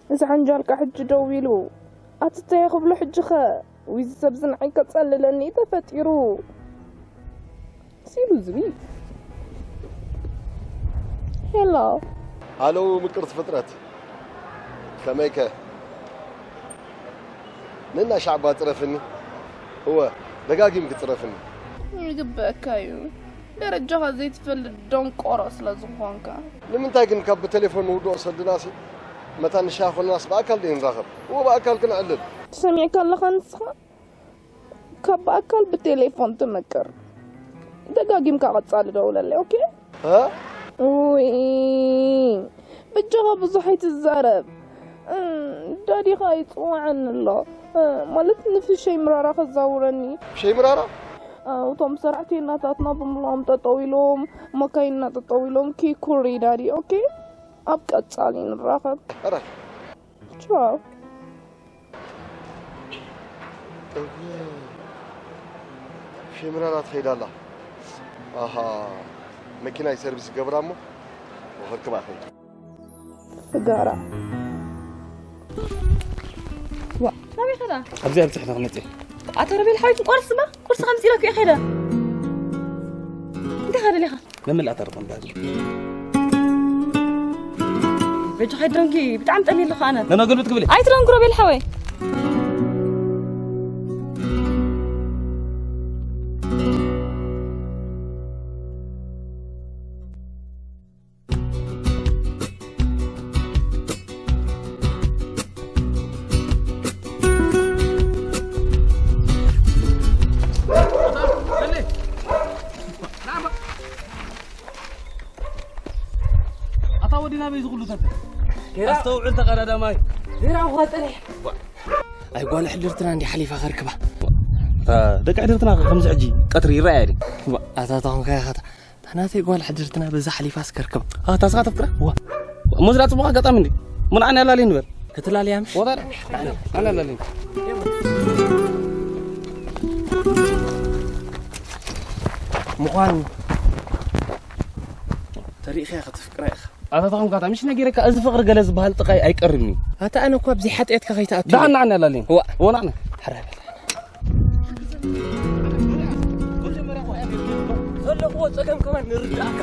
እዚ ሓንጃልካ ሕጂ ደው ኢሉ ኣትተየ ክብሎ ሕጂ ኸ ዊዚ ሰብ ዝንዓይ ከጸልለኒ ተፈጢሩ ሲሉ ዝብል። ሄሎ። ሃሎ ምቅርቲ ፍጥረት፣ ከመይከ? ንና ሻዕባ ጽረፍኒ። እወ፣ ደጋጊምኪ ጽረፍኒ። ይግበኣካ እዩ። ደረጃኻ ዘይትፈልጥ ደንቆሮ ስለ ዝኾንካ። ንምንታይ ግን ካብ ብቴሌፎን ንውድኦ ሰድናሲ መታን ንሻሂ ኮንናስ ብኣካል ደይ ንራኸብ? እወ፣ ብኣካል ክንዕልል። ትሰሚዕካ ኣለኻ ንስኻ? ካብ ብኣካል ብቴሌፎን ትምቅር። ደጋጊምካ ቀጻሊ ደውለለይ፣ ኦኬ? እ? ውይ፣ በጃኻ ብዙሕ ኣይትዛረብ። እም፣ ዳዲኻ ይጽውዓኒ ኣሎ። እ፣ ማለት ንፍሸይ ምራራ ከዛውረኒ። ፍሸይ ምራራ? እ፣ እቶም ሰራሕተይናታትና ብምልኦም ጠጠው ኢሎም፣ መካይንና ጠጠው ኢሎም፣ ኪኩሪ ዳዲ፣ ኦኬ? ኣብ ቀጻሊ ንራኸብ። ሕራይ። ቻው። እወ፣ ፊምራራ ትኸይድ ኣላ። ኣሃ፣ መኪናይ ሰርቪስ ገብራ እሞ ወኸርክባ ኸይድ። ፍጋራ። ዋ፣ ናበይ ኸዳ? ኣብዚ ኣብፅሕ ተቐመጥ። ኣታ ረቤል ሓወይ፣ ቁርሲ ማ? ቁርሲ ከምፂ ኢለኩ እየ ኸይደ። እንታይ ኸደ ሌኻ? መመልኣ ታርኾን ዳግም። በጃኻ ዶንኪ፣ ብጣዕሚ ጠምየ ኣለኹ ኣነ። ነነገልብጥ ክብል እየ። ኣይትደንጉሮ ቤል ሓወይ። ኣታ ወዲ ናበይ ዝኹሉ ተተ? ጌራ። ኣስተውዕል ተቐዳዳማይ። ጌራ እኳ ጥሪሕ። ኣይ ጓል ሕድርትና እንዲ ሓሊፋ ከርክባ። እታ ደቂ ሕድርትና ከምዚ ሕጂ ቀትሪ ይረኣያ ድዩ? ኣታ ተኾንካ ኢኻ እታ ናተይ ጓል ሕድርትና በዛ ሓሊፋ ስከርክባ። ኣታ ስኻ ተፍቅራ? ዋ። እሞ ዝዳ ጽቡቕ ኣጋጣሚ እንዲ። ምን ኣነ ኣላሊ ንበር። ክትላልያ ምሽ? ወጣ። ኣነ ኣላሊ። ምዃን ተሪእኻ ኢኻ፣ ተፍቅራ ኢኻ። ኣታ ተኾንካ እታ ምሽ ነጊረካ፣ እዚ ፍቕሪ ገለ ዝበሃል ጥቃይ ኣይቀርብን እዩ። ኣታ ኣነ እኮ ኣብዚ ሓጢኣትካ ከይትኣቱ ደሓን እየ። ንዓኒ ኣላልኝ። ዋ። ወናዕና። ሕራይ በል። ዘለኽዎ ጸገም ከማን ንርድኣካ።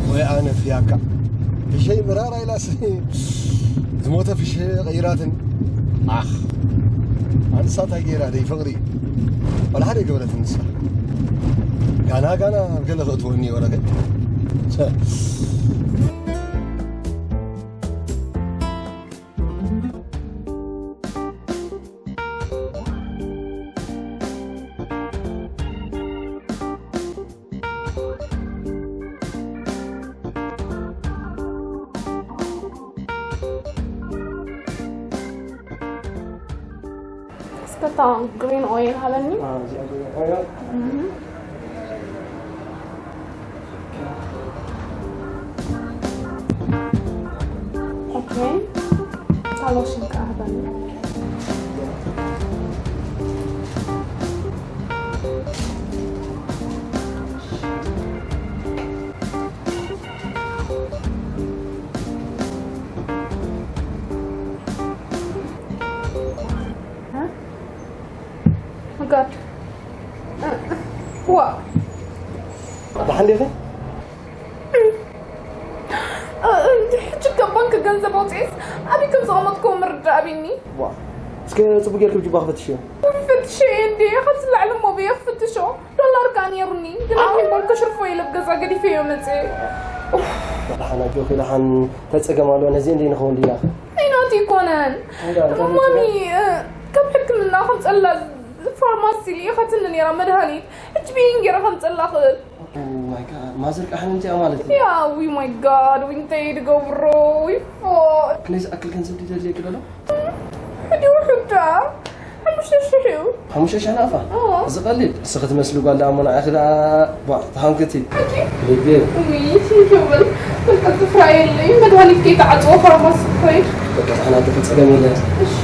ወይ ኣነ ፍያካ። ብሸይ ምራራ ኢላስ ዝሞተ ፍሸ ቀይራትን። ኣኽ። ኣንሳ እንታይ ገይራ ደይ ፍቕሪ። ወላ ሓደ ገበረትን ንሳ። ጋና ጋና ገለ ክእትወኒ ወረገ። እስከ እታ ግሪን ኦይል ሃበኒ። ኣዎ፣ እዚኣ ግሪን ኦይል። እህ። ኦኬ። እታ ሎሽን ከኣ ሃበኒ። ዳድ። ዋ። ደሓን ዲኺ? ሕጂ ካብ ባንክ ገንዘብ ኣውፅኤስ ኣበይ ከም ዘቐመጥክዎ ምርዳእ ኣቢኒ። ዋ። እስከ ፅቡቅ ጌርኪ ብጅባ ክፈትሽዮ። ፈትሸ እንዴ፣ ካብዚ ላዕሊ እሞ በየ ክፍትሾ። ዶላር ከኣ ነይሩኒ፣ ግን ኣብ ሂምቦል ከሽርፎ ኢለ ኣብ ገዛ ገዲፈዮ መጽኤ። ደሓን ኣጆኺ፣ ደሓን ተጸገም ኣሎ፣ ነዚ እንደ ንኸውን ድያ? ናይ ናቲ ኣይኮነን። እንታይ፣ እንታይ ማሚ፣ እ፣ ካብ ሕክምና ከምጸላ ፋርማሲ ልኢኻትኒ ነይራ መድሃኒት። ሕጂ ብኢን ገይረ ከምጸላ ክእል። Oh my God፣ ማዘር ቃ ሕምምቲ እያ ማለት እዩ። ያ፣ ዊ ማይ ጋድ፣ ዊ እንታይ ድገብሮ፣ ዊ ፎ። ክንደይ ዝኣክል ገንዘብ ድዩ ዘድልየኪ ዘሎ? ሕዲ ውሑድ ደኣ፣ ሓሙሽተ ሽሕ እዩ። ሓሙሽተ ሽሕ ናቕፋ? እዎ። እዚ ቀሊል። እስኺ ትመስሊ ጓል ደኣ እሞ ንዓኺ ደኣ፣ ቧ፣ ተሃንክቲ። ሕጂ? ልቢ። ዊ፣ ይብል። በቃ፣ ስፍራ የለይ። መድሃኒት ከይተዓጽዎ ፋርማሲ ክኸይድ። በቃ፣ ንሕና ጥፍል ጸገም የለን። እሺ።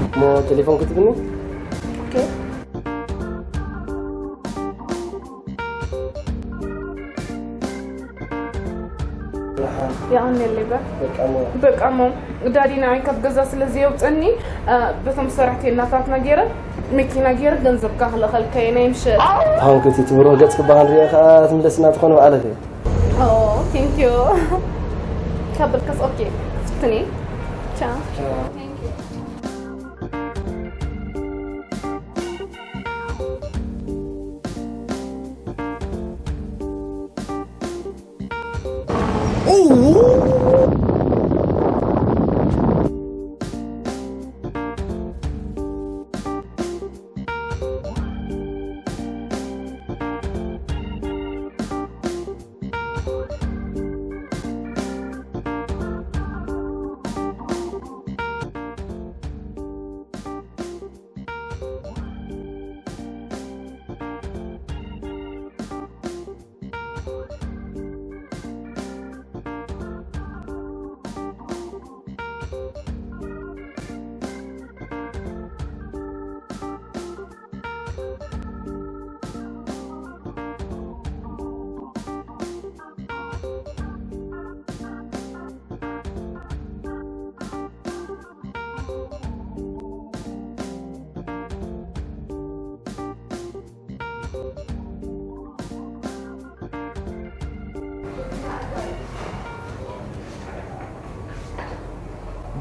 እሞ ቴሌፎን ክትብኒ? ኦኬ። የቐንየለይ በል። በቃ እሞ። በቃ እሞ፣ ዳዲ ንዓይ ካብ ገዛ ስለ ዘየውፀኒ፣ እ፣ በቶም ሰራሕተኛ ናታትና ገይረ፣ መኪና ገይረ ገንዘብካ ክልእኸልካ እየ ናይ ምሸት። ታንክቲ ትብሮ ገጽ ክበሃል ሪኦ ከዓ ትምለስና ትኾን በዓለኸ። Oh, thank you. ከብልከስ ኦኬ። ፍትኒ። ቻው። ቻው። Thank you.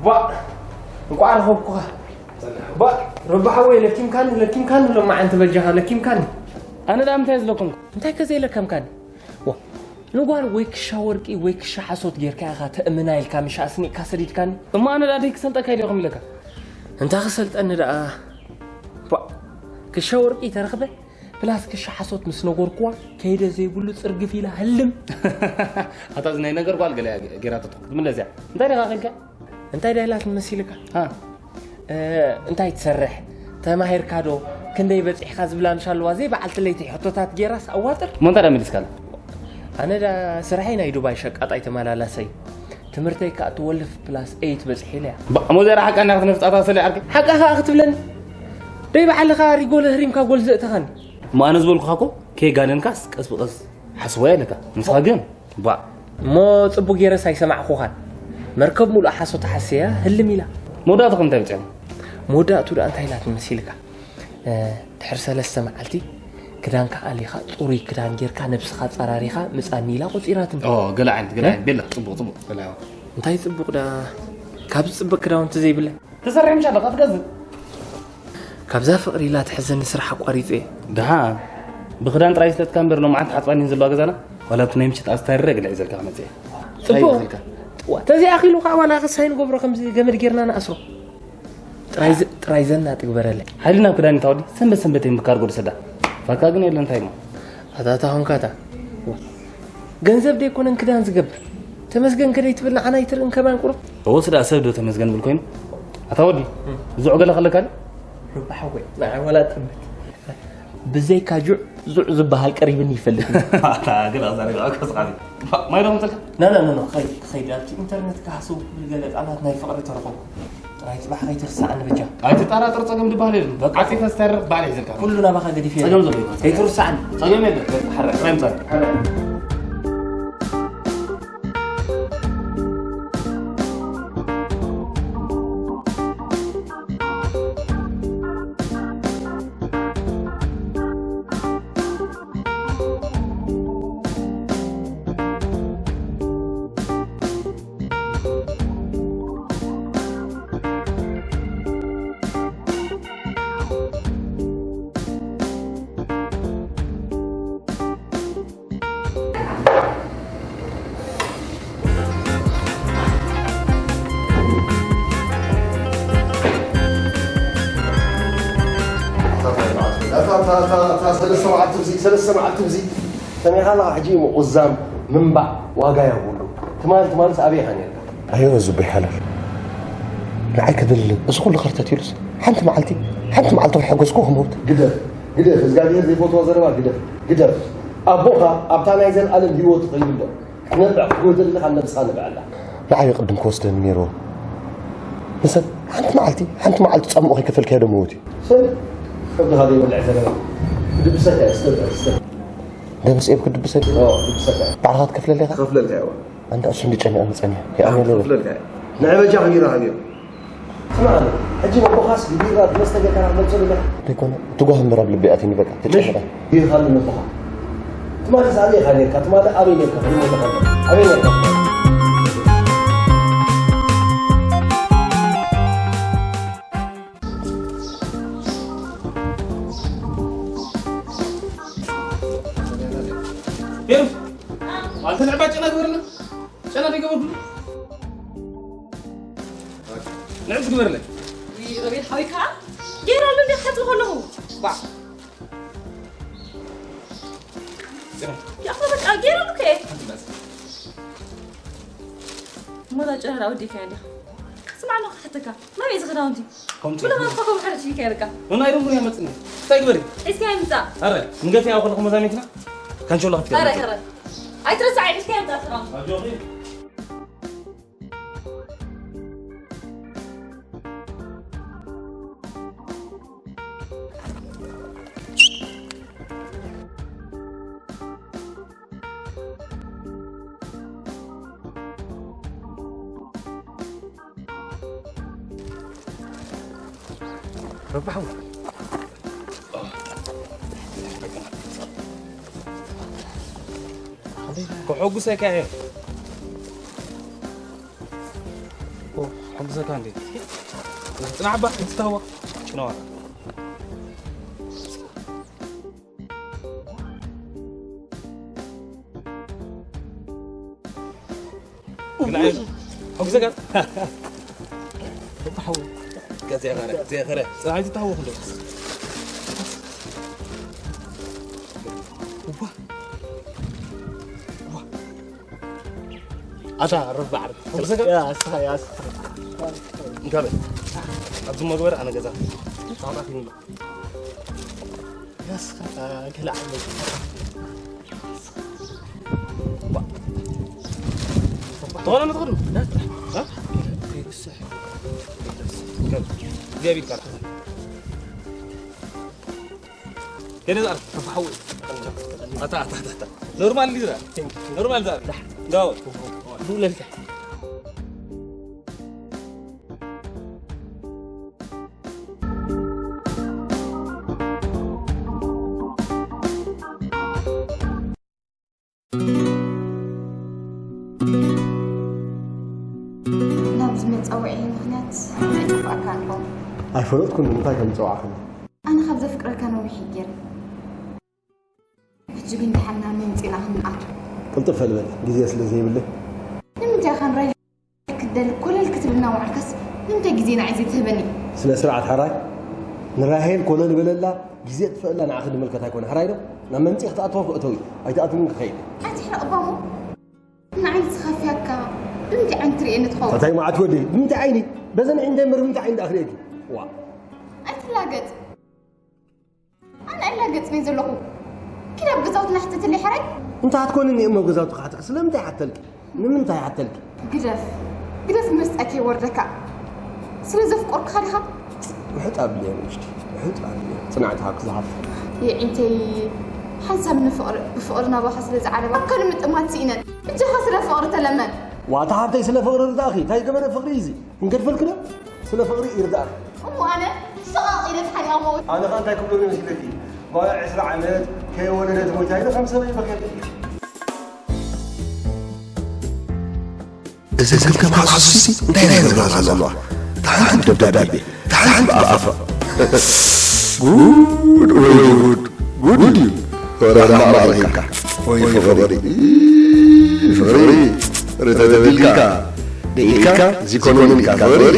ቧእ! እንቋዕ ረኸብኩኻ። ቧእ! ረቢ ሓወይ፣ ለኪምካኒ፣ ለኪምካኒ፣ ሎማዓንቲ በጃኻ፣ ለኪምካኒ። ኣነ ደኣ እንታይ ዝለኩምኩ? እንታይ ከ ዘይለከምካኒ? ዋ፣ ንጓል ወይ ክሻ ወርቂ ወይ ክሻ ሓሶት ጌርካ ኢኻ ተእምና ኢልካ ምሽ ኣስኒቕካ ሰዲድካኒ። እሞ ኣነ ደኣ ደይ ክሰልጠካ ኢለ ኢኹም ኢለካ። እንታይ ክሰልጠኒ ደኣ? ቧእ! ክሻ ወርቂ ተረኽበ? ፕላስ ክሻ ሓሶት ምስ ነገርኩዋ፣ ከይደ ዘይብሉ ጽርግፍ ኢላ ህልም። ኣታ እዚ ናይ ነገር ጓል ገለ እያ ገ-፣ ጌራቶ ትኾን። ትምለስ እያ። እንታይ ዲኻ ኣኺልካ? እንታይ ዳ ኢላትኒ መሲልካ? ሃ። እ፣ እንታይ ትሰርሕ? ተማሂርካ ዶ? ክንደይ በጺሕካ ዝብላ ምሽ ኣለዋ። ዘይ በዓልቲ ለይቲ ሕቶታት ጌራስ ኣዋጥር። እሞ እንታይ ዳ መሊስካላ? ኣነ ዳ ስራሐይ ናይ ዱባይ ሸቃጣይ ተመላላሳይ። ትምህርተይ ከኣ ትወልፍ ፕላስ ኤይት በጺሐ ኢለ እያ። ባ፣ እሞ ዘራ ሓቃ እንዳ ክትነፍጻታ ሰለ ዓርኪ? ሓቃ ከኣ ክትብለኒ? ደይ ባዕልኻ ሪጎል ህሪምካ ጎል ዘእተኻኒ። እሞ ኣነ ዝበልኩኻ እኮ ከይጋነንካስ ቀስ ብቐስ ሓስቦ እያ ኢለካ። ንስኻ ግን፣ ባ። እሞ ጽቡቕ ገይረስ ኣይሰማዕኩኻን። መርከብ ሙሉእ ሓሶት ሓስያ ህልም ኢላ። መወዳእትኹም እንታይ በጺሕኩም? መወዳእቱ ደኣ እንታይ ኢላትኒ መሲልካ? እ፣ ድሕሪ ሰለስተ መዓልቲ ክዳንካ ኣሊኻ፣ ጽሩይ ክዳን ጌርካ፣ ነብስኻ ጸራሪኻ ምጻኒ ኢላ ቆጺራትኒ። ኦ፣ ገለ ዓይነት፣ ገለ እ? ዓይነት። ቤላ፣ ጽቡቕ፣ ጽቡቕ። ገለ ዓይነት። እንታይ ጽቡቕ ደኣ፣ ካብ ዝጽብቕ ክዳውንቲ ዘይብለይ? ትሰርሕ ምሽ ኣለኻ፣ ትገዝእ። ካብዛ ፍቕሪ ኢላ ትሕዘኒ ስራሕ ኣቋሪጸ እየ። ደሓን፣ ብክዳን ጥራይ ዝተትካ እምበር፣ ሎማዓንቲ ሓጽባን እየን ዘለዋ ገዛና። ዋላ እቲ ናይ ምሸት ኣስታይረ ገለ ሒዘልካ ክመጽእ እየ። ጽቡቕ። እንታይ ሒዘልካ? ጥዋ፣ ተዘይኣኺሉ ከኣ ዋላ ክሳይ ንገብሮ፣ ከምዚ ገመድ ጌርና ንኣስሮ። ጥራይ ዘ-፣ ጥራይ ዘና ትግበረለይ። ሓይልና ክዳን ይታወዲ፣ ሰንበት ሰንበት እየን ብካርጎ ዝሰዳ። ፋካ ግን የለን፣ እንታይ እሞ? ኣታ፣ ኣታ ኾንካ ኣታ። ገንዘብ ደይኮነን ክዳን ዝገብር። ተመስገን ከደይ ትብል ንዓና ኣይትርእን ከማን ቁሩብ? እወ፣ ስዳ ሰብ ዶ ተመስገን ብል ኮይኑ? ኣታ ወዲ፣ እም። ዙዕ ገለ ከለካ ድዩ? ሩባ ሓወይ፣ ንዓይ ዋላ ጠምት። ብዘይካ ጁዕ፣ ዙዕ ዝበሃል ቀሪብኒ ይፈልጥ። ኣታ ግን ኣዛሪባ እኮ ስኻ። ማይ ዶ ምጽልካ? ና፣ ና፣ ና፣ ና፣ ኸይድ፣ ኸይድ፣ ኣብቲ ኢንተርነት ካህስው ክብል ገለ ቃላት ናይ ፍቕሪ ተረኸብኩ። ጥራይ ጽባሕ ከይትርሳዓኒ በጃ። ኣይትጠራጠር፣ ጸገም ድበሃል የለን። በቃ። ዓጺፈ ዝተርፍ ባል ሒዘልካ። ኩሉ ናባኻ ገዲፈ። ጸገም ዘሎ ይኮን። ከይትርሳዓኒ። ጸገም የለን። በቃ፣ ሓራይ። ጥራይ ምጻእ። ሓራይ። እታ ሰለስተ መዓልቲ ብዚ ሰለስተ መዓልቲ ብዚ ሰሚዕካ ኣለኻ። ሕጂ ምቑዛም ምንባዕ ዋጋ የብሉ። ትማል ትማልስ ኣበይ ኢኻ ነርካ? ኣዮ ዝቡይ ሓለፍ ንዓይ ክብል እዚ ኩሉ ከርተት ኢሉስ ሓንቲ መዓልቲ ሓንቲ መዓልቲ ከይሐጎስኩ ክመውት። ግደፍ ግደፍ፣ እግዚኣብሔር ዘይፈትዎ ዘረባ ግደፍ ግደፍ። ኣቦኻ ኣብታ ናይ ዘልኣለም ህይወት ይኸይድ ኣሎ። ክትነብዕ ክትጎድል ኣለኻ፣ ነብስኻ ንብዐላ። ንዓይ ቅድም ክወስደኒ ነይርዎ። ንሰብ ሓንቲ መዓልቲ ሓንቲ መዓልቲ ጻምኡ ከይከፈልካዮ ዶ መውት እዩ? ሰብ ከብድኻ ዘይበልዕ ዘረባ። ክድብሰካ እዩ፣ ስተ ስተ። ደበስ እየ ክድብሰካ? ኦ፣ ክድብሰካ እዩ። ባዕልኻ ትከፍለለይ ኢኻ? ክኸፍለልካ እየ። ኣንታ እሱ እንዲ ጨኒቐኒ ጸኒሐ። ይኣምነለይ። ክኸፍለልካ እየ። ንዕበጃ ከይረኸብ እዮም። ስማዕ፣ ሕጂ ነቦኻስ ብቢራ ብመስተ ጌርካ ክትመልሶ ዶ ኢኻ? ዘይኮነ፣ እቲ ጓህ እምበር ኣብ ልቢ ኣትዩኒ በቃ፣ ምሽ ተጨነቐ። ቢርኻ ኣሎ ነቦኻ። ትማሊ ኣበይ ኢኻ ኔርካ? ትማሊ ኣበይ ኔርካ? ከይሞተ ከሎ ኣበይ ኔርካ? ቤሩት፣ ኣንተ ንዕባ ጨና ግበርና። ጨና ዶ ይገበርኩ? ንዕስ ግበርለይ። ውይ፣ ሮቤል ሓወይ ከዓ ገይረ ኣሎ እንዴ ክሓጽብ ከለኹ። ባ። ጨና። ያኸ በቃ ገይረ ኣሎ ከ። ሓንቲ ላጽ። እሞ እዛ ጨና ወዲእካያ እንዲኻ። ስማዕ፣ ኣለኹ ክሓተካ። ናበይ እዚ ክዳውንቲ? ከምቲ ኩሉ ከማን እኮ ከምኡ ሓደ ትሽይካ ይርካ። ንናይ ዶም ቡን ያመጽኒ። እንታይ ግበሪ? ሒዝካ ይምጻእ። ኣረ፣ ንገፊ ያው ከለኹ መዛ መኪና። ካንቾ ለኽፍት ኣረ፣ ያመጽእ። ኣረ። ኣይትረሳዕ፣ ሒዝካ ይምጻእ ስኻ። ኣጆኺ። ረባሕ። ክሕጉሰካ እየ። ክሕጉሰካ እንዴ? ጽናዕ እባ፣ ክትታወቅ። ጽናዋ። ግናይ፣ ሕጉሰካ። እባ ሓው። ከዚያ ኸረ፣ ከዚያ ኸረ። ጽናዕ፣ ኣይትታወቅ እንዴ? እባ። እባ። ኣታ ረባዕ። ያ፣ ኣስኻ፣ ያ፣ ኣስኻ። እንካበ። ኣብዚ መግበር ኣነ ገዛ። ታውጣ ፊልም። ያ፣ ኣስኻ፣ ገለ ዓይነት። ትኾነ ንትኾኑ? እ? ከይብስሕ። ካብ እግዚኣብሔር ቃል። ከይደ ዝኣር፣ ተፋሓው። ኣታ፣ ኣታ፣ ኣታ፣ ኣታ። ኖርማል ሊዝራ። ኖርማል ዝኣር። እንዳው። ዱለልካ። ናብዚ መጻውዒ ምኽንያት እንታይ ጠፍኣካ ንኾን? ኣይፈለጥኩን ንምንታይ ከም ዝጸዋዕኽኒ። ኣነ ካብ ዘፍቅረካ ነዊሕ እዩ ገይረ። ሕጂ ግን ደሓንና መምጺና ክንኣቱ። ቅልጥፍ በል በል፣ ግዜ ስለ ዘይብለይ። ንምንታይ ኢኻ ንራይ ክትደሊ ኮለል ክትብል እናወዓልካስ ንምንታይ ግዜ ንዓይ ዘይትህበኒ? ስነ ስርዓት ሕራይ። ንራሄል ኮለል በለላ፣ ግዜ ጥፈእላ፣ ንዓኺ ዝምልከት ኣይኮነ። ሕራይ ዶ? ናብ መምጺ ክትኣትዎ ክእተው እዩ። ኣይትኣትውን ክኸይድ። ኣይትሕረቕ እባ እሞ። ንዓይ ዝኸፍያካ ብምንታይ ዓይኒ ትርእየኒ ትኸውን? እንታይ መዓት ወደይ? ብምንታይ ዓይኒ? በዘን ዓይኒ እንታይ እምበር ብምንታይ ዓይኒ ደኣ ክርእየኪ? ዋ። ኣይትላገጽ። ኣነ ኣይላገጽን እየ ዘለኹ። ኪድ ኣብ ገዛውትና ሕተትለይ ሕራይ። እንተ ኣትኮንኒ እሞ ኣብ ገዛውቲ ክሓተኪ ስለምንታይ ሓተልኪ? ንምንታይ ሓተልኪ? ግደፍ። ግደፍ መስጣ ከይወርደካ። ስለ ዘፍቀርኩኻ ዲኻ? ውሕጥ ኣብልዮ ንእሽቲ። ውሕጥ ኣብልዮ። ጽንዕቲ ሃብቲ ዝሃብቲ። የዒንተይ፣ ሓንሳብ ንፍቕሪ፣ ብፍቕሪ ናባኻ ስለ ዝዓለባ፣ ኣካሉ ምጥማት ስኢነን። እጃኻ ስለ ፍቕሪ ተለመን። ዋታ ሓብተይ ስለ ፍቕሪ ርዳእኺ። እንታይ ገበረ ፍቕሪ እዩ እዚ? ክንገድፈልኪ ዶ? ስለ ፍቕሪ ይርዳእኺ። እሞ ኣነ ሸቓቕ ኢለ ተሓኒቐ መውት። ኣነ ኸኣ እንታይ ክብለሉ መሲለኪ? ጓል ዕስራ ዓመት ከይወለደት ሞይታ ኢለ ከም ሰበይ በኺየልኪ። እዚ ክልተ መሓዙትሲ እንታይ ናይ ዝብላ ዘለዋ? እታ ሓንቲ ደብዳቤ፣ እታ ሓንቲ ብኣፋ። ጉድ ወይ ጉድ፣ ጉድ እዩ። ወረ ራህማ ኣለካ። ወይ ፍቕሪ፣ ፍቕሪ፣ ፍቕሪ ተደቢልካ፣ ደኢልካ፣ ዚኮነን ኢልካ ፍቕሪ።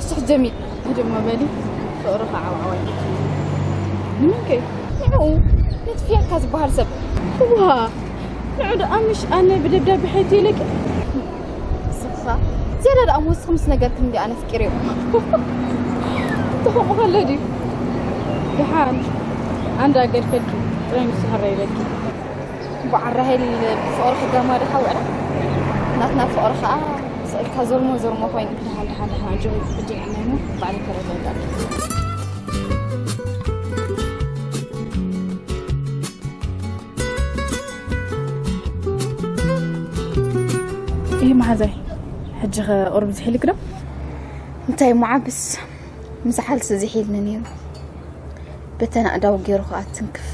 ስኽ ጀሚል፣ ህድሞ በሊ፣ ፍቕሪ ኸዓ ዓብዓዋይ። ንምንከይ? ንዕኡ፣ ነቲ ፍያካ ዝበሃል ሰብ። ዋ፣ ንዑ ደኣ ምሽ ኣነ ብደብዳቤ ሓይቲ ኢለኪ? ስኻ፣ ዝያዳ ደኣ ምወስኽ ምስ ነገርክን እንዲ ኣነ ኣፍቂረዮ። ተኸምኡ ከሎ ድዩ? ደሓን፣ ኣንዳ ገድፈልኪ፣ ጥራይ ንሱ ሃራ ይበልኪ። በዓል ራሄል ብፍቕሪ ክገማ ድሓ ውዕላ። ናትና ፍቕሪ ኸኣ ስእልካ ዞርሞ ዞርሞ ኮይኑ። ደሓን፣ ደሓን፣ ደሓን፣ ኣጆኺ፣ ኣጆኺ፣ ዕላይና ባዕለይ ከረጋግኣልኪ። ይህ መሓዛይ፣ ሕጂ ኸ ቁሩብ ዝሒልክ ዶ? እንታይ እሞ ዓብስ፣ ምዝሓልሲ ዝሒልኒ ነይሩ። በተን ኣእዳው ገይሩ ኸኣ ትንክፍ፣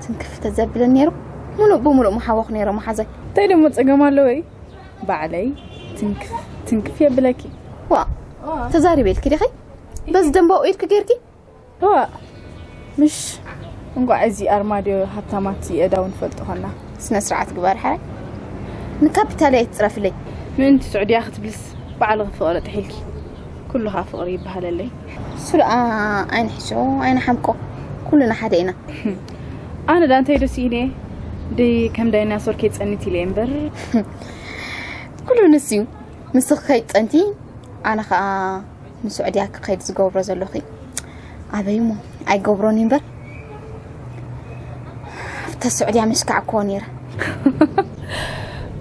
ትንክፍ ተዘብለኒ ነይሩ። ሙሉእ ብሙሉእ ምሓወኹ ነይረ መሓዛይ። እንታይ ደሞ ጸገም ኣለዎ? ባዕለይ ትንክፍ ትንክፍ የብለኪ። ዋ፣ ተዛሪበ ኢልኪ ዲኺ? በዚ ደንባኡ ኢድኪ ጌርኪ? ዋ፣ ምሽ እንቋዕ እዚ ኣርማድዮ ሃብታማት የእዳው ንፈልጦ ኾና። ስነ ስርዓት ግበር ሓራይ። ንካፒታለይ ኣይትጽረፍለይ። ምእንቲ ስዑድያ ክትብልስ ባዕልኺ ፍቕሪ ጥሒልኪ። ኩሉ ኸኣ ፍቕሪ ይበሃለለይ። እሱ ደኣ ኣይንሕሾ ኣይንሓምቆ፣ ኩልና ሓደ ኢና። ኣነ ደኣ እንታይ ዶ ስኢነ? ደይ ከም ዳይናሶር ከይጸንት ኢለ እምበር። ኩሉ ንሱ እዩ። ንስኺ ከይትጸንቲ፣ ኣነ ኸኣ ንስዑድያ ክኸይድ ዝገብሮ ዘለኹ እዩ። ኣበይ እሞ ኣይገብሮን እዩ እምበር፣ ኣብታ ስዑድያ ምሽካዕ እኮ ነይረ።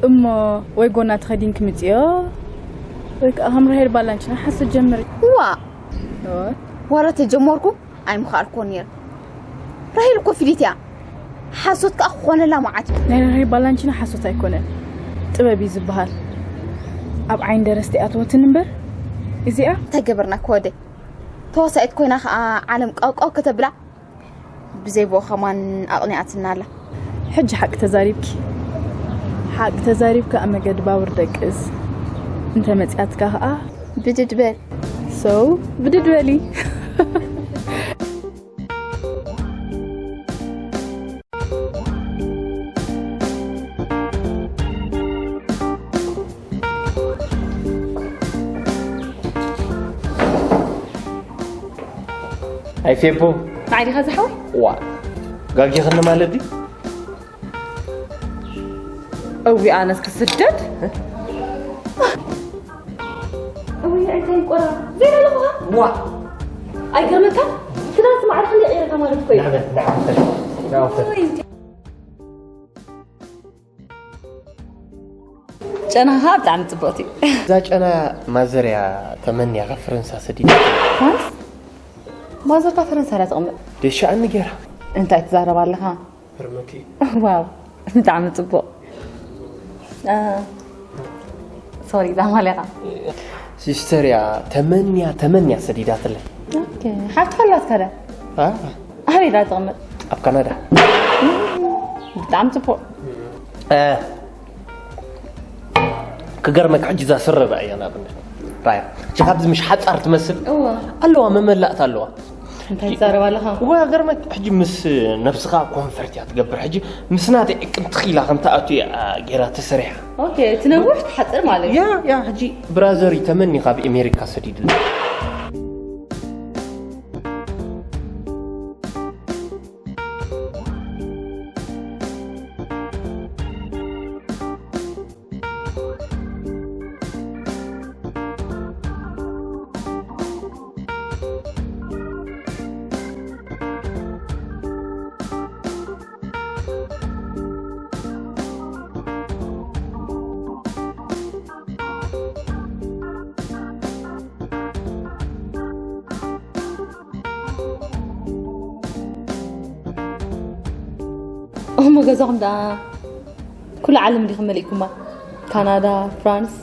እሞ ወይ ጎና ተኸዲንኪ ምጽዮ፣ ወይ ከኣ ከም ራሄል ባላንቺና ሓሶት ጀምሪ። ዋ! ኦ። ዋላ ተጀመርኩ ኣይምኸኣልኩን ነይረ። ራሄል እኮ ፍልይቲ እያ። ሓሶት ከኣ ክኾነላ መዓት እዩ። ናይ ራሄል ባላንቺና ሓሶት ኣይኮነን፣ ጥበብ እዩ ዝበሃል። ኣብ ዓይኒ ደረስቲ ኣትወትን እምበር እዚኣ። እንታይ ገበርና ክወደይ? ተዋሳኢት ኮይና ከኣ ዓለም ቀውቀው ከተብላ ብዘይ ብኡ ከማን ኣቕኒኣትና ኣላ። ሕጂ ሓቂ ተዛሪብኪ፣ ሓቂ ተዛሪብካ ኣብ መገዲ ባቡር ደቅስ። እንተ መጺኣትካ ከኣ ብድድ በል። ሰው ብድድ በሊ። ኣይ ፌቦ። ንዓይ ዲኻ ዝሓወይ? ዋ፣ ጋጊኽኒ ማለት ድዩ? እዊ፣ ኣነስ ክስደድ? እዊ፣ እንታይ ቆራ? ዘይና ኣለኹ። ዋ። ኣይገርመካ? ክዳን ስማዕርካ እንደ ቀይረካ ማለት እኮ እዩ። ንዕበል፣ ንዕበል፣ ንዕበል። እይ። ጨናኻ ብጣዕሚ ጽቡቕቲ። እዛ ጨና ማዘር እያ ተመንያ ካብ ፈረንሳ ሰዲዳ። ፍራንስ? ማዘርካ ፈረንሳ እያ ትቕመጥ። ደሻኣኒ ገይራ። እንታይ ትዛረብ ኣለኻ? ህርመቲ። ዋው፣ ብጣዕሚ ጽቡቕ። እ፣ ሶሪ፣ እዛ ማልያኻ። ሲስተር እያ ተመንያ፣ ተመንያ ሰዲዳትለይ። ኦኬ፣ ሓፍትኻ ኣላትካ ዶ? አ? ኣበይ እያ ትቕመጥ? ኣብ ካናዳ። ብጣዕሚ ጽቡቕ። እ፣ ክገርመካ ሕጂ እዛ ስረ ርኣያ ንኣብነት። ራያ። እቺ ካብዚ ምሽ ሓጻር ትመስል? እወ። ኣለዋ፣ መመላእታ ኣለዋ። እንታይ ትዛረብ ኣለኻ? እወ፣ ገርመክ ሕጂ ምስ ነብስኻ ኮንፈርት እያ ትገብር። ሕጂ ምስ ናተይ ዕቅን ትኺላ ከም ትኣቱ እያ ጌራ ተሰሪሓ። ኦኬ፣ ትነውሕ ትሓጽር ማለት እዩ። ያ፣ ያ፣ ሕጂ ብራዘር ተመኒ ካብ ኣሜሪካ ሰዲድልኝ። እሞ ገዛኹም ደኣ ኩሉ ዓለም ዲኹም መሊእኩማ? ካናዳ፣ ፍራንስ፣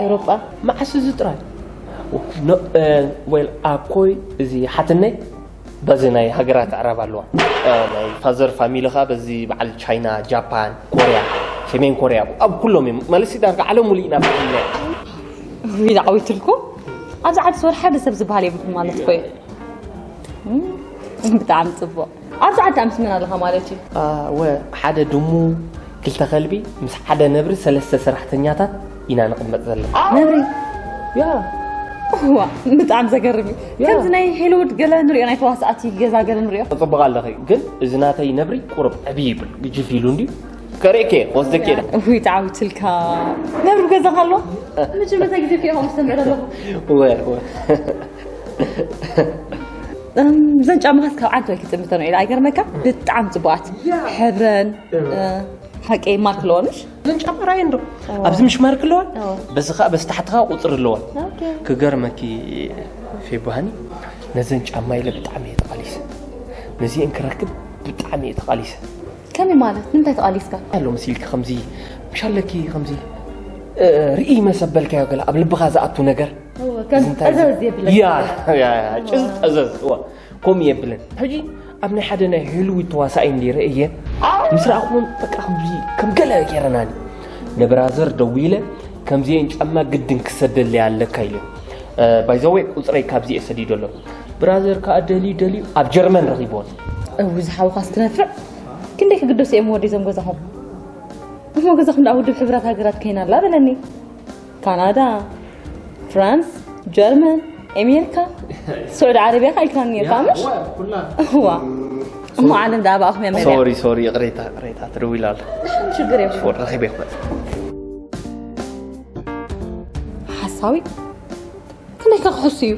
ኤውሮጳ? መዓስ እዚ ጥራይ? ኖ፣ እ፣ ዌል፣ ኣኮይ፣ እዚ ሓትነይ በዚ ናይ ሃገራት ኣዕራብ ኣለዋ። እ፣ ናይ ፋዘር ፋሚሊ ኸኣ በዚ በዓል ቻይና፣ ጃፓን፣ ኮርያ፣ ሰሜን ኮርያ፣ ኣብ ኩሎም እዮም። ማለት ዳርጋ ዓለም ሙሉእ ኢና ፈሊና። ውይ፣ ዳዕዊትልኩም። ኣብዚ ዓዲ ስወር ሓደ ሰብ ዝበሃል የብልኩም ማለት እኮ እዩ። እም፣ ብጣዕሚ ጽቡቕ። ኣብዚ ዓዲ ኣምስመን ኣለኻ ማለት እዩ። አ፣ ወ፣ ሓደ ድሙ፣ ክልተ ከልቢ፣ ምስ ሓደ ነብሪ፣ ሰለስተ ሰራሕተኛታት ኢና ንቕመጥ ዘለና። ነብሪ? ያ። ዋ፣ ብጣዕሚ ዘገርም እዩ። ከምዚ ናይ ሆሊውድ ገለ ንሪኦ፣ ናይ ተዋሳእቲ ገዛ ገለ ንሪኦ። ጽቡቕ ኣለኺ፣ ግን እዚ ናተይ ነብሪ ቁሩብ ዕብይ ይብል፣ ግጅፍ ኢሉ እንድዩ። ከርእየኪ እየ፣ ክወስደኪ እየ። ውይ፣ ተዓዊትልካ። ነብሪ ገዛኻ ኣሎ? መጀመርታ ግዜ እኮ ከምኡ ዝሰምዕ ዘለኹ። ወ-፣ ወ-፣ እም፣ እዘን ጫማኻስ ካብ ዓንተወይ ክጥምተን ኢለ ኣይገርመካ? ብጣዕሚ ጽቡቓት። ሕብረን፣ እ፣ ሓቀይ ማርክ ኣለዋ፣ ምሽ? እዘን ጫማ ራየን ዶ? ኣብዚ ምሽ ማርክ ኣለዋ? ኣዎ። በዚ ኸኣ በዚ ታሕቲ ኸኣ ቁጽሪ ኣለዋ። ኦኬ። ክገርመኪ ፌባኒ፣ ነዘን ጫማ ኢለ ብጣዕሚ እየ ተቓሊሰ። ነዚአን ክረክብ ብጣዕሚ እየ ተቓሊሰ። ከመይ ማለት? ንምንታይ ተቓሊስካ? ኣሎ መሲልኪ ከምዚ፣ ምሽ ኣለኪ ከምዚ፣ እ፣ ርኢ መሰበልካዮ ገለ ኣብ ልብኻ ዝኣቱ ነገር። እወ፣ ከም እዚ እንታይ ጠዘዝ የብለካ። ያ፣ ያ፣ ያ፣ ጭዝ ጠዘዝ፣ እወ። ከምኡ የብልን። ሕጂ ኣብ ናይ ሓደ ናይ ሆሊውድ ተዋሳኣይ እንድየ ርእየ፣ ምስ ረኣኹወን በቃ ከምዚ ከም ገለ ገይረናኒ። ንብራዘር ደዊለ፣ "ከምዚኤን ጫማ ግድን ክሰደለይ ኣለካ" ኢለ። እ፣ ባይ ዘ ዌይ፣ ቁጽረይ ካብዚኤ ሰዲዱ ኣሎ። ብራዘር ከኣ ደልዩ ደልዩ ኣብ ጀርመን ረኺብወን። እው፣ ዝሓውኻስ ክነፍዕ። ክንደይ ክግደሱ እዮም ወደይ እዞም ገዛኹም? እሞ ገዛኹም ደኣ ውድብ ሕቡራት ሃገራት ከይና ኣላ በለኒ። ካናዳ፣ ፍራንስ፣ ጀርመን፣ ኣሜሪካ፣ ስዑዲ ዓረብያ ከኣ ኢልካኒ ነይርካ፣ ምሽ? እዋ፣ ኩላ። እዋ። እሞ ዓለም ደኣ ብኣኹም እያ መሊኣ። ሶሪ፣ ሶሪ፣ ይቕሬታ፣ ይቕሬታ፣ ተደዊላ ኣላ። ሽግር የብሉን። ፎን ረኺበ ይኽእል። ሓሳዊ? ክንደይ ከ ክሕሱ እዩ?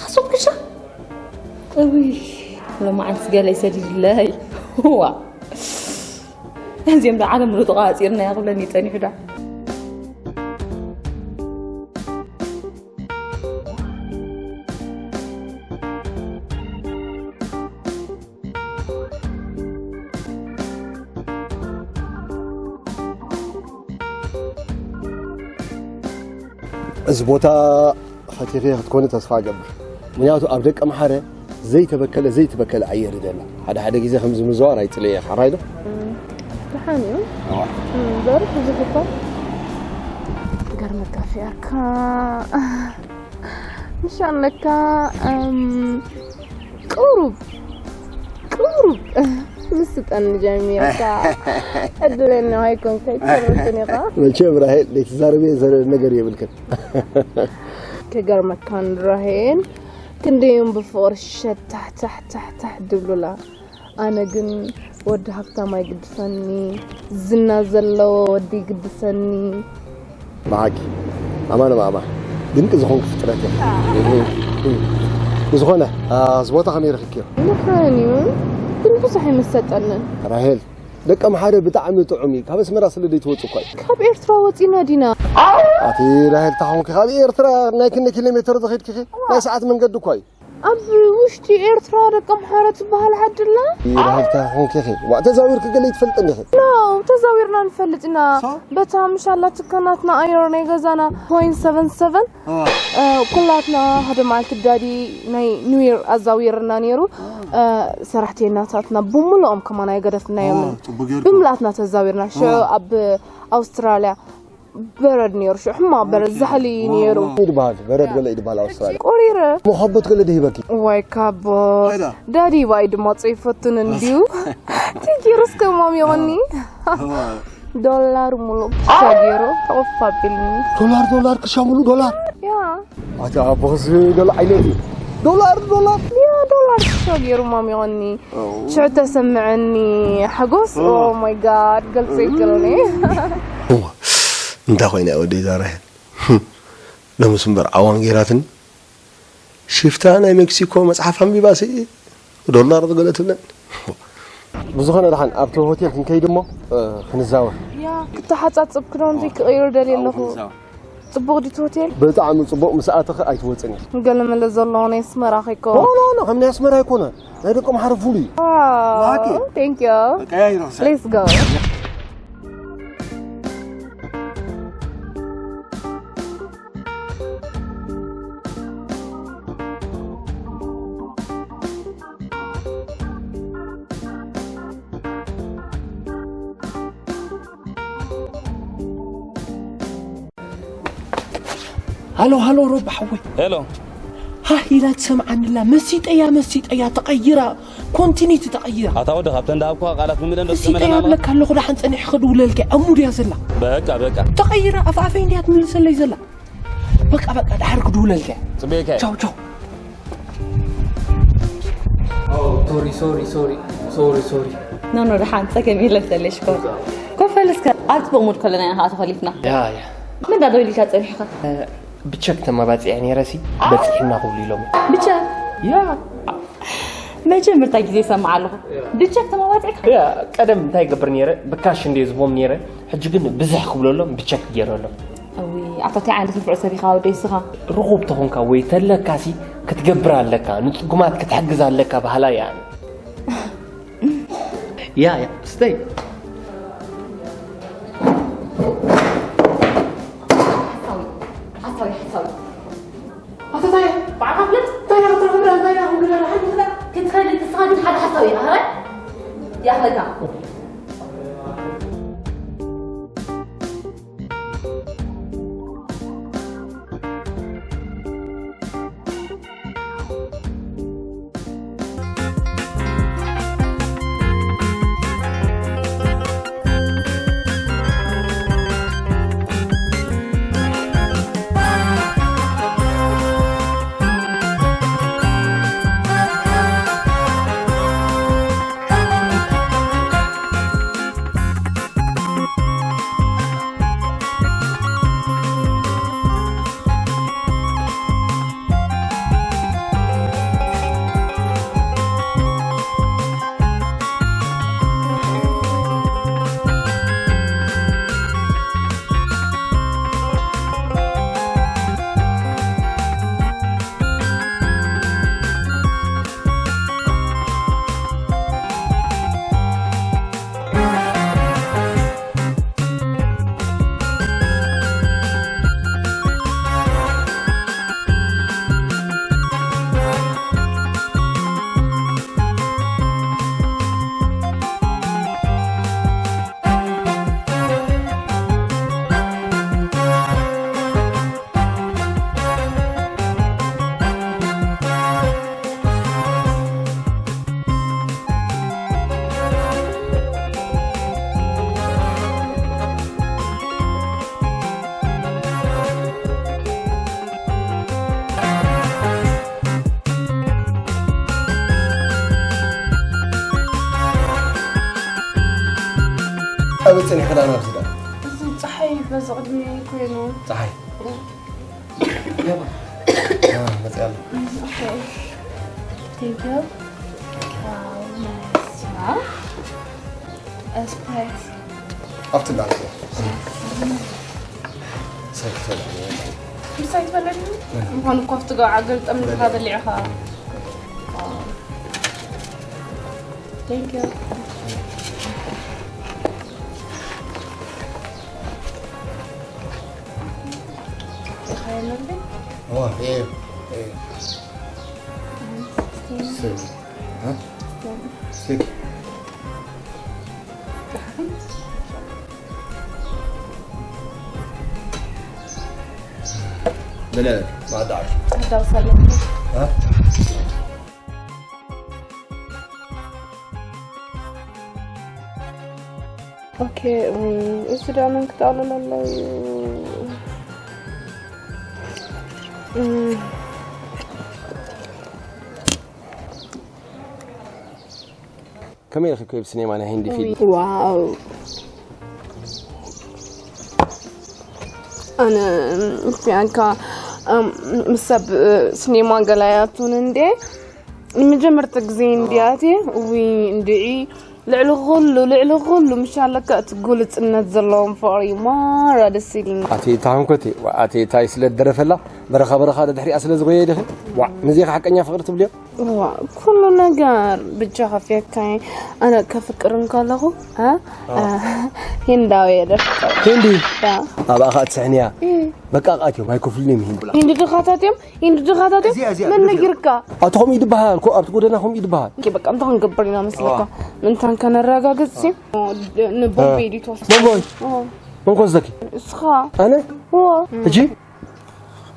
ሓሶት ክሻ? እውይ፣ ሎማዓንስ ገለ ይሰዲድለይ። እዋ። እዚኦም ዶ ዓለም ሙሉእ ተቋጺርና ክብለኒ ጸኒሑ ዳ። እዚ ቦታ ፈቲኽዮ ክትኮኒ ተስፋ እገብር። ምኽንያቱ ኣብ ደቀምሓረ ዘይተበከለ፣ ዘይትበከለ ኣየር እዩ ዘሎ። ሓደ ሓደ ግዜ ከምዚ ምዝዋር ኣይጽልእየ፣ ሓራይ ዶ? እም፣ ደሓን እዩ። እዋ። እም፣ ዛሬ ብዙሕ እኮ ገርመካ ፊያካ። ምሽ ኣለካ፣ እም፣ ቁሩብ፣ ቁሩብ ምስጠኒ ጀሚርካ። ዕድለኛ ኣይኮንካ፣ ኣይትተርፍን ኢኻ። መቸም ራሄል፣ ዘይትዛረብዮ ዘለ ነገር የብልክን። ክገርመካን ራሄል፣ ክንደዮም ብፍቕሪ ሸታሕ ታሕ ታሕ ታሕ ድብሉላ። ኣነ ግን ወዲ ሃብታም ኣይግድሰኒ፣ ዝና ዘለዎ ወዲ ይግድሰኒ። ብሓቂ ኣማን ኣማን ድንቂ ዝኾንክ ፍጥረት ኢኻ። ብዝኾነ፣ አ፣ እዚ ቦታ ከመይ ረኺብክዮ? ምዃን እዩ፣ ግን ብዙሕ ኣይመሰጠንን። ራሄል፣ ደቀምሓረ ብጣዕሚ ጥዑም እዩ። ካብ ኣስመራ ስለ ዘይትወጽእ እኳ እዩ። ካብ ኤርትራ ወጺና ዲና? ኣቲ ራሄል፣ ታኾንኪ ካብ ኤርትራ ናይ ክንደይ ኪሎ ሜተር ዝኸድኪ ኢኺ? ናይ ሰዓት መንገዲ እኳ እዩ። ኣብ ውሽጢ ኤርትራ ደቀምሓረ ትበሃል ዓዲ ኣላ? ራሄል፣ ታኾንኪ ኢኺ። ዋእ፣ ተዛዊርኪ ገለ ይትፈልጥን ኢኺ። ኖ፣ ተዛዊርና ንፈልጥ ኢና። ሶ? በታ ምሻላ ትከናትና ኣየር ናይ ገዛና ፖይንት ሰቨን ሰቨን፣ አ። እ፣ ኩላትና ሓደ መዓልቲ ዳዲ ናይ ኒው ይር ኣዛዊርና ነይሩ። አ። እ፣ ሰራሕተኛታትና ብምልኦም ከማን ኣይገደፍናዮምን። ኦ፣ ጽቡቅ ጌርኩም። ብምልኣትና ተዛዊርና። ሽዑ አ። ኣብ ኣውስትራልያ በረድ ነይሩ። ሽዑ ሕማቕ በረድ፣ ኦኬ። ዛሕሊ ዋ፣ ነይሩ። ዋ። ይድበሃል፣ በረድ ገለ ይድበሃል ኣውስትራልያ። ቆሪረ። እሞ ካቦት ገለ ድሂበኪ? ዋይ፣ ካቦት። ኣይዳ። ዳዲ ባይ ድማ ጽይፈቱን እንዲዩ። ትጊሩ እስከ ማም ይቐኒ። ዋ። ዶላር ሙሉእ ክሻ ገይሩ ተቐፍ ኣቢልኒ። ዶላር፣ ዶላር፣ ክሻ ሙሉ ዶላር? ያ። ኣታ ኣቦኽስ ገለ ዓይነት እዩ። ዶላር፣ ዶላር። ያ፣ ዶላር ክሻ ገይሩ ማም ይቐኒ። ሽዑ ተሰምዐኒ ሓጎስ። ኦ። ኦ ማይ ጋድ፣ ገልጸ ይክእልኒ። እዋ፣ እንታይ ኮይና እያ ወደይ እዛ ራሄል? ህም፣ ሎምስ እምበር ዓዋን ገይራትኒ። ሽፍታ ናይ ሜክሲኮ መጽሓፍ ኣንቢባሲ ዶላር ዝገለ ትብለን። ብዝኾነ ደሓን ኣብቲ ሆቴል ክንከይድ እሞ፣ እ፣ ክንዛወር። ያ፣ ክተሓጻጽብ ክዳውንተይ ክቕይር ደልየ ኣለኹ። ክንዛወር። ጽቡቕ ድዩ እቲ ሆቴል? ብጣዕሚ ጽቡቕ፣ ምስ ኣተኺ ኣይትወጽን ኢኺ። ገለመለ ዘለዎ ናይ ኣስመራ ኸይኮ። ኖ፣ ኖ፣ ኖ፣ ከም ናይ ኣስመራ ኣይኮነን። ናይ ደቂ ኣምሓሩ ፍሉይ እዩ። ዋው፣ ብሓቂ። Thank you። በቃ፣ ያ ይረኽሰ። Let's go። ሃሎ፣ ሃሎ፣ ሮባ ሓወይ። ሄሎ። ሃህ ኢላ ትሰምዓኒ ኣላ። መሲጠያ፣ መሲጠያ፣ ተቐይራ። ኮንቲኒቲ ተቐይራ። ኣታ ወዲ፣ ካብተን ዝሃብኩኻ ቃላት ብምልእን ዶ መሲጠያ ትሰመለና ኣለኻ? እብለካ ኣለኹ፣ ደሓን ጸኒሐ ክድውለልካ። ኣብ ሙድ እያ ዘላ። በቃ፣ በቃ። ተቐይራ፣ ኣፍ ኣፈይ እንድያ ትምልሰለይ ዘላ። በቃ በቃ፣ ድሓር ክድውለልካ። ጽቤከ። ቻው ቻው። ሶሪ ሶሪ ሶሪ ሶሪ ሶሪ። ኖ ኖ፣ ደሓን ጸገም የለን። ሰሌሽ ኮፍ ኮፍ በል እስከ። ኣብ ጽቡቕ ሙድ ከለና ኢና ከዓ ተኸሊፍና። ያ ያ። ምን ዳ ደው ኢልካ ጸኒሕካ? ብቸክ ተመባጺዐ ነይረ ሲ በጺሕና ክብሉ ኢሎም። ብቸክ? ያ። መጀመርታ ግዜ ይሰምዓ ኣለኹ። ብቸክ ተመባጺዕካ? ያ፣ ቀደም እንታይ ይገብር ነይረ? ብካሽ እንደ ዝቦም ነይረ። ሕጂ ግን ብዝሕ ክብለሎም ብቸክ ገይረሎም። እዊ፣ ኣታ እንታይ ዓይነት ንፉዕ ሰብ ኢኻ ወደይ ንስኻ? ርኹብ ተኾንካ ወይ ተለካ ሲ ክትገብር ኣለካ፣ ንጽጉማት ክትሕግዝ ኣለካ በሃላይ እያ። ያ፣ ያ፣ ስተይ። ሓሳዊ፣ ሓሳዊ፣ ሓሳዊ። ኣታ እንታይ? ብዓኻ ፍለጥ? እንታይ ኢኻ ትረኽብ? እንታይ ኢኻ? ክትፈልጥ ንስኻ ግን ሓደ ሓሳዊ ኢኻ፣ ኸረ? ይኣኽለካ። ኣበይ ጸኒሕካ ደኣ ናብዚ ደኣ? እዚ ጸሓይ በዚ ቅድሚ ኮይኑ። ጸሓይ። አ፣ መጽእ ኣሎ። ኦኬ። Thank you። ዋው፣ ናይስ። ዋው። ስፕራይት። ኣብቲ እንዳለ። ሳይክል ተላዕለ። ምሳይ ትበልዕኒ? ምዃኑ እኮ ኣብቲ ገባዓ ገልጠም ኢልካ በሊዕኻ። Thank you። እዋ፣ እየ፣ እየ። ስም። እ? ስም። ስልክ። በለ፣ ማዕዳ ዓሽ። ኣዳው ሰለምኩ። እ? ኦኬ፣ እም፣ እዚ ደኣ መን ክጠቕልሎ ኣሎ እዩ? እም። ከመይ ረኺብክዮ ብሲኔማ ናይ ሂንዲ ፊልም? ዋው። ኣነ፣ እም፣ ቢያንካ፣ እም፣ ምስ ሰብ፣ እ፣ ሲኔማ ገላያቱን እንዴ፣ ንመጀመርታ ግዜ እንዲያቴ፣ እዊ፣ እንድዒ፣ ልዕሊ ኩሉ፣ ልዕሊ ኩሉ፣ ምሽ ኣለካ እቲ ግሉጽነት ዘለዎም ፍቕሪ፣ ማራ ደስ ኢሉኒ። ኣቲ ታንኮቲ፣ ኣቲ ታይ ስለ ደረፈላ፣ በረኻ በረኻ ደድሕሪኣ ስለ ዝጎየ ድኺ? ዋዕ፣ ነዚ ኢኻ ሓቀኛ ፍቕሪ ትብልዮ? ዋ፣ ኩሉ ነገር ብጃኻ ፊያካይ፣ ኣነ ከፍቅር እንከለኹ፣ እ? አ። አ፣ ሂንዳዊ እየ ደፍቅር። ሂንዲ? ያ። ኣብኣ ኸኣ ትስሕንያ? እ። በቃ፣ ኣትዮም ኣይከፍሉን እዮም ሂንዲ። ሂንዲ ድኻታት እዮም? ሂንዲ ድኻታት እዮም? እዚኣ፣ እዚኣ፣ መን እዚኣ። ነጊርካ? ኣብቲ ከምኡ እዩ ዝበሃል፣ ኮ-፣ ኣብቲ ጎደና ከምኡ እዩ ዝበሃል። ኦኬ፣ በቃ፣ እንታይ ክንገብር ኢና መስለካ? ዋ። ምንታን ከነረጋግጽ ሲ፣ ን-፣ ንቦምቤ እ። ድዩ ትወስድ? ቦምቦይ? ኦ። መን ኮ ዝደኪ? እስኻ። ኣነ? ዋ። ሕጂ?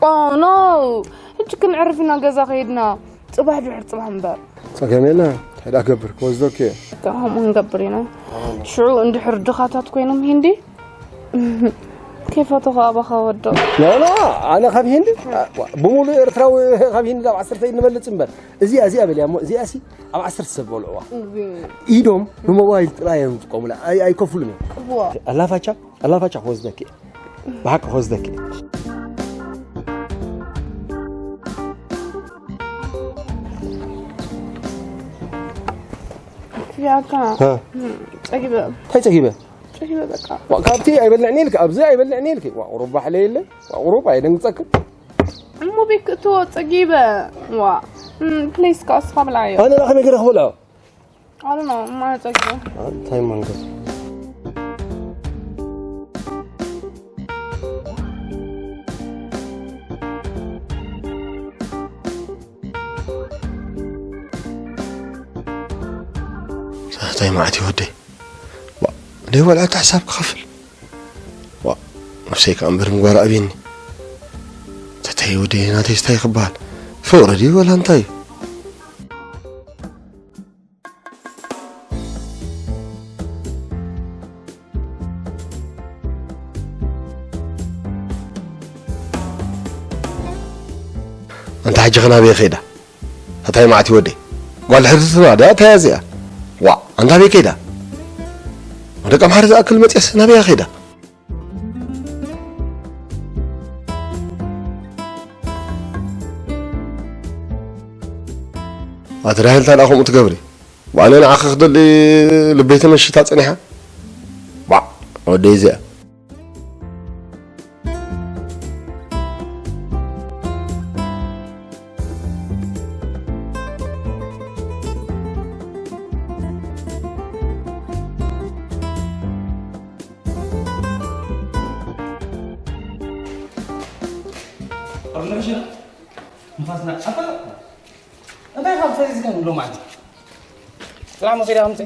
ኦ፣ ኖ። ሕጂ ክንዕርፍ ኢና ገዛ ከይድና። ጽባሕ ድሕሪ ጽባሕ እምበር። ጸገም የለን። እንታይ ደኣ ገብር? ክወስደኪ እየ። በቃ፣ ከምኡ ንገብር ኢና። ሽዑ እንድሕር ድኻታት ኮይኖም ሂንዲ፣ ከይፈተኹ ኣባኻ ወዶ። ኖ ኖ ኣነ ካብ ሂንዲ ብሙሉ ኤርትራዊ ካብ ሂንዲ ናብ ዓሰርተ ኢድ ንበልጽ እምበር እዚኣ እዚኣ በልያ እሞ እዚኣ ሲ ኣብ ዓሰርተ ሰብ በልዕዋ። ኢዶም ንሞባይል ጥራይ እዮም ዝጥቀሙላ። ኣይከፍሉን እዮም። ኣላፋቻ ኣላፋቻ ክወስደኪ ብሓቂ ክወስደኪ። ያካ ጸጊበ እንታይ ጸጊበ? ጸጊበ በቃ ካብቲ ኣይበልዕን ኢልክ ኣብዚ ኣይበልዕን ኢልክ። ቁሩብ ባሕለ የለ ቁሩብ ኣይደንግጸክን። እሞ ቤት ክእትዎ ጸጊበ ዋ ፕሌስ ከኣ እስኻ ብላዮ። ኣነ ላ ከመይ ገይረ ክበልዖ? ኣሉ ነው እማ ጸጊበ። እንታይ መንገድ እንታይ ማለት እዩ ወደይ? ደይ በልዐ እቲ ሕሳብ ክኸፍል ነብሰይ ከዓ እምበር ምግባር ኣብየኒ። ተተይ ወደይ ናተይ ስታይ ክበሃል ፍቕሪ ድዩ ወላ እንታይ እዩ? ኣንታ ሕጂ ኸ ናበይ ኸይዳ? ኣታይ ማዕቲ ወደይ ጓል ሕርትትና ድያ ኣታይ እዚኣ? ዋእ ኣንታ ኣበይ ከይዳ? ንደቂ ኣምሓሩ ዝኣክል መፅያስ ናበይ ከይዳ? ኣቲ ራሄል ታዲኣ ከምኡ ትገብሪ? ብኣነ ንዓኺ ክደሊ ልበይ ተመሽታ ጸኒሓ? ባዕ ወደይ እዚኣ። ንፋስና ኣታ እንታይ ካብ ፈዚዝካ ንብሎ ማለት ጥላ መኺዳ ከምፀ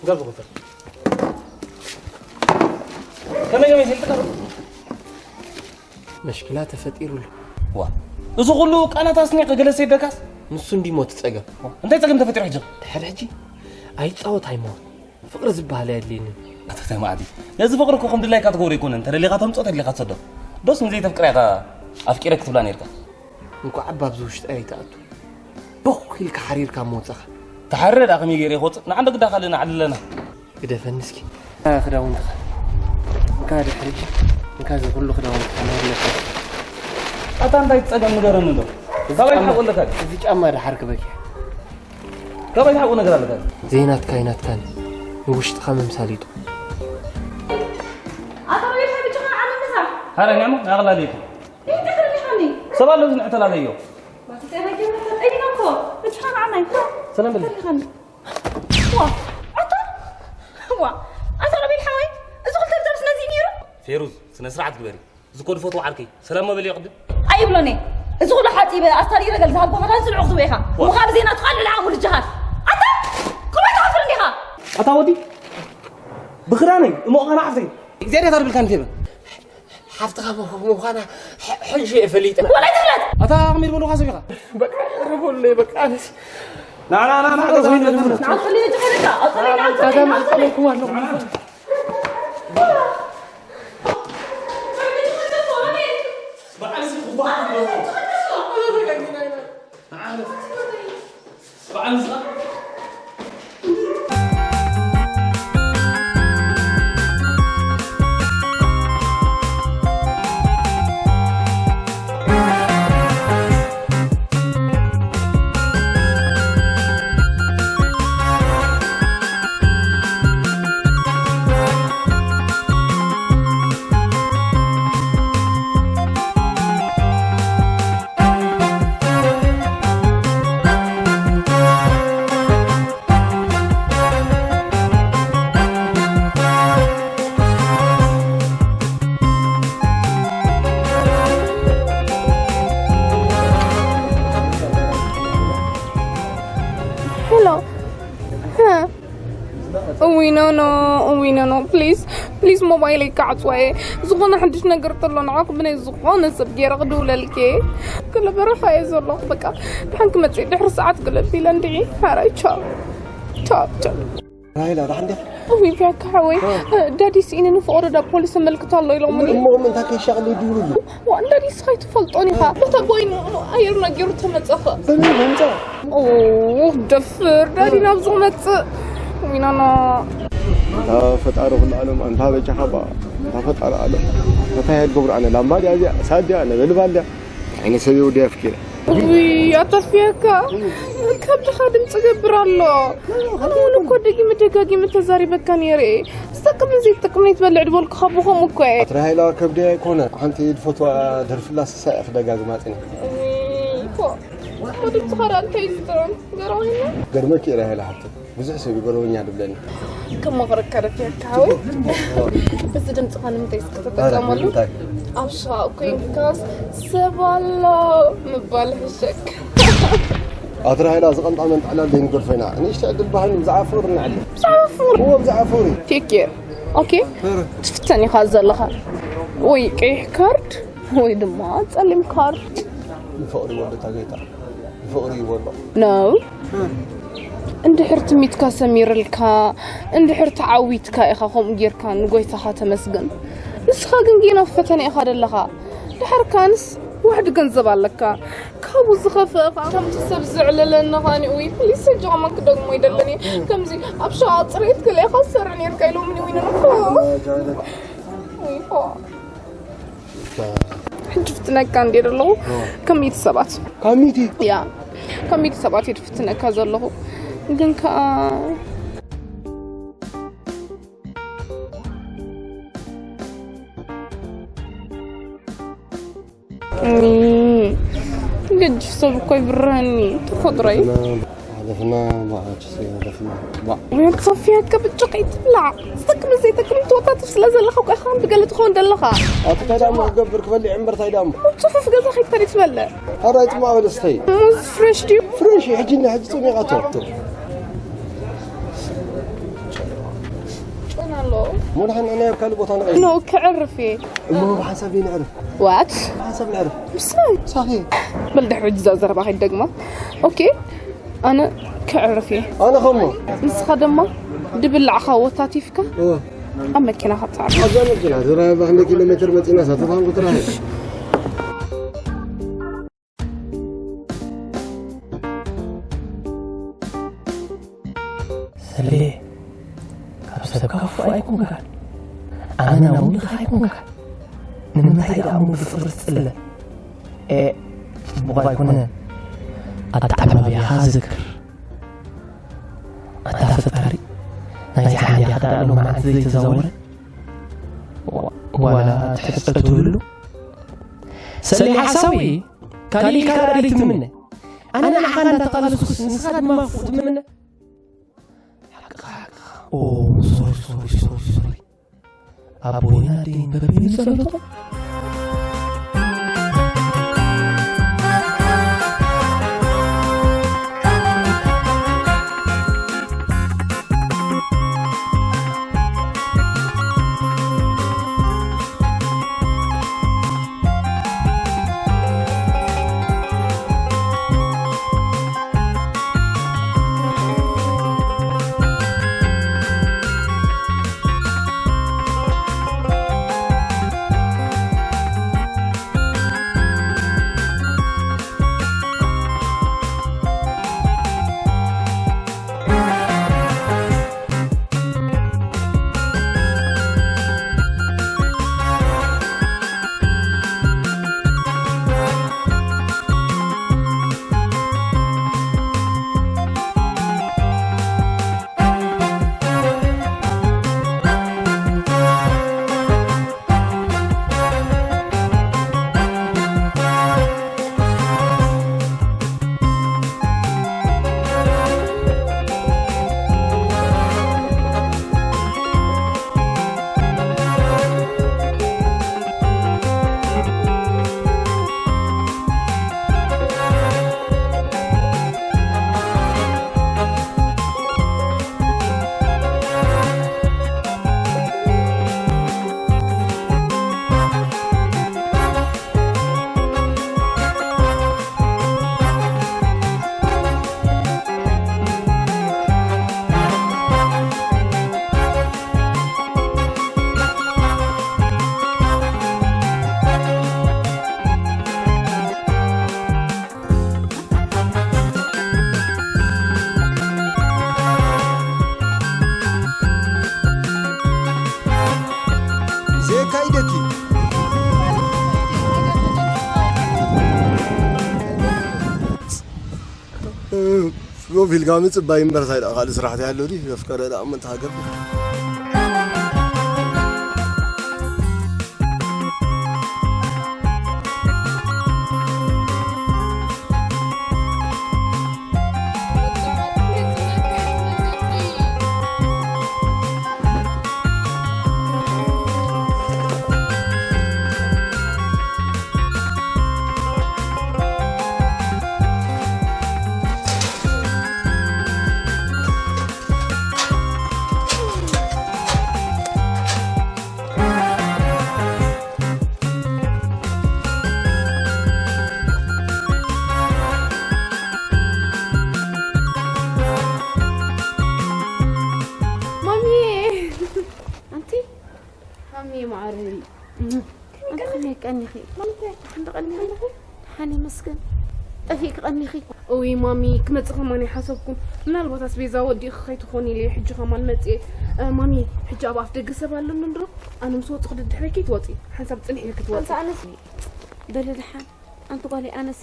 ገርብ ቁጥር ከመይ ከመይ ሲልጥካ መሽክላ ተፈጢሩሉ። ዋ እዚ ኩሉ ቃላት ኣስኒቀ ገለ ሰይደካስ ንሱ እንዲሞ ትጸገም። እንታይ ጸገም ተፈጢሩ ሕጂ? ድሕሪ ሕጂ ኣይጻወት ኣይመወት ፍቅሪ ዝበሃል ኣየድልየንን። ኣተክታይ ማዕዲ ነዚ ፍቅሪ እኮ ከም ድላይካ ትገብሮ ኣይኮነን። ተደሊኻ ተምጾ ተደሊኻ ትሰዶ። ዶስ ንዘይተፍቅራ ኢኻ ኣፍቂረ ክትብላ ነርካ። እንኳዕ ኣባብ ዝውሽጢ ኣይትኣቱ። ቦኽ ኢልካ ሓሪርካ ምወጻኻ። ተሓርረ ደኣ ከመይ ገይረ ክወጽእ? ንዓንዶ ግዳ ካልእ ንዓሊ ኣለና። ግደፈኒ እስኪ። ክዳውንትኻ እንካ ድሕሪ እንካ እዚ ኩሉ ክዳውንትኻ መለካ ኣታ እንታይ ትጸገም ንገረኒ እንዶ ካባይ ትሓቁ ኣለካ እዚ ጫማ ድሓር ክበኪ ካባይ ትሓቁ ነገር ኣለካ ዘይናትካ ይናትካን ንውሽጥኻ ምምሳል ይጡ ኣታ ረቢካ ብቻኻ ዓመት ምሳ ሃረ ኛሞ ናቕላሊቱ ይህን ተኽርኒኻኒ ሰብ ኣሎ ዝንዕተላለዮ ሰላም በል ዋ ኣታ ዋ ኣታ ረቢል ሓወይ እዚ ኩሉ ተብዛብ ስለዚ ነይሩ ፌሩዝ ስነ ስርዓት ግበሪ እዚ ኮ ድፈትዎ ዓርከይ ሰላም መበልዮ ቅድም ኣይብሎን እየ እዚ ኩሉ ሓፂበ ኣስታዲረ ገል ዝሃልኮ መድሃን ስልዑ ክዝበ ኢኻ ምዃብ ዜና ትኻል ልዓሙ ልጅሃል ኣታ ከመይ ትኸፍር እንዲኻ ኣታ ወዲ ብኽዳነይ እሞ ኻና ዓፍተይ እግዚኣብሔር ኣድብልካ ንፌበ ሓፍትኻ ምዃና ሕንሽ እየ ፈሊጠ። ወላ ኣይትፍለጥ። ኣታ ኣቕሚር በሉኻ ሰብ ኢኻ። በቃ ረቦለይ በቃ ኣነስ ና ና ና ና ገዛ ሂድ በል። ንዓው ጸልዩ እጅ ከይደካ፣ ኣው ጸልዩ ንዓው ጸልዩ ንዓው ጸልዩ። እውይ ኖ ኖ እውይ ኖ ኖ ፕሊስ ፕሊስ ሞባይለይ ክዓፅዋ እየ። ዝኾነ ሓድሽ ነገር ተሎ ንዓኹም ብናይ ዝኾነ ሰብ ገይረ ክድውለልኪ እየ። ገለ በረኻ እየ ዘለኹ በቃ ድሓን ክመፅእ ድሕሪ ሰዓት ገለ ቢለ እንድዒ ሓራይ ቻው ቻው ቻው። ራሄላ፣ ደሓን ዲኻ? ውይ፣ ቢያካ ሓወይ፣ ዳዲ ስኢንኒ፣ ፍቕሩ ዳ ፖሊስ ኣመልክቶ ኣሎ ኢሎምኒ። እሞ እንታይ ከይሻቕል ይድውሉ? ዋ፣ ዳዲ ስኻ ኣይትፈልጦን ኢኻ። በታ ቦይኑ ኣየር ነጊሩ ተመጸኸ። በመን መምጻ? ኦ፣ ደፍር፣ ዳዲ ናብዚ ክመጽእ። ዊናና። እንታ ፈጣሪ ኩሉ ዓለም፣ እንታ በጃኻ ባ፣ እንታ ፈጣሪ ዓለም። እንታይ እየ ዝገብሮ ኣነ? ላምባ ድያ እዚኣ? እሳት ድያ? ነበልባል ድያ? እንታይ ዓይነት ሰብ እየ ወዲ ኣፍቂረ? ውይ፣ ኣታ ፊያካ፣ ከብድኻ ድምፂ ገብር ኣሎ። ኣነ እውን እኮ ደጊመ ደጋጊመ ተዛሪበካ ነይረ እየ። ዝጠቅምን ዘይጠቅምን ኣይትበልዕ ድበልኩኻ ብኸምኡ እኮ እየ። ኣቲ ራሄላ፣ ከብዲ ኣይኮነ፣ ሓንቲ ዝፈትዋ ደርፊ ኣላ፣ ንሳ እየ ክደጋግማ ፂነ። ውይ፣ እኮ፣ እኮ ድምፅኻ ደኣ እንታይ እዩ ዝጥዕም? ገርመኪ እዩ ራሄላ ሓፍተይ። ብዙሕ ሰብ እዩ ጎረበኛ ድብለኒ። ከማኽረካ ደፊርካ ሓወይ። እዚ ድምፅኻ ንምንታይ እስኪ ተጠቀመሉ? ንምንታይ? ኣብ ሸቓቕ ኮይንካስ ሰብ ኣሎ ምባል ሕሸክ። ኣቲ ራሄላ፣ ዝቐንጣ መንጣዕላ ዘይንገድፎ ኢና። ንእሽተይ ዕድል ባህኒ ብዛዕባ ፍቕሪ ንዕድል። ብዛዕባ ፍቕሪ? እዎ፣ ብዛዕባ ፍቕሪ። ቴክ ኬር። ኦኬ? ኧረ። ትፍተን ኢኻ ዘለኻ። ወይ ቀይሕ ካርድ ወይ ድማ ጸሊም ካርድ። ንፍቕሪ ወለታ ጌታ። ንፍቕሪ ይወሎ። ነው። እንድሕር ትሚትካ ሰሚርልካ፣ እንድሕር ተዓዊትካ ኢኻ ከምኡ ጌርካ ንጎይታኻ ተመስገን። ንስኻ ግን ጌና ኣብ ፈተነ ኢኻ ደለኻ። ድሓር ካንስ ዋሕዲ ገንዘብ ኣለካ። ካብኡ ዝኸፍአ ኸኣ ከምቲ ሰብ ዘዕለለኒ ኸኣኒ፣ ውይ፣ ፕሊስ፣ ሕጂ ከማን ክደግሞ ኣይደልን እየ። ከምዚ ኣብ ሸቓቕ ጽሬት ገለ ኢኻ ትሰርሕ ኔርካ ኢሎምኒ፣ ውይ፣ ንረፎ። ውይ፣ ፎ። ሕጂ ፍትነካ እንድየ ዘለኹ። ኦ። ካብ ሚእቲ ሰባት። ካብ ሚእቲ? ያ፣ ካብ ሚእቲ ሰባት እየ ዝፍትነካ ዘለኹ። ግን ከኣ እም፣ ገጅፍ ሰብ እኮ ይብርሀኒ፣ ተፈጥሮይ። ሓለፍና፣ ሓለፍና፣ ባዕላችስ ሓለፍና፣ ባዕ። ወይኔ ሶፊያ፣ ከብጭቕ ይትብላዕ። ዝጠቅም ዘይጠቅም ትወታትፍ ስለ ዘለኻ እኮ ኢኻ ብገለ ትኸውን ዘለኻ። ኣቲ እንታይ ደኣ እሞ ክገብር፣ ክበልዕ እምበር እንታይ ደኣ እሞ? ኣብ ጽፉፍ ገዛ ኸይድካ ድዩ ትበልዕ? ኣረ ኣይጥማዕ በል ስተይ። ሙዝ ፍሬሽ ድዩ? ፍሬሽ እዩ፣ ሕጂ እና ሕጂ ጸሚቓቶ። ጨና ኣለዎ። እሞ ንሕና ናይ ኣብ ካልእ ቦታ ንቐይር። ኖ፣ ክዕርፍ እየ። እሞ ብሓንሳብ ዘይንዕርፍ? ዋት? ብሓንሳብ ንዕርፍ። ምሳይ? ሳኺ። በል ድሕሪ ሕጂ እዛ ዘረባ ከይትደግማ። ኦኬ፣ ኣነ ክዕርፍ እየ። ኣነ ኸሞ? ንስኻ ድማ ድብላዕኻ ወታቲፍካ እወ። ኣብ መኪናኻ ትዓርፍ። ኣብዛ መኪና፣ ዙርያ ኣርባዕተ ኪሎ ሜትር መፂና፣ ሳተፋን ቁጥራ። ሰሌ፣ ካብ ሰብ ካፉ ኣይኮንካን፣ ኣመና እውን ድኻ ኣይኮንካን። ንምንታይ ደኣ እሞ ብፍቕሪ ትጽለ? ኤ፣ ጽቡቕ ኣይኮነን። ኣጣዓባብያኻ ዝክር። ኣታ ፈጣሪ፣ ናይዚ ሓንዲያ ክዳኣሉ መዓልቲ ዘይተዛወረ? ዋ-፣ ዋላ ትሕጸ ትብሉ? ሰሌ ሓሳዊ፣ ካሊእ ኢልካ ደኣ ዘይትምነ። ኣነ ንዓኻ እንዳተቓለስኩስ ንስኻ ድማ ክፉእ ትምነ? ሓቅኻ፣ ሓቅኻ። ኦ፣ ሶሪ፣ ሶሪ፣ ሶሪ፣ ሶሪ። ኣቦይን ኣደይን በበይኑ ጸሎቶም። ሎቭ ኢልካ ምጽባይ እምበር፣ እንታይ ደኣ ካልእ ስራሕ እንታይ ኣሎ ድዩ? ዘፍቀረ ደኣ እሞ እንታይ ሃገር። ማሚዬ! ኣንቲ? ማሚዬ መዓረይ። ኣንቲ ከመይ ቀኒኺ? ማሚዬ፣ እንዳ ቀኒኺ? ደሓን ይመስገን። ጠፊእኪ ቀኒኺ? እውይ ማሚ፣ ክመጽእ ከማን ኣይሓሰብኩን። ምናልባት ኣስቤዛ ወዲእኺ ከይትኾኒ ኢለ ሕጂ ከማን መጽኤ። እ፣ ማሚ፣ ሕጂ ኣብ ኣፍ ደገ ሰብ ኣለኒ እንዶ? ኣነ ምስ ወጽኹ ድድሕረይ ከይትወጺ። ሓንሳብ ጽንሕ ኢልኪ ትወጺ። ኣንቲ ኣነስ በሊ ደሓን። ኣንቲ ጓለይ ኣነሲ፣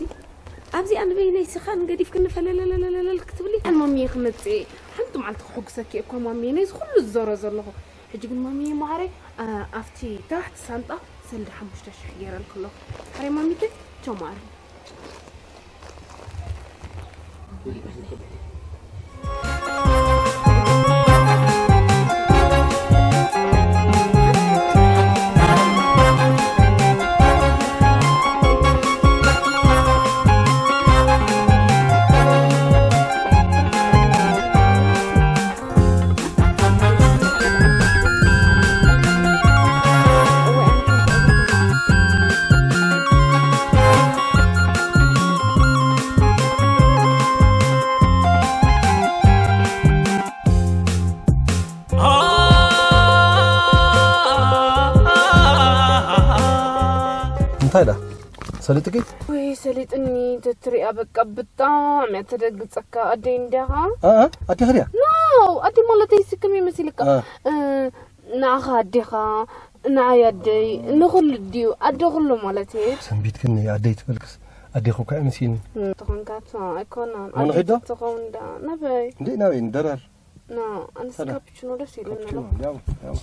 ኣብዚ ኣንበይነይ ስኻን ገዲፍክኒ ፈለለለለለል ክትብሊ? ኣን ማሚዬ ክመጽእ እየ። ሓንቲ መዓልቲ ክሕጉሰኪ እየ እኳ ማሚዬ፣ ነዚ ኩሉ ዝዞረ ዘለኹ። ሕጂ ግን ማሚዬ መዓረይ፣ ኣ-፣ ኣብቲ ታሕቲ ሳንጣ ሰልዲ ሓሙሽተ ሽሕ ገይረልኪ ኣለኹ። ሓረይ ማሚተይ፣ ቻው መዓረይ። እንታይ ደኣ? ሰሊጥኪ? ወይ ሰሊጥኒ፣ ተትሪኣ በቃ ብጣዕሚ እያ ተደግጸካ። ኣደይ እንዲያኻ? ኣ፣ ኣ፣ ኣዴኺ ድያ? ኖ፣ ኣደይ ማለተይ ስክም ይመስልካ። ኣ። እ፣ ንዓኻ ኣዴኻ፣ ንዓይ ኣደይ፣ ንኹሉ ድዩ? ኣደ ኩሉ ማለት እየ። ሰንቢትክኒ ኣደይ ትበልክስ፣ ኣዴኺ እኮ ኣይመስልኒ። እ፣ ተኾንካቶ ኣይኮነን። ሞ ንኺዶ? ኣደይ ትኸውን ዳ፣ ናበይ? እንዴ፣ ናበይ? ንደራር። ኖ፣ ኣነስ ሰላም። ካፕቹኖ ደስ ይለኒ ኣሎ። ካፕቹኖ፣ ያው፣ ያው።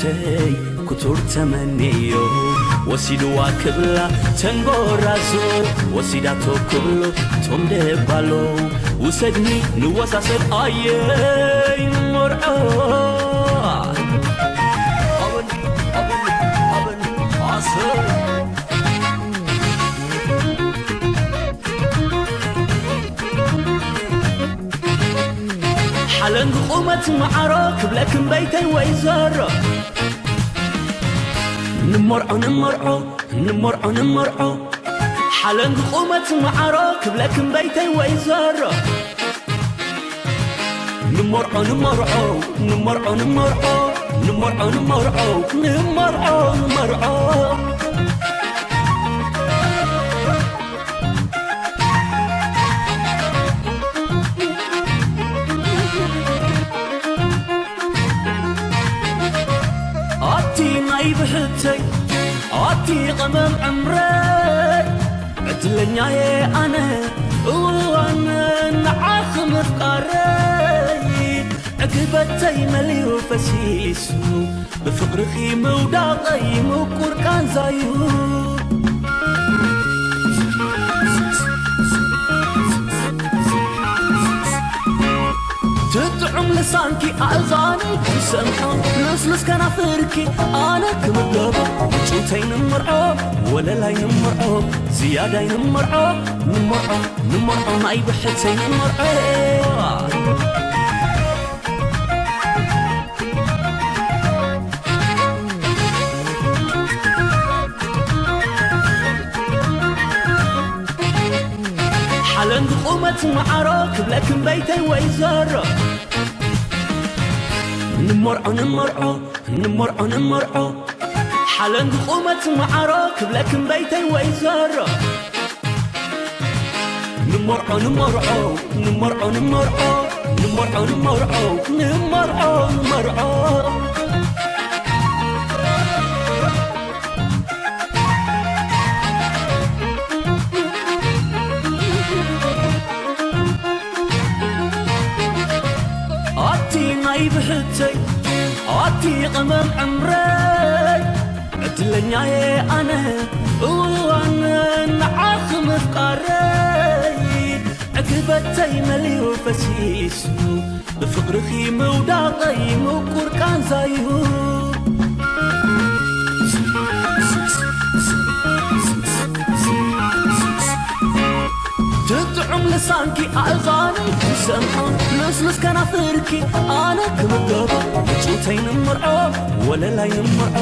ተይ ክቱር ተመንዮ ወሲድዋ ክብላ ተንጎራዞ ወሲዳቶ ክብሎ ቶም ደባሎ ውሰድኒ ንወሳሰብ ኣየይ መርዖ ኣበል ኣበል ኣበል ኣሰር ሓለንጊ ቁመት መዓሮ ክብለክን በይተይ ወይዘሮ ንመርዖ ንመርዖ ንመርዖ ንመርዖ ሓለንጊ ቁመት መዓሮ ክብለክን በይተይ ወይዘሮ ንመርዖ ንመርዖ ንመርዖ ንመርዖ ንመርዖ ንመርዖ ንመርዖ ንመርዖ ኣቲ ናይ ብሕተይ ኣቲ ቐመም ዕምረይ ዕድለኛየ ኣነ እዋን ንዓኺ ምፍቃረይ ዕግበተይ መሊኡ ፈሲሱ ብፍቕርኺ ምውዳቐይ ምቁር ቃንዛዩ ትጥዑም ልሳንኪ ኣእዛነይ ክሰምዖ ልስሉስ ከናፍርኪ ኣነ ክምገቦ ምጭውተይ ንምርዖ ወለላይ ንምርዖ ዝያዳይ ንምርዖ ንምርዖ ንምርዖ ናይ ብሕተይ ንምርዖ ሓለንጊ ቁመት መዓሮ ክብለክን በይተይ ወይዘሮ ንመርዖ ንመርዖ ንመርዖ ንመርዖ ሓለንጊ ቁመት መዓሮ ክብለክን በይተይ ወይዘሮ ንመርዖ ንመርዖ ንመርዖ ንመርዖ ንመርዖ ንመርዖ ንመርዖ ንመርዖ ኣቲ ናይ ብሕተይ ኣቲ ቐመም ዕምረይ ዕድለኛየ ኣነ እዋን ንዓኺ ምፍቃረይ ዕግበተይ መሊኡ ፈሲሱ ብፍቕርኺ ምውዳቐይ ምቁር ቃንዛዩ ትጥዑም ልሳንኪ ኣእዛነይ ክሰምዖ ልስሉስ ከናፍርኪ ኣነ ክምገቦ ምጭውተይ ንምርዖ ወለላይ ንምርዖ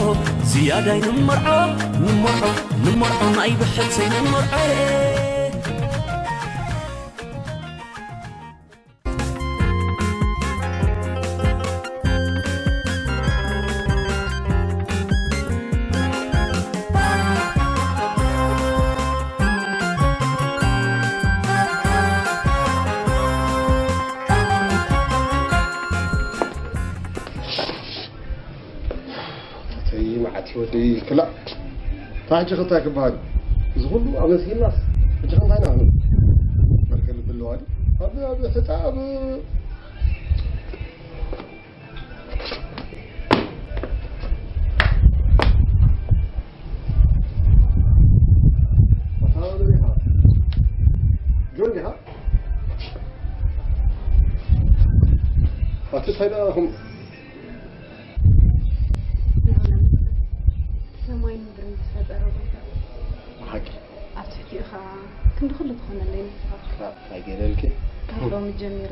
ዝያዳይ ንምርዖ ንምርዖ ንምርዖ ናይ ብሕተይ ንምርዖ ተይ መዓት ወደይ ክላእ። ታሕጂ ከታይ ክበሃል። እዚ ኩሉ ኣመስጊናስ፣ ሕጂ ከ እንታይ ንዓኑ? በርከ ልቢ ኣለዋ ድዩ? ኣብ፣ ኣብ ሕፃ፣ ኣብ ኣታ መን ኢኻ? ጆን ዲኻ? ኣቲ እንታይ ደኣ ኹም? ሰማይን ምድርን ዝፈጠረ ጎይታ። ብሓቂ። ኣብ ትሕቲኡ ኸዓ ክንዲ ኩሉ ትኾነለይ ንስኻ። ክራብ እንታይ ገይረልኪ? ካብ ሎሚ ጀሚረ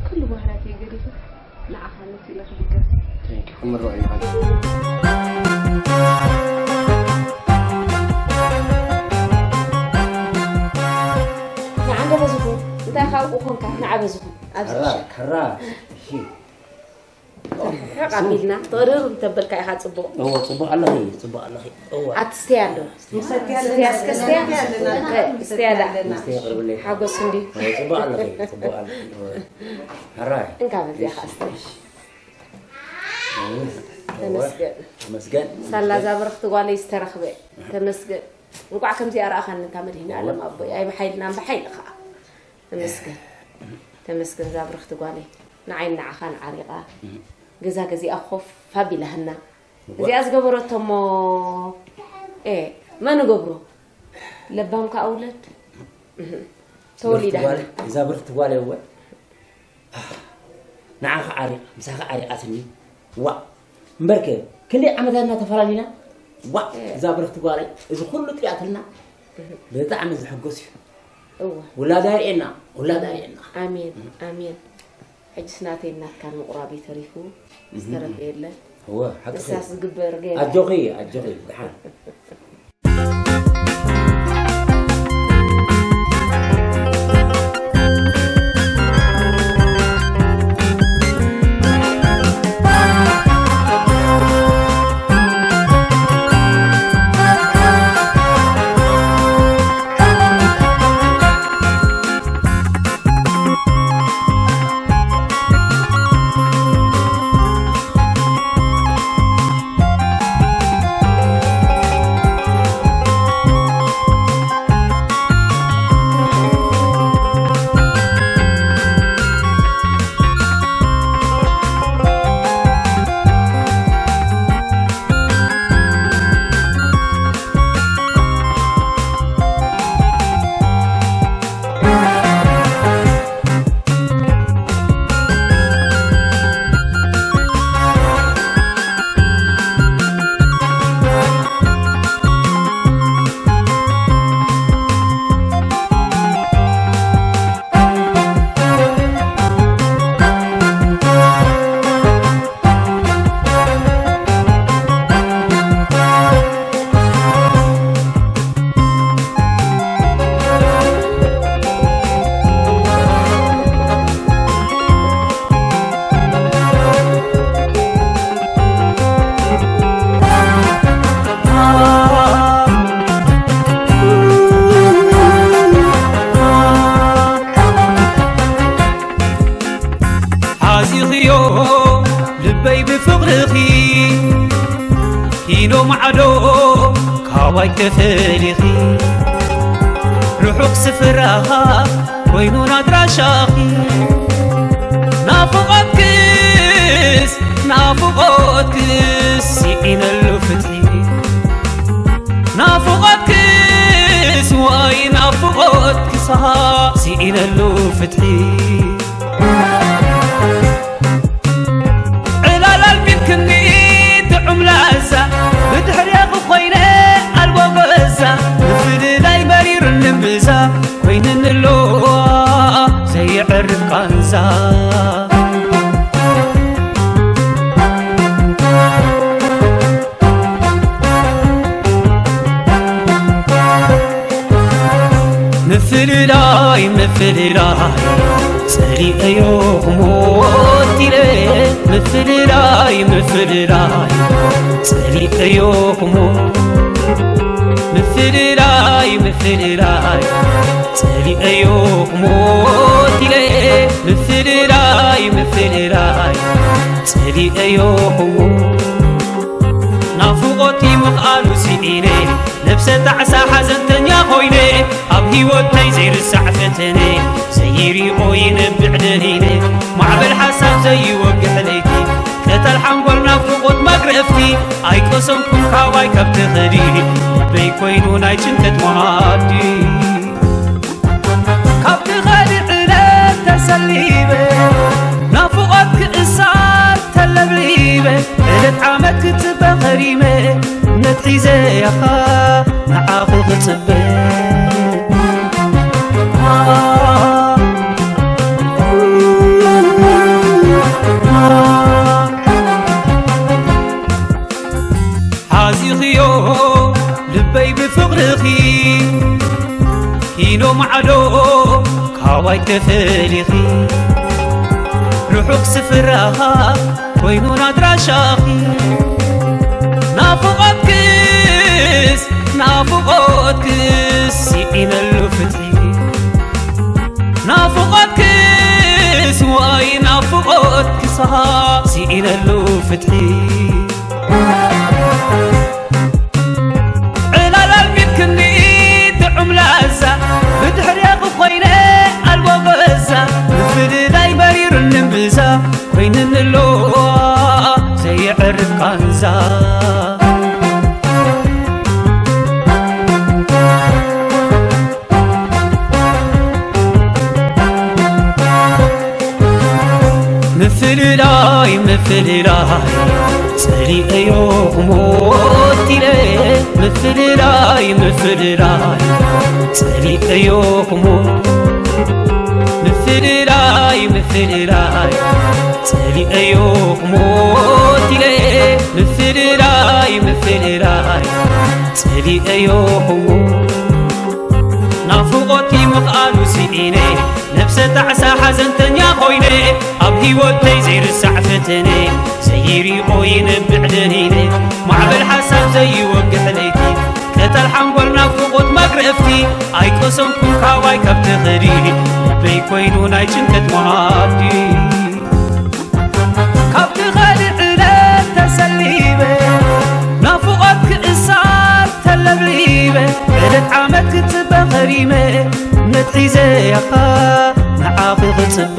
ኩሉ ባህርያተይ ገዲፈ ንዓኻ መሲለ ክብገስ። Thank you። ክንምረቕ ኢና። ንዓ እንዶ በዝኹም። እንታይ ካብ ቁኹምካ? ንዓ በዝኹም። ኣብዚ ከራ፣ ከራ። እሺ። ርሕቕ ኣቢልና፣ ጥቕርር እንተበልካ ኢኻ ጽቡቕ። እወ፣ ጽቡቕ ኣለኺ፣ ጽቡቕ ኣለኺ። እወ። ኣትስትያ ኣሎ። ንሰትያ ስትያ ኣለና። እስከ ስትያ። ንሰትያ እ፣ ስትያ ኣለና። ዳ። ንሰትያ ኣለና። ንሰትያ ቅርብለይ። ሓጎስ እንዲ። እወ፣ ጽቡቕ ኣለኺ፣ ጽቡቕ ኣለኺ። እወ። ሕራይ። እንካ በዚኣ ኸዓ እስከ። እሺ። እወ። ተመስገን። ተመስገን። ሳላ እዛ ብርኽቲ ጓለይ ዝተረኽበ። ተመስገን። እንቋዕ ከምዚኣ ረኣኻኒ እታ መድህን ዓለም ኣቦይ። ኣይ ብሓይልና እምበ ሓይሊ ኸዓ። ተመስገን። ተመስገን እዛ ብርኽቲ ጓለይ። ንዓይ ንዓኻን ዓሪቓ። ገዛ ገዚኣ ኮፍ ኣቢላህና። እዚኣ ዝገበረቶ እሞ፣ ኤ፣ መን እገብሮ? ለባም ከኣ ውለድ። እህ፣ ተወሊዳ። ብርኽቲ ጓል፣ እዛ ብርኽቲ ጓል እወ። ንዓኺ ዓሪቕ፣ ምሳኺ ዓሪቓትኒ። ዋእ! እምበርከ፣ ክንደይ ዓመታትና ተፈላሊና? ዋእ! እ። እዛ ብርኽቲ ጓለይ፣ እዚ ኩሉ ጥሪኣትልና፣ ብጣዕሚ ዘሐጉስ እዩ። እወ። ውላዳ የርእየና፣ ውላዳ የርእየና። ኣሜን፣ ኣሜን። ሕጅስ ናተይ ናትካን ምቑራብ እዩ ተሪፉ፣ እህ። ዝተረፈ የለን። እወ፣ ሓቂ ንሳስ እዩ። ዝግበር ገይረ። ኣጆኺ፣ ኣጆኺ፣ ደሓን። ሓዚኽዮ ልበይ ብፍቕርኺ፣ ኪኖ ማዕዶ ካባይ ተፈሊኺ፣ ርሑቕ ስፍራኻ ኮይኑን ኣድራሻኺ። ናፍቖትክስ፣ ናፍቖትክስ ስኢነሉ ፍትሒ። ናፍቖትክስ፣ ዋይ ናፍቖትክስ፣ ስኢነሉ ፍትሒ። ዕላል ኣልሚድክኒ ጥዑም ላዛ፣ ብድሕሬኺ ኮይነ ኣልቦ ገዛ፣ ምፍልላይ መሪርኒ እምብዛ፣ ኮይንኒ ኣሎ ዘየዕርፍ ቃንዛ። ምፍልላይ፣ ምፍልላይ፣ ጸሊኤዮ ክሞት ኢለ። ምፍልላይ፣ ምፍልላይ፣ ጸሊኤዮ ክሞት። ምፍልላይ፣ ምፍልላይ፣ ጸሊኤዮ ክሞት ኢለ። ምፍልላይ፣ ምፍልላይ፣ ጸሊኤዮ ክሞት። ናፍቖት ይምኽኣሉ ስኢነ፣ ነብሰ ጣዕሳ ሓዘንተኛ ኮይነ፣ ኣብ ህይወተይ ዘይርሳዕ ፈተነ፣ ዘይሪኦ ይነብዕ ደኒነ፣ ማዕበል ሓሳብ ዘይወግሕ ለይቲ፣ ቅጠል ሓንጎል ናፍቖት መግረፍቲ፣ ኣይቀሰንኩን ካባይ ካብ ትኸዲ፣ ልበይ ኮይኑ ናይ ጭንቀት መኣዲ። ካብ ትኸዲ ዕለት ተሰሊበ፣ ናፍቖት ክእሳር ተለብሊበ፣ ዕለት ዓመት ክጽበ ከሪመ፣ እምነት ሒዘ ያኻ ንዓኺ ክጽበ። ሓዚኽዮ ልበይ ብፍቕርኺ፣ ኪኖ ማዕዶ ካባይ ተፈሊኺ፣ ርሑቕ ስፍራኻ ኮይኑን ኣድራሻኺ። ናፍቖትክስ፣ ናፍቖትክስ ስኢነሉ ፍትሒ። ናፍቖትክስ፣ ዋይ ናፍቖትክስ ስኢነሉ ፍትሒ። ዕላል ኣልሚድክኒ ጥዑም ላዛ፣ ብድሕሬኺ ኮይነ ኣልቦ ገዛ፣ ምፍልላይ መሪርኒ እምብዛ፣ ኮይንኒ ኣሎ ዘየዕርፍ ቃንዛ። ምፍልላይ ምፍልላይ ጸሊኤዮ ክሞት ኢለ። ምፍልላይ ምፍልላይ ጸሊኤዮ ክሞት። ምፍልላይ ምፍልላይ ጸሊኤዮ ክሞት ኢለ። ምፍልላይ ምፍልላይ ጸሊኤዮ ክሞት። ናፍቖቲ ምኽኣሉ ስኢነ፣ ነብሰ ጣዕሳ ሓዘንተኛ ኮይነ፣ ኣብ ህይወተይ ዘይርሳዕ ፈተነ፣ ዘይሪኦ ይነብዕ ደኒነ፣ ማዕበል ሓሳብ ዘይወግሕ ለይቲ፣ ቀጠል ሓንጎል ናፍቖት መግረፍቲ፣ ኣይቀሰንኩን ካባይ ካብ ትኸዲ፣ ልበይ ኮይኑ ናይ ጭንቀት መኣዲ። ካብ ትኸዲ ዕለት ተሰሊበ፣ ናፍቖት ክእሳር ተለብሊበ፣ ዕለት ዓመት ክጽበ ኸሪመ፣ እምነት ሒዘ ያኻ ንዓኺ ክጽበ።